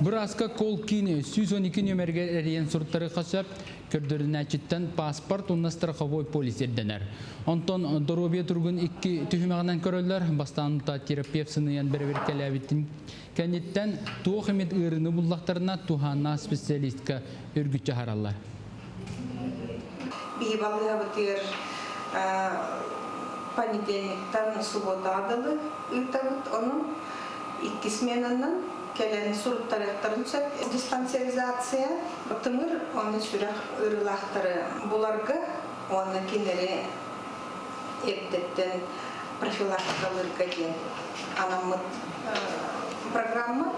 Бырааска кол-киин 112 нүөмэригэр эрийэн суруттарыахха сөп, көрдөрүнээччиттэн паспорт уонна страховой полис ирдэнэр. Онтон доруобуйа туругун икки түһүмэҕинэн көрөллөр. Бастаан терапевт сыныйан бэрэбиэркэлээбитин кэнниттэн туох эмит ыарыыны буллахтарына туһааннаах специалистка үргүччү аһараллар. Биһи балыыһабытыгар понедельниктан субботаҕа дылы ыытабыт. Ону икки сменанан кэлэн суруттарыахтарын сөп. Диспансеризация тымыр уонна сүрэх ыарыылаахтары буларга уонна кинилэри эрдэттэн профилактикалыырга диэн анаммыт программа.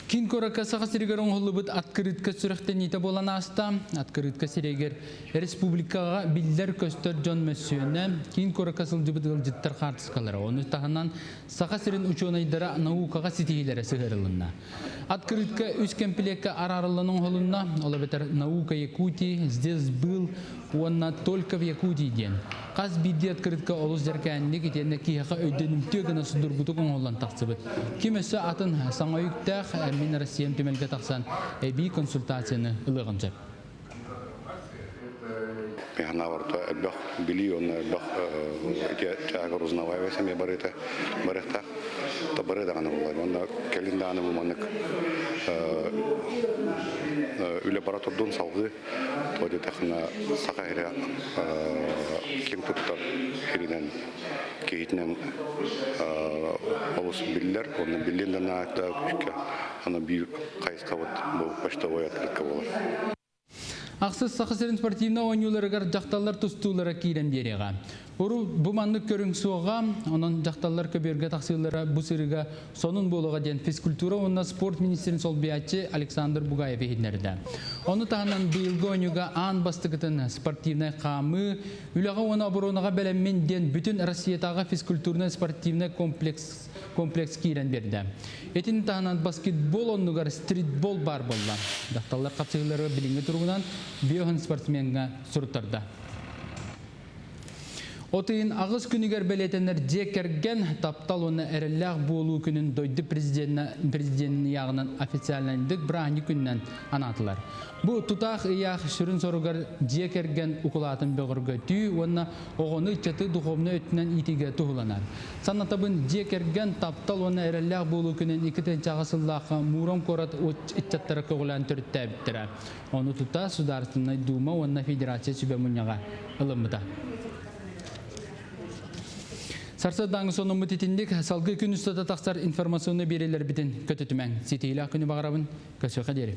Киин куоракка Саха сиригэр оҥоһуллубут открытка сүрэхтэниитэ буолан ааста. Открытка сиригэр республикаҕа биллэр-көстөр дьон мөссүөнэ, киин куоракка сылдьыбыт ыалдьыттар хаартыскалара, ону таһынан Саха сирин учуонайдара наукаҕа ситиһиилэрэ сыһыарылынна. Открытка үс кэмпилиэккэ араарыллан оҥоһулунна, ол эбэтэр «Наука Якутии», «Здесь был» уонна «Только в Якутии» диэн. Хас биирдии открытка олус дьэркээнник итиэннэ киһиэхэ өйдөнүмтүө гына судургутук оҥоһуллан тахсыбыт. Ким өссө атын саҥа өйүктээх Мин Россиям түмэлгэ тахсан эбии консультацияны ылыаҕын сөп. Механаабарта элбэх билии уонна элбэх ити чаагар узнаваемый эмиэ барыта барыахтаах та бары даҕаны буолар уонна кэлин даҕаны бу маннык үлэ бара турдун салгыы тоҕо диэтэххинэ саха сирэ ким туттар сиринэн киһитинэн олус биллэр уонна биллин да наада күүскэ аны биир хайысхабыт бу почтовой открытка буолар. Ахсыс Саха сирин спортивнай оонньууларыгар дьахталлар тустуулара киирэн биэриэҕэ. Уру бу маннык көрүҥ суоҕа, онон дьахталлар көбүөргэ тахсыылара бу сырыыга сонун буолуоҕа диэн физкультура уонна спорт министрин солбуйааччы Александр Бугаев иһитиннэрдэ. Ону таһынан быйылгы оонньууга аан бастакытын спортивнай хаамыы, үлэҕэ уонна оборонаҕа бэлэммин диэн бүтүн Россиятааҕы физкультурнай-спортивнай комплекс комплекс киирэн биэрдэ. Итини таһынан баскетбол оннугар стритбол баар буолла. Дьахталлар хапсыһыылары билиҥҥи туругунан биоһын спортсмеҥҥа суруттарда. От ыйын аҕыс күнүгэр бэлиэтэнэр дьиэ кэргэн, таптал уонна эрэллээх буолуу күнүн дойду президенин ыйааҕынан официальнайдык бырааһынньык күнүнэн анаатылар. Бу тутаах ыйаах сүрүн соругар дьиэ кэргэн укулаатын бөҕөргөтүү уонна оҕону ыччаты духовнай өттүнэн иитиигэ туһуланар. Санатабын, дьиэ кэргэн, таптал уонна эрэллээх буолуу күнүн 2006 сыллаахха Муром куорат ыччаттара көҕүлээн төрүттээбиттэрэ. Ону тута Судаарыстыбаннай Дума уонна Федерация сүбэ мунньаҕа ылыммыта. Сарсыардааҥы сонуммут итинник салгыы күн устата тахсар информационнай биэриилэрбитин көтүтүмэҥ. Ситиһиилээх күнү баҕарабын. Көрсүөххэ диэри.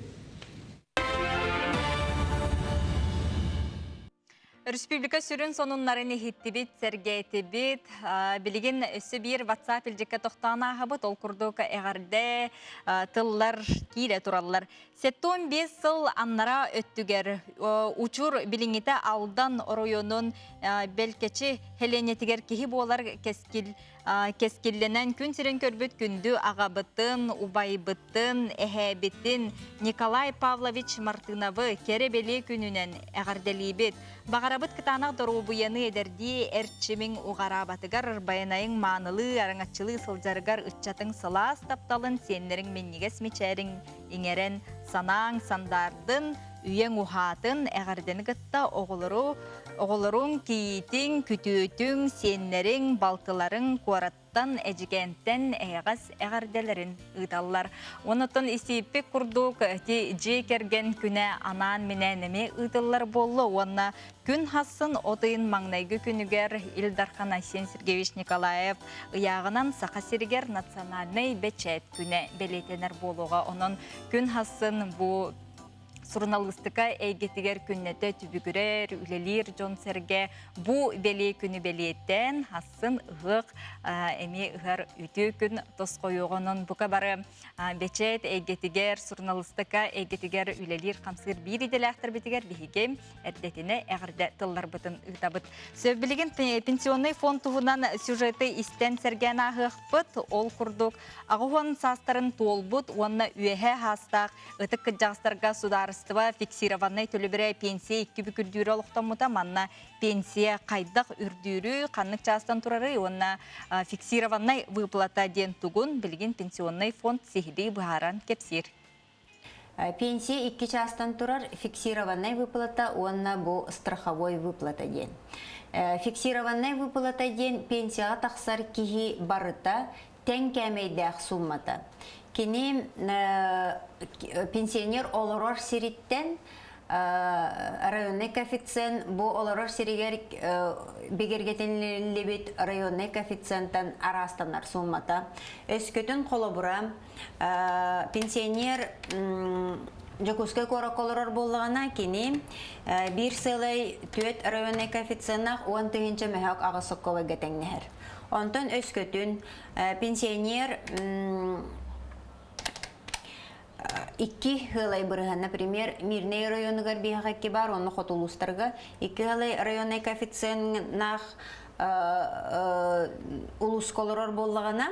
Республика сүрүн сонуннарын иһиттибит, сэргээтибит. Билигин өссө биир WhatsApp илдьиккэ тохтоон ааһабыт. Ол курдук эҕэрдэ тыллар киирэ тураллар. 75 сыл аннара өттүгэр учур билиҥҥитэ Алдан оройуонун Бэлкэчи һэлиэнньэтигэр киһи буолар кэскил кэскиллэнэн күн сирин көрбүт күндү аҕабытын, убайбытын, эһээбитин Николай Павлович Мартыновы кэрэ-бэлиэ күнүнэн эҕэрдэлиибит. Баҕарабыт кытаанах доруобуйаны эдэрдии эрчимиҥ уҕараабатыгар, байанайыҥ маанылыы, араҥаччылыы сылдьарыгар ыччатыҥ сылаас тапталын, сиэннэриҥ минньигэс мичээриҥ иҥэрэн, санааҥ сандаардын, Үйэҥ уһаатын, эҕэрдэни кытта оҕолору, оҕолоруҥ, кийиитиҥ, күтүөтүҥ, сиэннэриҥ, балтыларыҥ, куораттан, Эдьигээнтэн эйэҕэс эҕэрдэлэрин ыыталлар. Онтон истииппит курдук ити дьиэ кэргэн күнэ анаан-минээн эмиэ ыытыллар буолла уонна күн хассын от ыйын маҥнайгы күнүгэр Ил Дархан Айсен Сергеевич Николаев ыйааҕынан Саха сиригэр национальнай бэчээт күнэ бэлиэтэнэр буолуоҕа. Онон күн хассын бу суруналыыстыка эйгэтигэр күннэтэ түбүгүрэр, үлэлиир дьон-сэргэ бу бэлиэ күнү бэлиэтээн, хассын ыһыах эмиэ ыһар үтүө күн тосхойуоҕунан бука бары бэчээт эйгэтигэр, суруналыыстыка эйгэтигэр үлэлиир-хамсыыр биир идэлээхтэрбитигэр биһиги эрдэтинэ эҕэрдэ тылларбытын ыытабыт. Сөп билигин пенсионный фонд туһунан сюжеты истэн сэргээн ааһыахпыт. Ол курдук 80 саастарын туолбут уонна үөһээ хаастаах Ытык кырдьаҕастарга судаарыстыба фиксированнай төлөбүрэ пенсия икки бүк үрдүүрэ олохтоммута. Манна пенсия хайдах үрдүүрүй, ханнык чаастан турарый уонна фиксированнай выплата диэн тугун билигин пенсионный фонд сиһилии быһааран кэпсиир. Пенсия икки чаастан турар фиксированнай выплата уонна бу страховой выплата диэн. Фиксированнай выплата диэн пенсияҕа тахсар киһи барыта тэҥ кээмэйдээх сууммата. Кини пенсионер олорор сириттэн районный коэффициент бу олорор сиригэр бигэргэтиллибит районный коэффициентан араастанар сууммата. Өскөтүн холобура пенсионер Дьокуускай куоракка олорор буоллаҕына, кини биир сыалай түөрт районный коэффициеннаах 10 000 мөһөөк аҕыс сокколойга тэҥнэһэр. Онтон өскөтүн пенсионер икки ыалай бырыһан, например, Мирнэй районугар биһиэхэ икки бар, онно хоту улуустарга икки ыалай районнай коэффициеннаах улууска олорор буоллаҕына,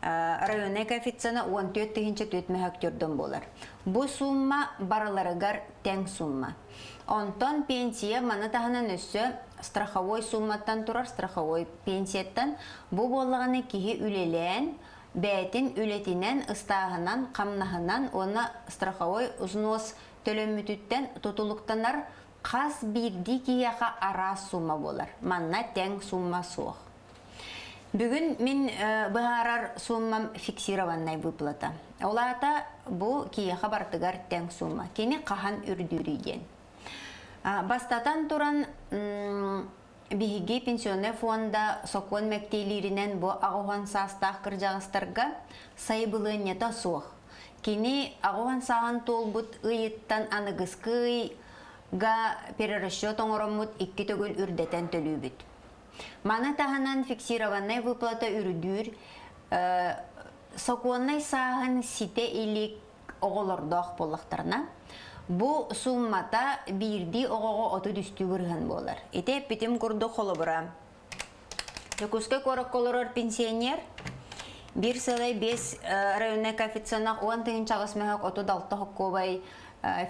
районнай коэффициена 14 тыһыынча түөрт мөһөктөрдөн буолар. Бу сумма барыларыгар тэҥ сумма. Онтон пенсия маны таһынан өссө страховой сумматтан турар страховой пенсияттан бу буоллаҕына киһи үлэлээн, бэйэтин үлэтинэн, ыстааһынан, хамнаһынан уонна страховой взнос төлөммүтүттэн тутулуктанар хас биирдии киһиэхэ араас сумма буолар. Манна тэҥ сумма суох. Бүгүн мин быһаарар суммам фиксированная выплата. Ол аата бу киһиэхэ барытыгар тэҥ сумма. Кини хаһан үрдүүрүй диэн. Бастатан туран, биһиги пенсионнай фонда сокуон мэктиэлииринэн бу 80 саастаах кырдьаҕастарга сайабылыанньата суох. Кини 80 сааһын туолбут ыйыттан аныгыскы ыйга перерасчет оҥороммут икки төгүл үрдэтэн төлүүбүт. Маны таһынан фиксированнай выплата үрдүүр сокуоннай сааһын ситэ илик оҕолордоох буоллахтарына, бу суммата биирдии оҕоҕо 33 бырыһыан буолар. Ити эппитим курдук холобура, Дьокуускай куоракка олорор пенсионер биир сылай биэс районнай коэффициеннаах 10 8 мөһөк 36 хоккуобай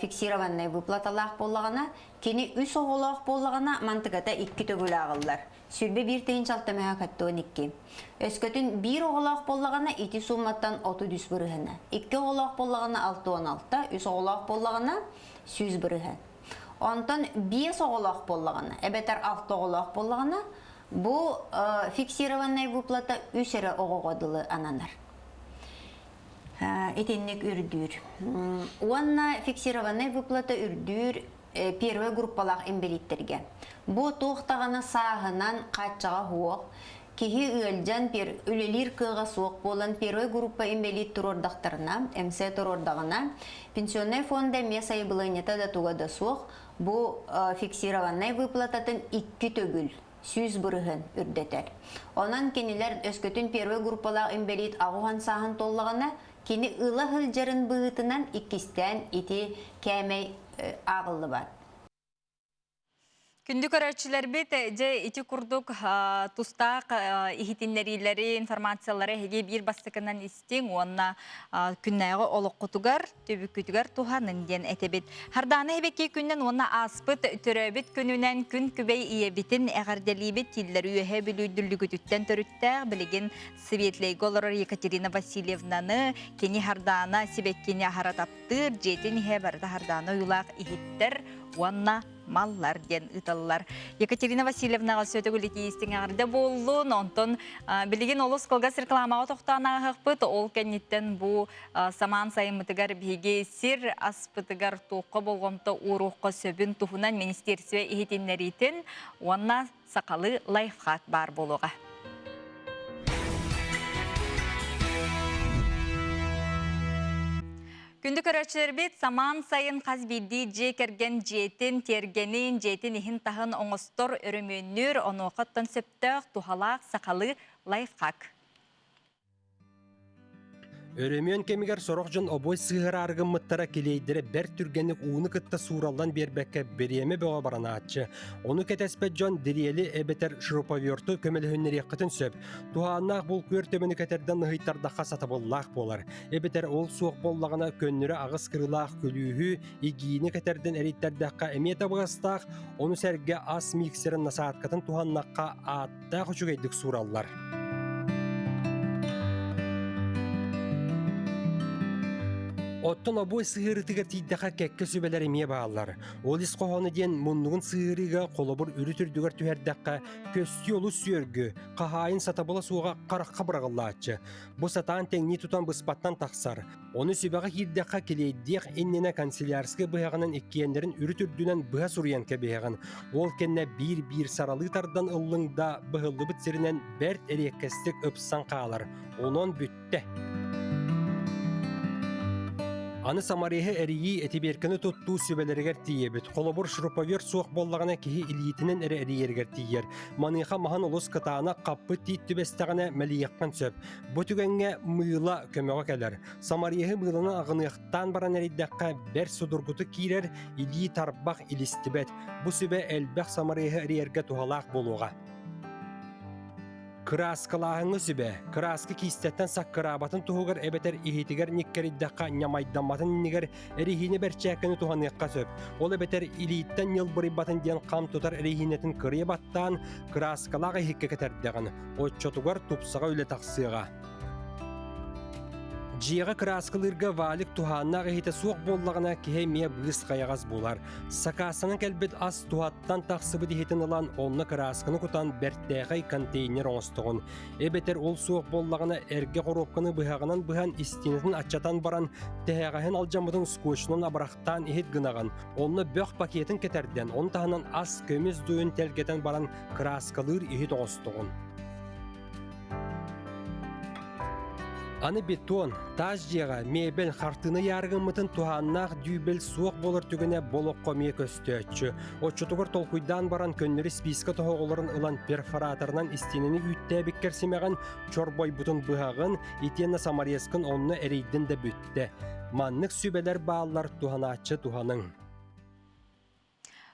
фиксированнай выплаталаах буоллаҕына, Кини үс оҕолоох буоллаҕына, мантыката икки төгүл ааҕыллар. 21 тыһыынча мөһө 12. Өскөтүн биир оҕолоох буоллаҕына, ити суумматтан 33 бырыһына. Икки оҕолоох буоллаҕына 66, үс оҕолоох буоллаҕына 100 бырыһын. Онтон биэс оҕолоох буоллаҕына, эбэтэр алта оҕолоох буоллаҕына, бу фиксированная выплата үс эрэ оҕоҕо дылы ананар. Итинник үрдүүр. Уонна фиксированная выплата үрдүүр первой группалаах инбэлииттэргэ. Бу туох даҕаны сааһынан хааччаҕа суох, киһи ыалдьан үлэлиир кыаҕа суох буолан первой группа инбэлиит туруордахтарына, МС туруордаҕына, пенсионнай фонда эмиэ сайабылыанньата да туга да суох, бу фиксированнай выплататын икки төгүл 100% үрдэтэр. Онон кинилэр өскөтүн первой группалаах инбэлиит 80 сааһын туоллаҕына, кини ыла сылдьарын быһыытынан иккистээн ити кээмэй ааҕыллыбат. Күндү көрөөччүлэрбит, дьэ ити курдук тустаах иһитиннэриилэри, информациялары эһиги биир бастакынан истиҥ уонна күннээҕи олоххутугар, түбүккүтүгэр туһанын диэн этэбит. Хардаана эбэкки күннэн уонна ааспыт төрөөбүт күнүнэн күн күбэй ийэбитин эҕэрдэлиибит тиллэр үөһэ бүлүүдүллүгүтүттэн төрүттээх билигин Светлэйгэ олорор Екатерина Васильевнаны кини Хардаана сибэккини аһара таптыыр, дьиэтин иһэ барыта Хардаана уйулаах иһиттэр уонна маллар диэн ыыталлар. Екатерина Васильевнаҕа сөтөгүл итиистиҥ эҕэрдэ буоллун. Онтон билигин олус кылгас рекламаҕа тохтоон ааһыахпыт. Ол кэнниттэн бу самаан сайыммытыгар биһиги сир аспытыгар туохха болҕомто ууруохха сөбүн туһунан министиэрсибэ иһитиннэриитин уонна сахалыы лайфхак баар буолуоҕа. Күндү көрөөччүлэрбит, самаан сайын хас биирдии дьиэ кэргэн дьиэтин, тиэргэнин, дьиэтин иһин-таһын оҥостор, өрөмүөннүүр, онуоха оттон сөптөөх, туһалаах сахалыы лайфхак. Өрөмүөн кэмигэр сорох дьон обуой сыһыараары гыммыттара килиэйдэрэ бэрт түргэнник ууну кытта суураллан биэрбэккэ бириэмэ бөҕө баранааччы. Ону кэтэспэт дьон дириэли эбэтэр шуруповерту көмөлөһүннэриэххитин сөп. Туһааннаах булкуйар төбөнү кэтэрдэн ыһыйтардахха сатабыллаах буолар. Эбэтэр ол суох буоллаҕына көннөрү аҕыс кырыылаах күлүүһү, игиини кэтэрдэн эрийтэрдэххэ эмиэ табыгастаах, ону сэргэ ас миксерин насадкатын туһаннахха ааттаах үчүгэйдик суураллар. Оттон обуой сыһыарыытыгар тиийдэхэ кэккэ сүбэлэр эмиэ бааллар. Ол ис хоһооно диэн муннугун сыһыарыыга холобур үрүт үрдүгэр түһэрдэххэ көстүү олус сүөргү, хаһаайын сатабыла суоҕа харахха быраҕыллааччы. Бу сатаан тэҥнии тутан быспаттан тахсар. Ону сүбэҕэ киирдэххэ килиэйдиэх иннинэ канцелярскай быһаҕынан иккиэннэрин үрүт үрдүнэн быһа суруйан кэбиһэҕин. Ол кэннэ биир-биир саралыы тардан ыллыҥ да быһыллыбыт сиринэн бэрт эриэккэстик ыпсан хаалар. Онон бүттэ. Аны самариһы эрийии этибиэркэни туттуу сүбэлэригэр тиийэбит. Холобур, шуруповерт суох буоллаҕына киһи илиитинэн эрэ эрийэригэр тиийэр. Маныаха маһын олус кытаанах хаппыт тиит түбэстэҕинэ мэлийэххин сөп. Бу түгэҥҥэ мыыла көмөҕө кэлэр. Самариһы мыыланы аҕыныахтаан баран эрийдэххэ бэрт судургутук киирэр, илии тарбах илистибэт. Бу сүбэ элбэх самариһы эрийэргэ туһалаах буолуоҕа. Кырааскалааһыҥҥа сүбэ. Кырааска киистэттэн саккыраабатын туһугар эбэтэр иһитигэр ньиккэрийдэххэ ньамайдамматын иннигэр эриһиинэ бэрчээккэни туһаныахха сөп. Ол эбэтэр илииттэн ньылбырыйбатын диэн хам тутар эриһиинэтин кырыйа баттаан, кырааскалаах иһиккэ кэтэрдэҕин. Оччотугар тупсаҕа үлэ тахсыаҕа. Дьиэҕэ кырааскалыырга валик туһааннаах иһитэ суох буоллаҕына, киһи эмиэ быыс-хайаҕас булар. Сакаастанан кэлбит ас туһаттан тахсыбыт иһитин ылан, онно кыраасканы кутан бэртээхэй контейнер оҥостоҕун. Эбэтэр ол суох буоллаҕына, эргэ хоруопканы быһаҕынан быһан истиэнэтин аччатан баран, тэһэҕэһин алдьаммытын скотчунан абырахтаан иһит гынаҕын. Онно бөх пакетын кэтэрдэн, ону таһынан ас көмүс дуйун тэлгэтэн баран кырааскалыыр иһит оҥостоҕун. Аны бетон, таас дьиэҕэ мебель, хартыына ыйааргыммытын туһааннаах дүүбэл суох буолар түгэнэ болоххо эмиэ көстөөччү. Оччотугар толкуйдаан баран көннөрү списка тоһоҕолорун ылан перфораторынан истиэнэни үүттээбиккэр симэҕин, чорбойбутун быһаҕын, итиэннэ саморезкын онно эрийдин да бүттэ. Маннык сүбэлэр бааллар, туһанааччы туһаныҥ.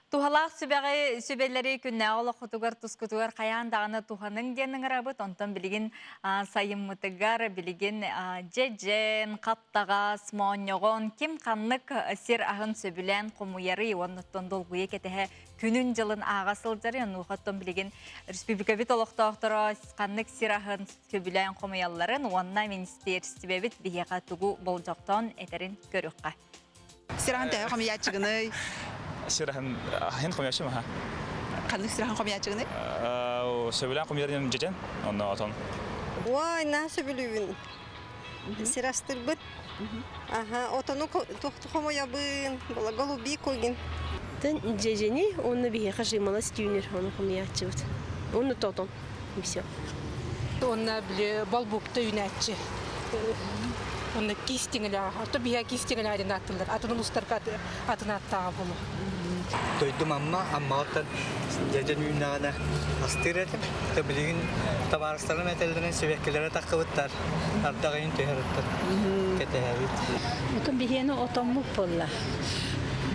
Туһалаах сүбэҕи, сүбэлэри күннээҕи олоххутугар, тускутугар хайаан даҕаны туһаныҥ диэн ыҥырабыт. Онтон билигин сайыммытыгар билигин дьэдьэн, хаптаҕас, моонньоҕон ким ханнык сир аһын сөбүлээн хомуйарый уонна долгуйа кэтэһэ күнүн-дьылын ааҕа сылдьарый. Онуоха билигин республикабыт олохтоохторо ханнык сир аһын сөбүлээн хомуйалларын уонна министиэристибэбит биһиэхэ тугу болдьохтоон этэрин көрүөххэ. Сирахан төһө хомуйааччыгыный? Сирахан хин хомуйааччым аха. Ханнык сирахан хомуйааччыгыный? Сөбүлээн хомуйар дьэдьэн, онно отон. Ой, на сөбүлүүбүн. Сирастырбыт. Аха, отону хомуйабын, голубикогин. Тен дьэдьэни уонна биһиэхэ жимолость түүнүр, ону хомуйааччыбыт. Уонна тотон. Все. Уонна били болбукта үүнээччи. Онно киистиҥилээх, ото биһэ киистиҥилээх диэн ааттыыллар. Атын улуустарга атын ааттааҕа буолуо. Дойдум Амма, Аммаҕыттан дьэдьэн үүннэҕинэ астыыр этим. То билигин табаарыстарым этэллэрин сибэккилэрэ таххыбыттар. Ардах ыйын түһэр оттон кэтэһэбит. Отон биһиэни отоммут буолла.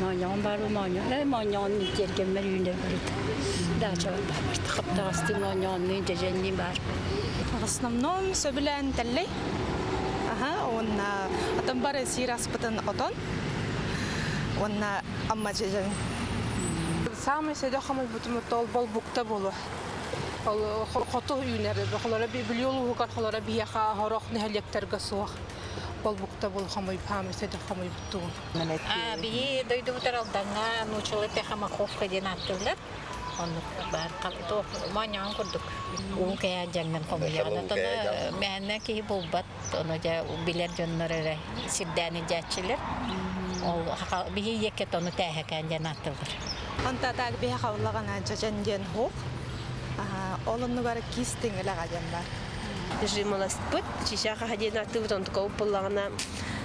Моонньоҕон баар моонньоҕон, э моонньоҕон тиэргэммэр үүнэр барыта. Даачабар баар барыта. Хаптаҕастыы моонньоҕоннуун, дьэдьэнниин баар. В основном сөбүлээн тэллэй. Аха, уонна отон бары сиир аспытын отон. Уонна амма дьэдьэн. Самый сэдэх хомойбутум ол болбукта буолуо. Ол хоту үүнэр, холоро Бүлүү улууһугар холоро биһиэхэ хорох нэһилиэктэргэ суох. Болбукта бул хомой самый сэдэх хомойбуттугум. Биһи дойдубутар Алдаҥҥа нууччалыы Маховка диэн ааттыыллар. Оннук баар туох моонньоҕон курдук уу кэйээн дьаҥҥын хомуйаҕын. Отону мээнэ киһи булбат. Ону дьэ билэр дьоннор эрэ сирдээн илдьээччилэр. Ол биһи ийэккэ ону тээһэкээн диэн ааттыыллар. Онтатаак биһи хавлаҕана дьэдьэн диэн хук. Ол оннугар киис тиҥилэҕэ диэн бар. Жимолостпыт, чичаха диэн ааттыыбыт, онтука уппуллаҕына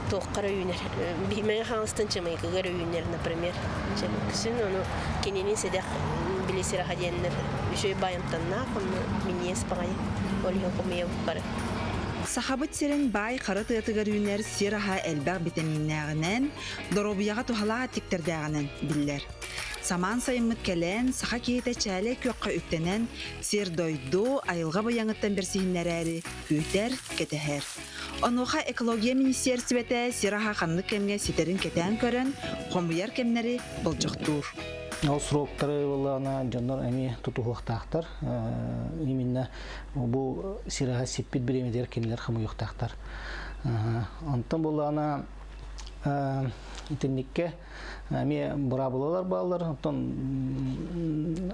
туохха эрэ үүнэр. Биһимэҥэ хаҥастан чымайкыга эрэ үүнэр, например. Чымыксин, ону кинини сэдэх били сираха диэннэр үчүгэй баайымтаннаах, онно минньиэс баҕайы, ол иһин хомуйабыт бары. Сахабыт сирин баай хара тыатыгар үүнэр сир аһа элбэх битэмииннээҕинэн, доруобуйаҕа туһалаах эттиктэрдээҕинэн биллэр. Самаан сайыммыт кэлэн, саха киһитэ чээлэй күөххэ үктэнэн, сир-дойду, айылҕа быйаҥыттан бэрсиһиннэрээри күүтэр, кэтэһэр. Онуоха экология министиэристибэтэ сир аһа ханнык кэмҥэ ситэрин кэтээн көрөн, хомуйар кэмнэри болдьохтуур. Ол сроктары буоллаҕына дьоннор эмиэ тутуһуохтаахтар. Именно бу сир аһа сиппит бириэмэтигэр кинилэр хомуйуохтаахтар. Онтон буоллаҕына итинниккэ эмиэ быраабылалар бааллар, оттон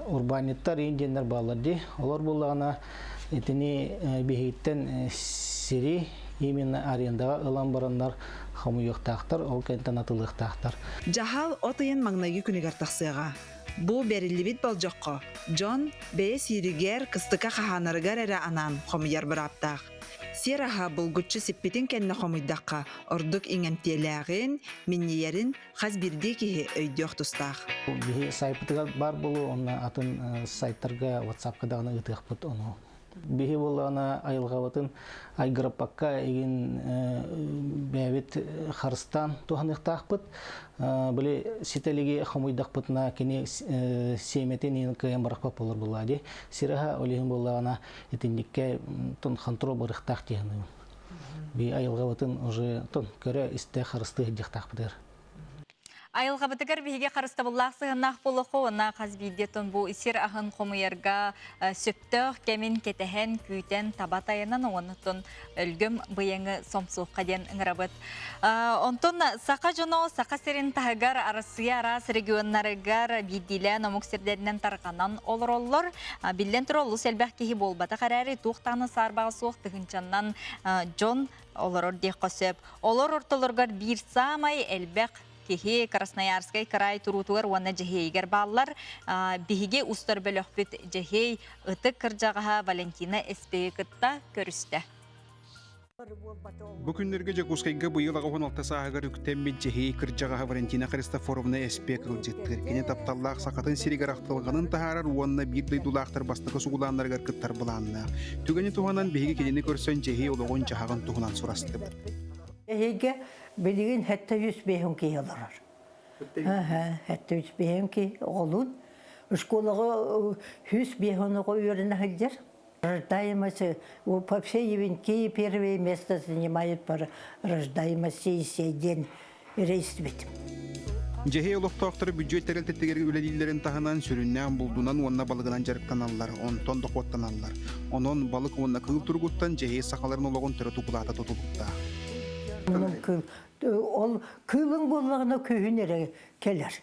урбаанньыттар иин диэннэр бааллар дии. Олор буоллаҕына итини биһигиттэн сири именно арендаҕа ылан бараннар хомуйуохтаахтар, ол кэнтэн атылыахтаахтар. Дьаһал от ыйын маҥнайгы күнүгэр тахсыаҕа. Бу бэриллибит болдьоххо дьон бэйэ сииригэр, кыстыка хаһаанарыгар эрэ анаан хомуйар бырааптаах. Сиэр аһа булгуччу сиппитин кэннэ хомуйдахха, ордук иҥэмтиэлээҕин, минньийэрин хас биирдии киһи өйдүөх тустаах. Биһи сайпытыгар баар буолуо, онно атын сайтарга, WhatsApp-ка даҕаны ыытыахпыт ону. Биһи буоллаҕына айылҕабытын айгыраппакка игин бэйэбит харыстаан туһаныахтаахпыт. Били ситэлиги хомуйдахпытына кини сиэмэтин иин кыайан барахпат буолар буоллаа дии. Сираһа ол иһин буоллаҕына итинниккэ тон хонтуруол барыахтаах дии саныыбын. Би айылҕабытын уже тон көрө-истэ харыстыы сылдьыахтаахпытыгар. Айылҕабытыгар биһиги харыстабыллаах сыһыаннаах буолуохха уонна хас биирдиэтон бу сир аһын хомуйарга сөптөөх кэмин кэтэһэн, күүтэн, таба тайанан уоннаттан өлгөм быйаҥы сомсуохха диэн ыҥырабыт. Онтон саха дьоно Саха сирин таһыгар Арассыыйа араас регионнарыгар биирдиилээн омук сирдэринэн тарҕанан олороллор. Биллэн турар, олус элбэх киһи буолбатах эрээри, туох даҕаны саарбаҕа суох тыһыынчаннан дьон олорор диэххэ сөп. Олор ортолоругар биир саамай элбэх киһи Красноярскай кыраай туруутугар уонна Дьэһиэйигэр бааллар. Биһиги устар бөлөхпүт Дьэһиэй ытык кырдьаҕаһа Валентина Эспейи кытта көрүстэ. Бу күннэргэ Дьокуускайга быйыл 86 сааһыгар үктэммит Дьэһиэй кырдьаҕаһа Валентина Христофоровна Эспек ыалдьыттыыр. Кини тапталлаах сахатын сиригэр ахтылҕанын таһаарар уонна биир дойдулаахтар бастакы сугулааннарыгар кыттар былааннаах. Түгэни туһанан биһиги кинини көрсөн Дьэһиэй олоҕун-дьаһаҕын туһунан сурастыбыт. Эһиги билигин 705 киһи олорор. 705 киһи оҕолуун. Школаҕа 105 оҕо үөрэнэ сылдьар. Рождаемость по всей Евенкии первое место занимает по рождаемости и сей день рейсбит. Дьэһиэй олохтоохторо бүддьүөт тэрилтэтигэр үлэлииллэрин таһынан сүрүннээн булдунан уонна балыгынан дьарыктаналлар, онтон дохуоттаналлар. Онон балык уонна кыыл туругуттан дьэһиэй сахаларын олоҕун төрүт укулаата тутулуктаах. Ол кыылыҥ буоллаҕына күһүн эрэ кэлэр.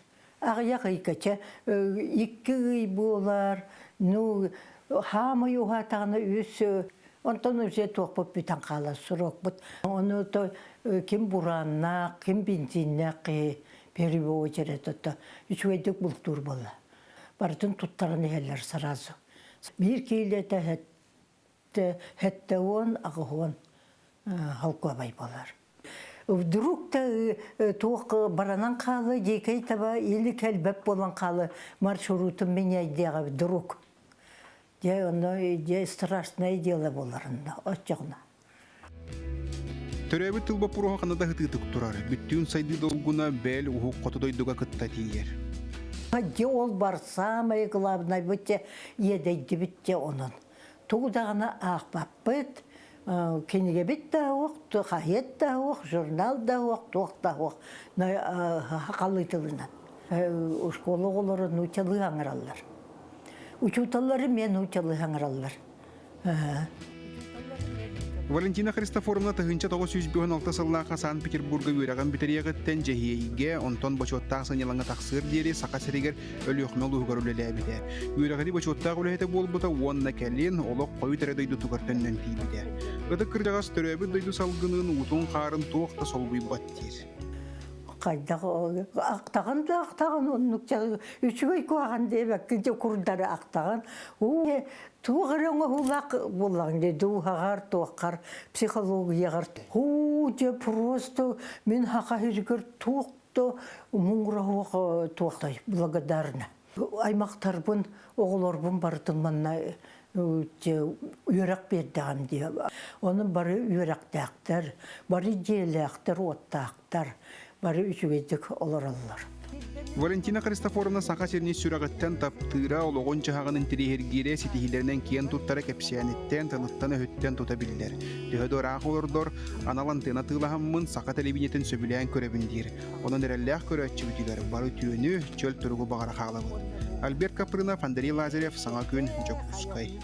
Аҕыйах ыйга икки ый буолар, ну хаамай уһаатаҕына үс онтон уже туохпут бүтэн хаалар срокпут. Ону то ким бурааннаах, ким бензиннээх киһи первую очередь это үчүгэйдик бултуур буолла. Барытын туттаран иһэллэр сразу. Биир киилэтэ сэттэ уон, аҕыс уон холкуобай буолар. Вдруг та туох баранан хаалы, дикэй таба или кэлбэт буолан хаалы маршрутун меняйдиэҕэ вдруг. Дьэ, онно дьэ страшное дело буоларында оччоҕуна. Төрөөбүт тыл боппуруоһа ханна да ытыытык турар. Бүттүүн сайдыы долгуна бэл уһук хоту дойдуга кытта тиийэр. Дьэ ол бар самое главное бу те иэдэйдибит те онон. Тугу даҕаны аахпаппыт, кинигэбит да суох, хаһыат да суох, журнал да суох, туох да суох сахалыы тылынан. Школа оҕолоро нууччалыы аҥараллар. Учууталлары эмиэ нууччалыы аҥараллар. Валентина Христофоровна 1956 сыллаахха Санкт-Петербурга үөрэҕин бүтэриэҕиттэн Дьэһиэйгэ, онтон бочуоттаах сынньалаҥҥа тахсыар диэри Саха сиригэр Өлүөхүмэ улууһугар үлэлээбитэ. Үөрэҕирии бочуоттаах үлэһитэ буолбута уонна кэлин олох хойут эрэ дойдутугар төннөн тиийбитэ. Ытык кырдьаҕас төрөөбүт дойду салгынын, уутун-хаарын туох да солбуйбат диир. Хайдах ахтаҕын да ахтаҕын оннук үчүгэй куһаҕан диэбэккин дьэ курдары ахтаҕын туох эрэ оҥоһуулаах буоллаҕыҥ дии дууһаҕар туоххар психологияҕар һуу дьэ просто мин саха сиригэр туох да муҥура суох туохтай благодарна аймахтарбын оҕолорбун барытын манна үөрэх биэрдэҕим дии. Ону бары үөрэхтээхтэр, бары дьиэлээхтэр, уоттаахтар, бары үчүгэйдик олороллор. Валентина Христофоровна Саха сирин сүрэҕиттэн таптыыра, олоҕун-дьаһаҕын интэриэһиргиирэ, ситиһиилэринэн киэн туттара кэпсээниттэн, тылыттан-өһүттэн тута биллэр. Төһө да ыраах олордор, анал антыана тыылаһаммын саха телевидениетин сөбүлээн көрөбүн диир. Онон эрэллээх көрөөччүбүтүгэр бары үтүөнү, чөл туругу баҕара хаалабыт. Альберт Капрынов, Андрей Лазарев, Саҥа күн, Дьокуускай.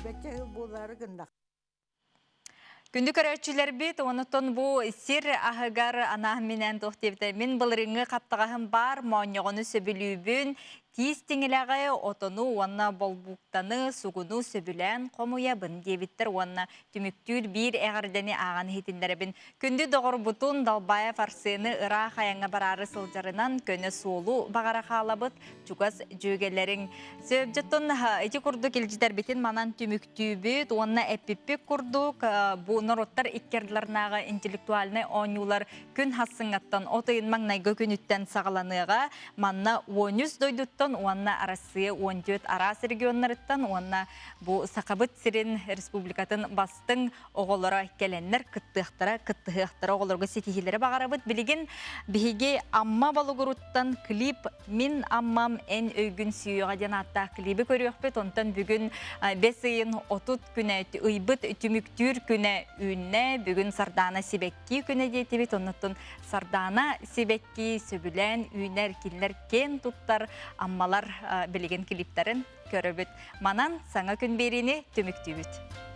Күндү көрөөччүлэрбит, онутон бу сир аһыгар анаан минээн туох диэбитэ, мин былырыҥҥы хаптаҕаһым баар, моонньоҕону сөбүлүүбүн, тиис тиҥилэҕи, отону уонна болбуктаны, сугуну сөбүлээн хомуйабын диэбиттэр уонна түмүктүүр биир эҕэрдэни ааҕан иһитиннэрэбин. Күндү доҕорбутун Далбаев Арсены ыраах айаҥҥа бараары сылдьарынан көнө суолу баҕара хаалабыт чугас дьүөгэлэриҥ. Сөбдьөттон ити курдук илдьитэрбитин манан түмүктүүбүт уонна эппиппит курдук бу норуоттар иккердларнааҕы интеллектуальнай оонньуулар күн хассыҥҥаттан от ыйын маҥнайгы күнүттэн саҕаланыаҕа. Манна 13 дойдуттан уонна Арассыыйа 14 араас регионнарыттан уонна бу Сахабыт сирин республикатын бастыҥ оҕолоро кэлэннэр кыттыахтара, кыттыһыахтара оҕолорго ситиһиилэри баҕарабыт. Билигин биһиги Амма Болугуруттан клип «Мин Аммам эн өйгүн сүүйэҕэ» диэн ааттаах клиби көрүөхпүт. Онтон бүгүн бэс ыйын 30 күнэ ыйбыт түмүктүүр күнэ үүннэ. Бүгүн Сардаана сибэкки күнэ диэтибит. Оннуттан Сардаана сибэкки сөбүлээн үүнэр кинилэр киэн туттар Аммалар билигин клиптарын көрөбүт. Манан саҥа күн биэриини түмүктүүбүт.